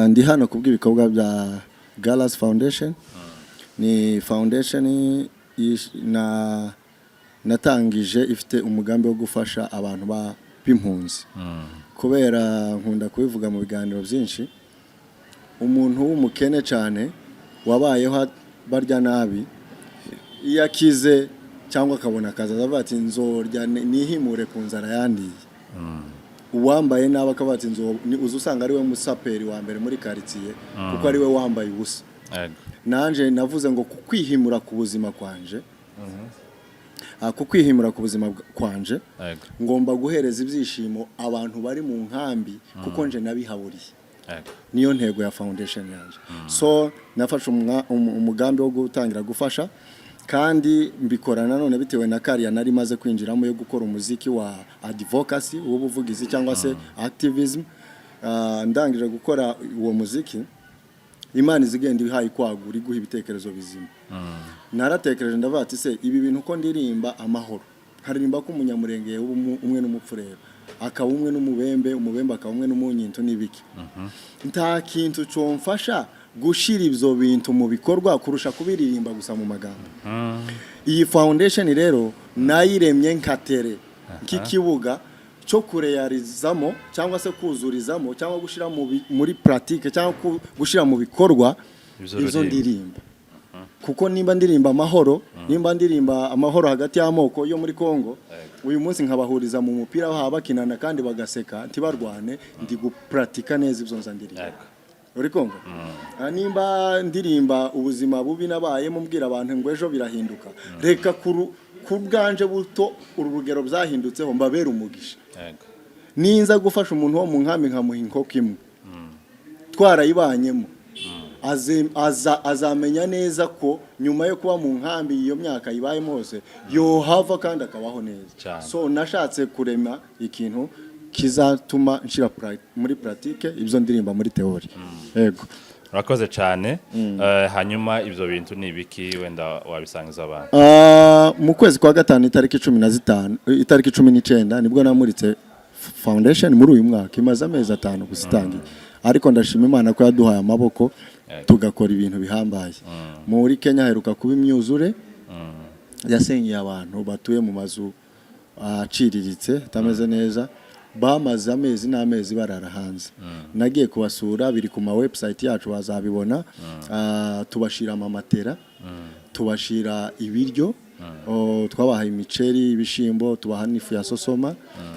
Ndi hano kubw'ibikorwa bya Galas Foundation. Ni foundation na natangije ifite umugambi wo gufasha abantu b'impunzi, kubera nkunda kubivuga mu biganiro byinshi, umuntu w'umukene cyane wabayeho barya nabi, iyo akize cyangwa akabona akazi azavuga ati nzorya nihimure ku nzara yandiye. Uwambaye nabi akavuga ati uza usanga ari we musaperi wa mbere muri karitsiye, kuko ari we wambaye ubusa. Nanje navuze ngo kukwihimura ku buzima kwanje, kukwihimura ku buzima kwanje, ngomba guhereza ibyishimo abantu bari mu nkambi, kuko nje nabihaburiye. Niyo ntego ya foundation yanjye. So nafashe umugambi wo gutangira gufasha, kandi mbikora nanone bitewe na kariya nari maze kwinjiramo yo gukora umuziki wa advocacy, w'ubuvugizi cyangwa se activism. Ndangije gukora uwo muziki, Imana izigenda ihaye kwagura, iguha ibitekerezo bizima. Naratekereje, ndavuga ati se ibi bintu ko ndirimba amahoro, nkaririmba ko Umunyamurenge umwe n'Umupfurero akaba umwe n'Umubembe, Umubembe akaba umwe n'Umunyintu n'ibiki, nta kintu cyomfasha gushira ibyo bintu mu bikorwa kurusha kubiririmba gusa mu magambo. Iyi foundation rero nayiremye nka terrain, nk'ikibuga cyo kureyarizamo cyangwa se kuzurizamo cyangwa gushyira muri pratique cyangwa gushyira mu bikorwa Ibyo ibyo uririmba. ndirimba. Kuko nimba ndirimba amahoro, nimba ndirimba amahoro hagati y'amoko yo muri Kongo, uyu munsi nkabahuriza mu mupira aho bakinana kandi bagaseka ntibarwane, ndi gupuratika neza ibyo nza ndirimba. Uri kumva? Nimba ndirimba ubuzima bubi nabayemo, mbwira abantu ngo ejo birahinduka, reka ku bwanje buto uru rugero byahindutseho mbabere umugisha. Ninza gufasha umuntu wo mu nkambi nkamuha inkoko imwe twarayibanyemo, azamenya neza ko nyuma yo kuba mu nkambi iyo myaka ibayemo hose yohava kandi akabaho neza. So nashatse kurema ikintu kizatuma nshyira muri pratique ibyo ndirimba muri théorie. Yego. Urakoze cyane. Hanyuma ibyo bintu ni ibiki, wenda wabisangiza abantu? Mu kwezi kwa gatanu, itariki 15, itariki 19, nibwo namuritse foundation muri uyu mwaka. Imaze amezi 5 gusa itangiye, ariko ndashima Imana ko yaduhaye amaboko tugakora ibintu bihambaye. Muri Kenya haheruka kuba imyuzure yasenyeye abantu batuye mu mazu aciriritse atameze neza, bamaze amezi n'amezi barara hanze. Nagiye kubasura, biri ku ma website yacu bazabibona. Tubashira amamatera, tubashira ibiryo, twabahaye imiceri, ibishimbo, tubaha n'ifu ya sosoma,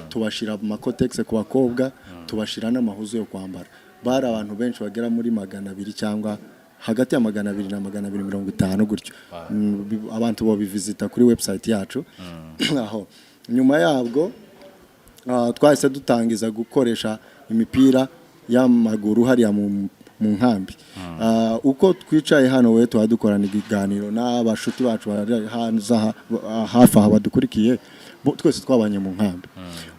tubashira amakotegisi ku bakobwa, tubashira n'amahuzu yo kwambara. Bari abantu benshi bagera muri 200 cyangwa hagati ya 200 na 250 gutyo. Abantu bobivizita kuri website yacu aho. Nyuma yabwo twahise dutangiza gukoresha imipira y'amaguru hariya mu nkambi. Uko twicaye hano, we tuba dukorana ibiganiro n'abashuti bacu bari hanze hafi aha badukurikiye, twese twabanye mu nkambi.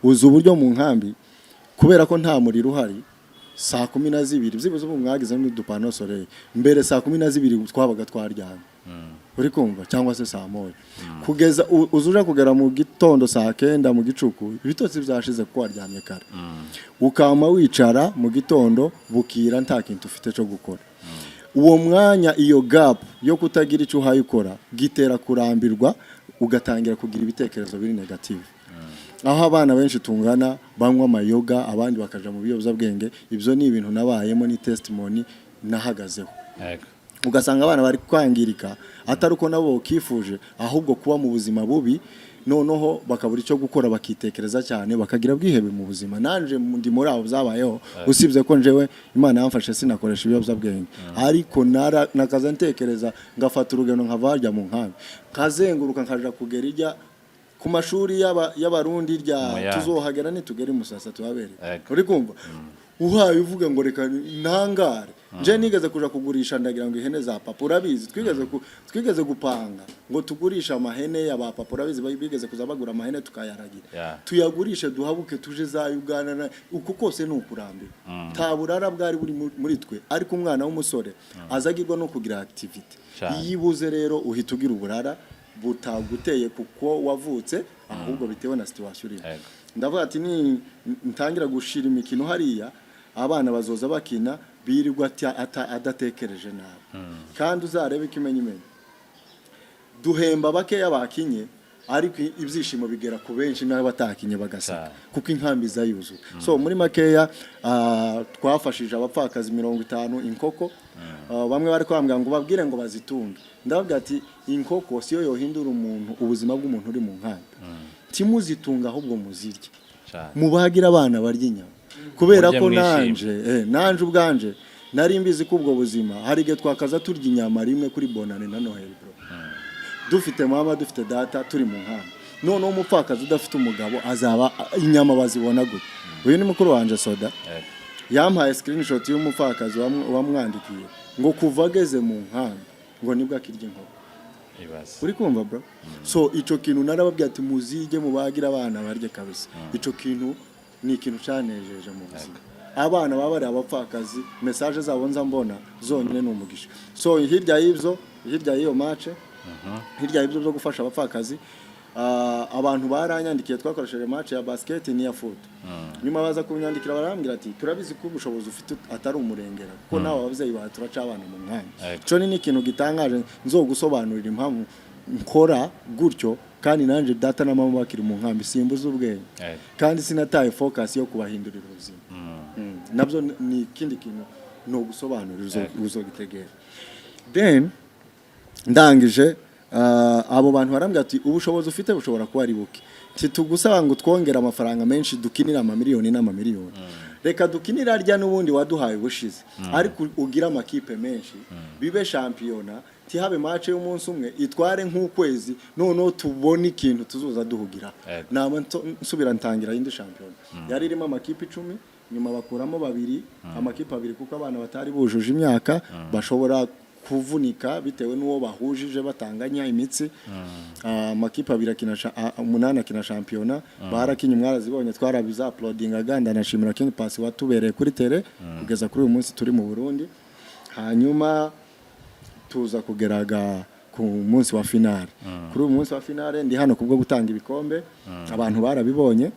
Uzi uburyo mu nkambi, kubera ko nta muriro uhari, saa 12 byibuze, ubu mwagize n'udu panneaux solaires, mbere saa 12 twabaga twaryamye, uri kumva, cyangwa se saa 1, kugeza uzuja kugera mu gitondo saa 9 mu gicuku, ibitotsi byashize kuko waryamye kare, ukama wicara mu gitondo bukira nta kintu ufite cyo gukora. Uwo mwanya, iyo gap yo kutagira icyo uhaye ukora, gitera kurambirwa, ugatangira kugira ibitekerezo biri negative, aho abana benshi tungana banywa amayoga, abandi bakaja mu biyobyabwenge. Ibyo ni ibintu nabayemo, ni testimony nahagazeho. Ugasanga abana bari kwangirika, atari uko nabo bakifuje, ahubwo kuba mu buzima bubi, noneho bakabura icyo gukora, bakitekereza cyane, bakagira bwihebe mu buzima. Nanje ndi muri abo byabayeho, usibye ko njewe Imana yamfashe sinakoresha ibiyobyabwenge, ariko nakaza ntekereza, ngafata urugendo nkava harya mu nkambi, nkazenguruka, nkaja kugera ijya ku mashuri y'Abarundi rya Umuyange. Tuzohagera nitugera i Musasa tuhabereye. Uri kumva, uhaye uvuga ngo reka ntangare, nje nigeze kuja kugurisha, ndagira ngo ihene za papa, urabizi, twigeze gupanga ngo tugurishe amahene ya ba papa, urabizi, bigeze kuza bagura amahene tukayaragira, tuyagurishe duhabuke tuje za Uganda. Uku kose ni ukurambira, nta burara bwari buri muri twe, ariko umwana w'umusore azagirwa no kugira activity. Iyo ibuze rero, uhita ugira uburara butaguteye kuko wavutse, ahubwo bitewe na situation urimo. Ndavuga ati ni ntangira gushira imikino hariya, abana bazoza bakina birirwa adatekereje nabi. Kandi uzarebe ikimenyimenyi, duhemba bakeya bakinye, ariko ibyishimo bigera ku benshi n'abatakinye bagaseka, kuko inkambi zayuzuye. So muri makeya, twafashije abapfakazi 50 inkoko. Bamwe bari kwambwira ngo babwire ngo bazitunge, ndababwira ati inkoko siyo yohindura umuntu, ubuzima bw'umuntu uri mu nkambi. Timuzitunga, ahubwo muzirye, mubagira abana barya inyama, kubera Murye ko mwishime. nanje ubwanje nari mbizi ko ubwo buzima hari igihe twakaza turya inyama rimwe kuri Bonane na Noheli, bro, dufite mama, dufite data, turi mu nkambi. Noneho umupfakazi udafite umugabo azaba inyama bazibona gute? Uyu ni mukuru wanje Soda, yampaye screenshot y'umupfakazi wamwandikiye ngo kuva ageze mu nkambi ngo nibwo akirya inkoko. Ibaze. Uri kumva, bro? So ico kintu narababwiye ati muzige mubagira abana barye kabisa. Ico kintu ni ikintu cyanejeje mu buzima, abana baba bari abapfakazi, message zabo nza mbona zonyine ni umugisha. So hirya y'ibyo, hirya y'iyo match, hirya y'ibyo byo gufasha abapfakazi, abantu baranyandikiye. Twakoresheje match ya basket n'iya foot, nyuma baza kunyandikira barambwira ati turabizi ko ubushobozi ufite atari umurengera, kuko nawe ababyeyi bawe turaca abana mu mwanya. Ico ni ikintu gitangaje, nzogusobanurira impamvu nkora gutyo, kandi nanjye data na mama bakiri mu nkambi simbuze ubwenge, kandi sinataye focus yo kubahindurira ubuzima. Nabyo ni ikindi kintu ni ugusobanurira, uzogitegera. Then ndangije, abo bantu barambwira ati ubushobozi ufite bushobora kuba ari buke, ntitugusaba ngo twongere amafaranga menshi, dukinire amamiliyoni n'amamiliyoni, reka dukinire arya n'ubundi waduhaye ubushize, ariko ugire amakipe menshi, bibe shampiyona, tihabe match y'umunsi umwe itware nk'ukwezi, noneho tubone ikintu tuzoza duhugira. Nama nsubira ntangira indi shampiyona yari irimo amakipe 10, nyuma bakuramo babiri, amakipe abiri, kuko abana batari bujuje imyaka bashobora kuvunika bitewe n'uwo bahujije batanganya imitsi. Amakipe abiri akina umunani akina shampiyona, barakinye, mwarazibonye, twarabiza uploadingaga. Ndanashimira King Pass watubereye kuri tele kugeza kuri uyu munsi turi mu Burundi. Hanyuma tuza kugeraga ku munsi wa finale. Kuri uyu munsi wa finale ndi hano kubwo gutanga ibikombe, abantu barabibonye,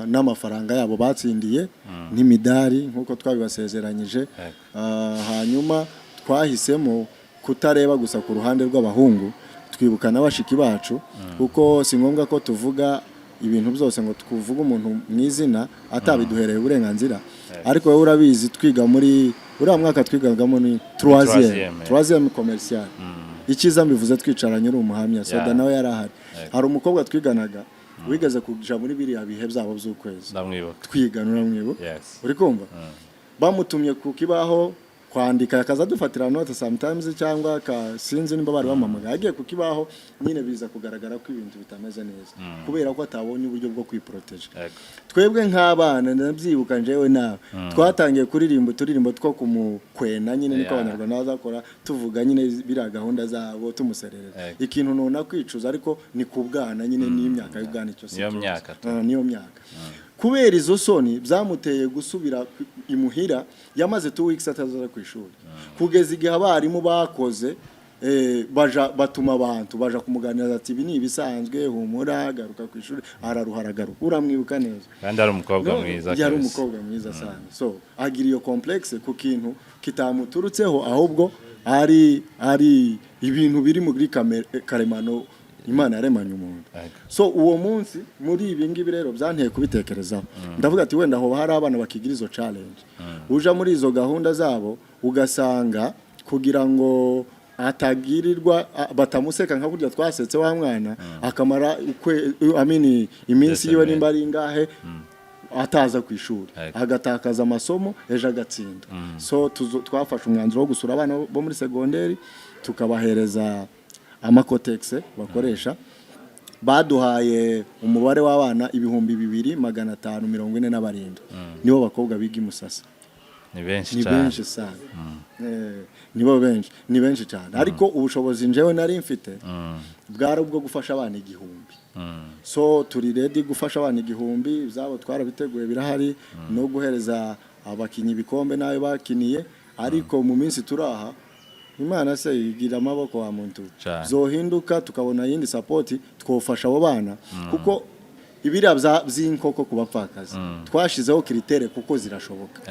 n'amafaranga yabo batsindiye n'imidari nk'uko twabibasezeranyije. Hanyuma twahisemo kutareba gusa ku ruhande rw'abahungu, twibuka na bashiki bacu, kuko si ngombwa ko tuvuga ibintu byose ngo tuvuge umuntu mu izina atabiduhereye uburenganzira. Ariko wowe urabizi, twiga muri uriya mwaka twigagamo ni troisième. Troisième, Troisième commercial. Icyiza mbivuze twicaranye, uri umuhamya, Soda nawe yari ahari. Hari umukobwa twiganaga. Wigeze kuja muri biriya bihe byabo by'ukwezi. Ndamwibuka. Twigana, uramwibuka? Yes. Uri kumva bamutumye ku kibaho kwandika, akaza dufatira note sometimes, cyangwa ka sinzi nimba bari bamuhamagaye agiye ku kibaho nyine, biza kugaragara ko ibintu bitameze neza kubera ko atabonye uburyo bwo kwiproteja. Twebwe nk'abana, ndabyibuka njyewe nawe twatangiye kuririmba uturirimbo two kumukwena nyine, niko Abanyarwanda bazakora, tuvuga nyine biriya gahunda zabo, tumuserereza. Ikintu nona kwicuza, ariko ni ku bwana nyine, n'imyaka y'ubwana icyo si Niyo ikibazo. myaka tu. Ah, niyo myaka. Kubera izo soni byamuteye gusubira imuhira, yamaze 2 weeks atazaza ku ishuri, kugeza igihe abarimu bakoze baja batuma abantu baja kumuganiriza ati: "Ibi ni ibisanzwe, humura, garuka ku ishuri." Araruha, aragaruka. Uramwibuka neza. Kandi ari umukobwa No, mwiza yari kabisa. umukobwa mwiza sana. So agira iyo complexe ku kintu kitamuturutseho, ahubwo ari ibintu biri muri karemano Imana yaremanye umuntu. So uwo munsi muri ibi ngibi rero byanteye kubitekerezaho, ndavuga ati wenda hoba hari abana bakigira izo challenge, uja muri izo gahunda zabo ugasanga kugira ngo atagirirwa batamuseka nka kurya twasetse wa mwana, akamara I mean, iminsi yiwe Ndetse nimba ari ingahe ataza ku ishuri, agatakaza amasomo, ejo agatsinda. So twafashe umwanzuro wo gusura abana bo muri segonderi, tukabahereza amakotegisi bakoresha. Baduhaye umubare w'abana 2547, nibo bakobwa biga i Musasa. Ni benshi Ni cyane. benshi sana. Nibo benshi, ni benshi cyane, ariko ubushobozi njyewe nari mfite bwari ubwo gufasha abana 1000. So turi ready gufasha abana 1000, ibyabo twarabiteguye birahari, no guhereza abakinnyi ibikombe n'ayo bakiniye. Ariko mu minsi turaha, Imana se igira amaboko wa muntu, Cyane. zohinduka tukabona yindi support, twofasha abo bana, kuko ibiriya by'inkoko ku bapfakazi twashizeho critère kuko zirashoboka.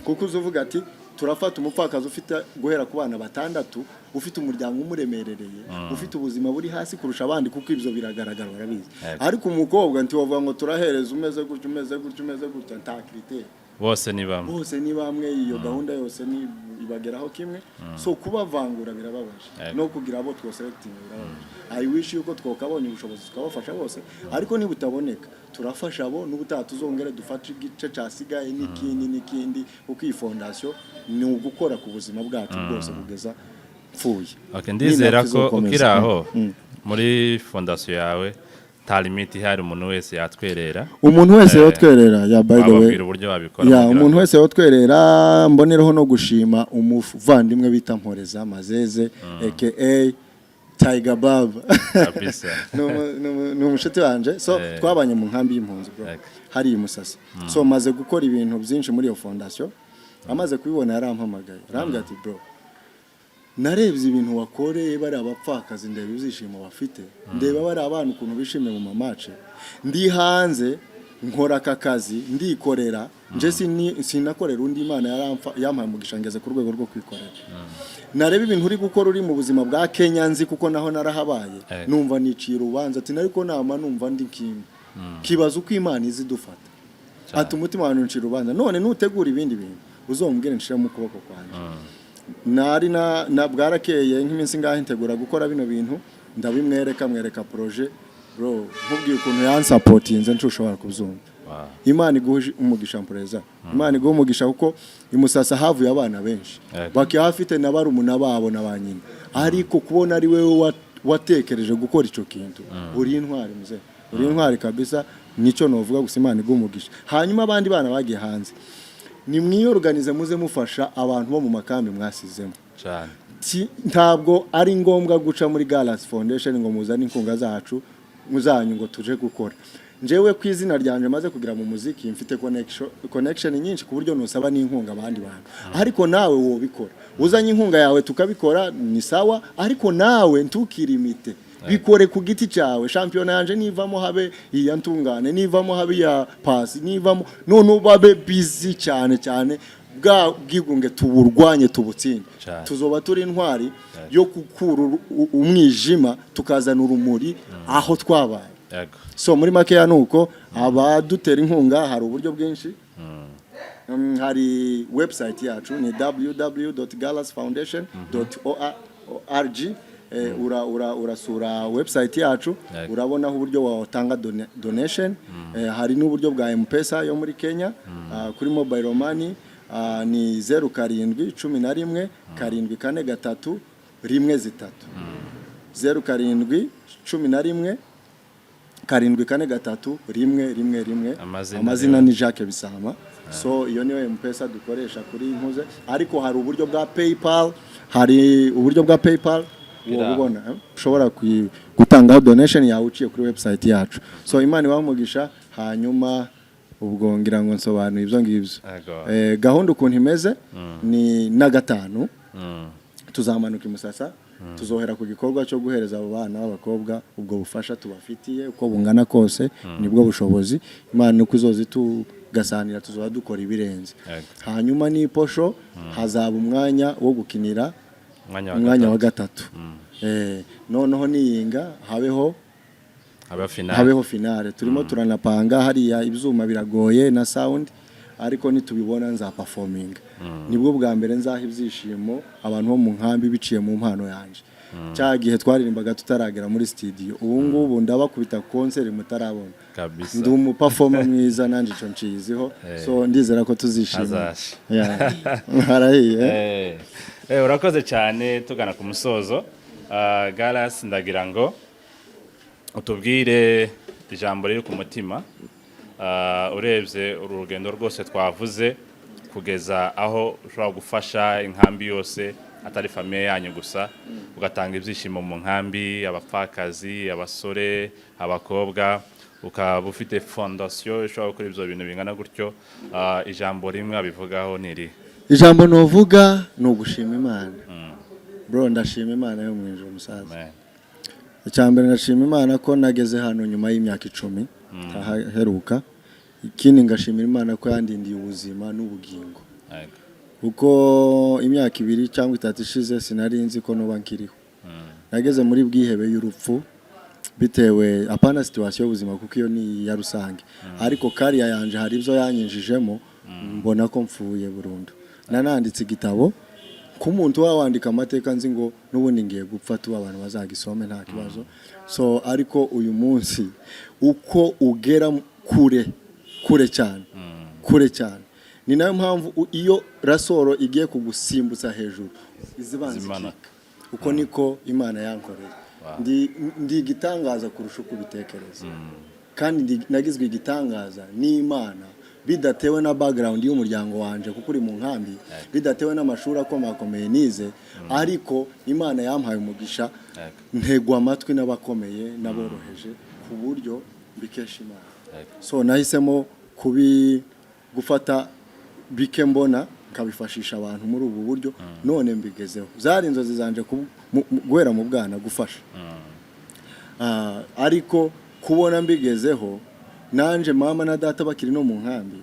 Kuko uzuvuga ati turafata umupfakazi ufite guhera ku bana batandatu, ufite umuryango umuremerereye, ufite ubuzima buri hasi kurusha abandi, kuko ibyo biragaragara, barabizi. Ariko umukobwa ntiwavuga ngo turahereza umeze gutya, umeze gutya, umeze gutya, nta critère. Bose ni bamwe. Bose ni bamwe, iyo gahunda yose ni ibageraho kimwe. So kubavangura birababaje. No kugira abo twoselecting birababaje. I wish yuko twakabonye ubushobozi tukabafasha bose, ariko niba butaboneka turafasha abo, n'ubutaha tuzongere dufate igice cyasigaye n'ikindi n'ikindi, kuko iyi fondation ni ugukora ku buzima bwacu bwose kugeza mpfuye. Okay, ndizera N'inapfa ko izokomeza. ukiri aho muri fondasiyo yawe nta limite ihari, umuntu wese yatwerera. Umuntu wese yotwerera, ya, by the way. Wababwira uburyo babikora Ya, kugira umuntu wese yotwerera. Mbonereho no gushima umuvandimwe bita Mporeza Mazeze aka Tiger Baba. Kabisa. Ni umushuti wanje. So twabanye mu nkambi y'impunzi, bro, hari i Musasa. So maze gukora ibintu byinshi muri iyo fondation, amaze kubibona yarampamagaye, arambwira ati: "Bro, narebye ibintu wakoreye bari abapfakazi, ndeba ibyishimo bafite, ndeba bari abana ukuntu bishimye mu mamace. Ndi hanze nkora aka kazi, ndikorera nje, sinakorera undi. Imana yampaye umugisha, ngeze ku rwego rwo kwikorera. Nareba ibintu uri gukora uri mu buzima bwa Kenya, nzi kuko naho narahabaye, numva niciye urubanza." Ati: "Ariko nama numva ndi kimwe kibaza uko Imana izi dufata." Ati: "Umutima wawe uncira urubanza. None nutegura ibindi bintu uzombwire nshire mu kuboko kwanjye." Nari na bwarakeye nk'iminsi ngahe ntegura gukora bino bintu, ndabimwereka, mwereka projet. Bro, nkubwiye ukuntu yansapotinze ntushobora kubyumva. Imana iguhe umugisha, Mpereza, Imana iguhe umugisha, kuko imusasa havuye abana benshi bakihafite na barumuna babo na ba nyina, ariko kubona ari wewe watekereje gukora ico kintu, uri intwari muze, uri intwari kabisa. Nicyo novuga gusa, Imana iguhe umugisha. Hanyuma abandi bana bagiye hanze, nimwiyoruganize, muze mufasha abantu bo mu makambi mwasizemo. Ntabwo ari ngombwa guca muri Galas Foundation ngo muzane inkunga zacu muzanyu ngo tuje gukora. Njyewe ku izina ryanjye maze kugira mu muziki, mfite connection nyinshi ku buryo nusaba n'inkunga abandi bantu, ariko nawe wobikora uzanye inkunga yawe tukabikora, ni sawa. Ariko nawe ntukirimite, bikore ku giti cyawe. Shampiyona yanje nivamo habe iya Ntungane, nivamo habe iya Pasi, nivamo none babe busy cyane cyane, bwa bwigunge tuburwanye, tubutsinde. Tuzoba turi intwari yo gukura umwijima tukazana urumuri aho twabaye. So muri makeya ni uko abadutera inkunga hari uburyo bwinshi. Hari website yacu ni www.galasfoundation.org. Urasura website yacu, urabonaho uburyo watanga donation. Hari n'uburyo bwa M-Pesa yo muri Kenya, kuri mobile money, ni 0711743111, 0711743111. Amazina Amazina rero. ni Jacques Bisama. So iyo niyo M-Pesa dukoresha kuri nkuze, ariko hari uburyo bwa PayPal, hari uburyo bwa PayPal ubona, eh? Ushobora gutangaho donation yawe uciye kuri website yacu. So Imana ibahe umugisha. Hanyuma ubwo ngira ngo nsobanuye ibyo ngibyo. Yego. Gahunda ukuntu imeze ni na gatanu tuzamanuka i Musasa, tuzohera ku gikorwa cyo guhereza abo bana b'abakobwa ubwo bufasha tubafitiye uko bungana kose, nibwo bushobozi Imana uko izoza tugasanira tuzoba dukora ibirenze. Hanyuma n'iposho hazaba umwanya wo gukinira Umwanya wa umwanya wa gatatu. gatatu. Noneho niyinga habeho Habe finale. Habeho finale. Turimo turanapanga hariya, ibyuma biragoye na sound, ariko nitubibona nzaperforminga. Nibwo bwa mbere nzaha ibyishimo abantu bo mu nkambi biciye mu mpano yanjye. Cya gihe twaririmbaga tutaragera muri studio, ubu ngubu ndabakubita concert mutarabona. Kabisa. Ndi umuperformer mwiza nanjye icyo nshiziho, so ndizera ko tuzishima. Hazasha. Yeah. Harahiye. Urakoze cyane. Tugana ku musozo, Galas, ndagira ngo utubwire ijambo riri ku mutima. Urebye uru rugendo rwose twavuze kugeza aho ushobora gufasha inkambi yose, atari famille yanyu gusa, ugatanga ibyishimo mu nkambi, abapfakazi, abasore, abakobwa, ukaba ufite fondation ishobora gukora ibyo bintu bingana gutyo, ijambo rimwe abivugaho ni irihe? Ijambo nuvuga ni ugushima Imana. Bro, ndashima Imana yo mu ijuru, musaza. Amen. Icya mbere, ndashima Imana ko nageze hano nyuma y'imyaka 10 ntaheruka. Ikindi, ngashimira Imana ko yandindiye ubuzima n'ubugingo, kuko imyaka 2 cyangwa 3 ishize sinari nzi ko nuba nkiriho. Nageze muri bwihebe y'urupfu bitewe apana situation y'ubuzima, kuko iyo ni iya rusange, ariko kariya yanje hari ibyo yanyinjijemo mbona ko mfuye burundu. Nananditse igitabo k'umuntu waba wandika amateka, nzi ngo n'ubundi ngiye gupfa tu, abantu bazagisome nta kibazo. So ariko uyu munsi uko ugera kure, kure cyane, kure cyane, ni nayo mpamvu iyo ressort igiye kugusimbutsa hejuru izibanza Zimanuka. ikika. Uko niko Imana yankoreye. Ndi igitangaza kurusha uko ubitekereza, kandi nagizwe igitangaza n'Imana bidatewe na background y'umuryango wanje, kuko uri mu nkambi, bidatewe n'amashuri akomakomeye nize, ariko Imana yampaye umugisha, ntegwa amatwi n'abakomeye n'aboroheje ku buryo mbikesha Imana. So nahisemo kubi gufata bike mbona nkabifashisha abantu muri ubu buryo, none mbigezeho. Zari inzozi zanje guhera mu bwana gufasha. Ariko kubona mbigezeho nanje mama na data bakiri no mu nkambi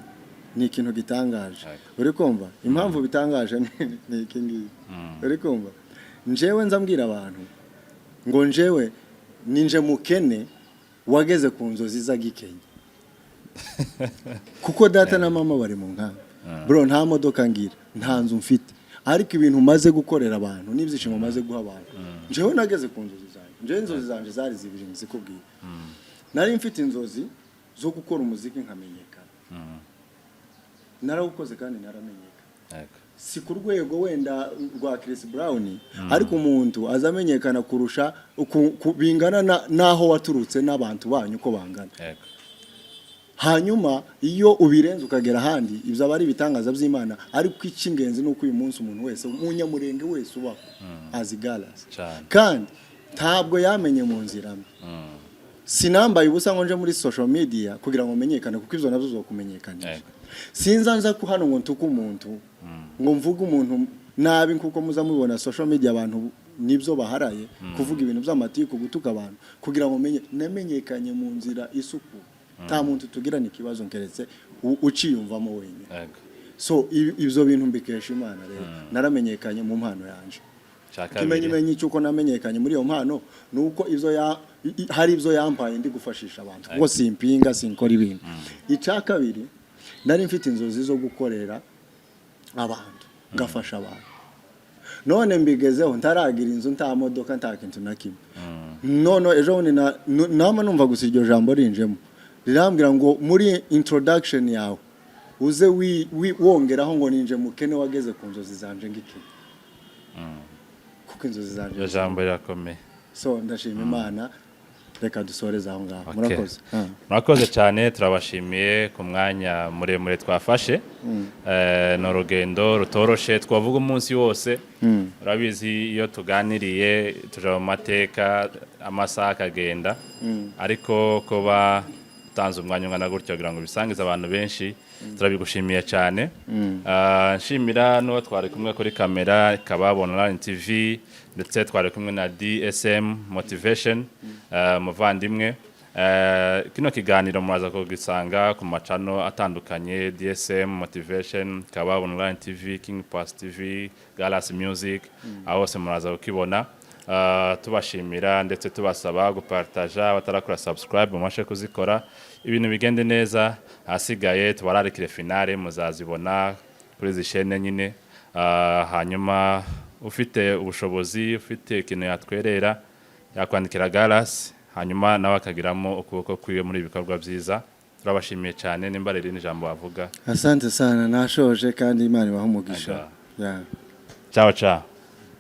ni ikintu gitangaje. Uri kumva impamvu bitangaje ni iki ngiki? Uri kumva, njewe nza mbwira abantu ngo njewe ninje mukene wageze ku nzozi z'agikenya, kuko data na mama bari mu nkambi. Bro, nta modoka ngira, nta nzu mfite, ariko ibintu maze gukorera abantu n'ibyishimo maze guha abantu, njyewe nageze ku nzozi zanjye. Njyewe inzozi zanjye zari zibiri, nzikubwira. Nari mfite inzozi zo gukora umuziki nkamenyekana. Narawukoze kandi naramenyekana, si ku rwego wenda rwa Chris Brown, ariko umuntu azamenyekana kurusha bingana n'aho waturutse n'abantu banyu uko bangana. Hanyuma iyo ubirenze ukagera ahandi, ibyo aba ari ibitangaza by'Imana. Ariko icy'ingenzi ni uko uyu munsi umuntu wese, umunyamurenge wese ubaho, azi Galas. Kandi ntabwo yamenye mu nzira mbi. Sinambaye ubusa ngo nje muri social media kugira ngo menyekane, kuko ibyo nabyo zokumenyekanisha. Sinza nza ku hano ngo ntuke umuntu, ngo mvuge umuntu nabi, kuko muza mubibona social media, abantu nibyo baharaye kuvuga ibintu by'amatiku, gutuka abantu kugira ngo menye. Namenyekanye mu nzira isuku, nta muntu tugirana ikibazo nkeretse uciyumvamo wenyine. So ibyo bintu mbikesha Imana. Rero naramenyekanye mu mpano yanje. Cya kabiri. Ikimenyimenyi cy'uko namenyekanye muri iyo mpano ni uko ibyo ya hari ibyo yampaye ndi gufashisha abantu, kuko simpinga, sinkora ibintu. Icya kabiri, nari mfite inzozi zo gukorera abantu, ngafasha abantu. None mbigezeho ntaragira inzu, nta modoka, nta kintu na kimwe. None ejo bundi nama numva gusa iryo jambo rinjemo, rirambwira ngo muri introduction yawe uze wongeraho ngo ninje mukene wageze ku nzozi zanje ngikene, kuko inzozi zanje Iryo jambo rirakomeye. So ndashima Imana. Reka dusoreze aho ngaho. Okay. Murakoze. Murakoze cyane, turabashimiye ku mwanya muremure twafashe. Ni urugendo rutoroshe, twavuga umunsi wose. Urabizi, iyo tuganiriye tuja mu mateka, amasaha akagenda, ariko kuba utanze umwanya ungana gutyo kugira ngo bisangize abantu benshi, turabigushimiye cyane. Nshimira n'uwo twari kumwe kuri kamera, Kababona Online TV, ndetse twari kumwe na DSM Motivation, muvandimwe. Kino kiganiro muraza kugisanga ku macano atandukanye: DSM Motivation, Kababona Online TV, King Pass TV, Galas Music, aho hose muraza kukibona. Tubashimira ndetse tubasaba gupartaja, batarakora subscribe mubashe kuzikora, ibintu bigende neza. Ahasigaye tubararikire finale, muzazibona kuri izi chaîne nyine. Hanyuma ufite ubushobozi, ufite ikintu yatwerera, yakwandikira Galas, hanyuma nawe akagiramo ukuboko kwiwe muri ibi bikorwa byiza. Turabashimiye cyane. Nimba rero irindi jambo wavuga? Asante sana, nashoje, kandi Imana ibahe umugisha. Aga. Yeah. Ciao ciao.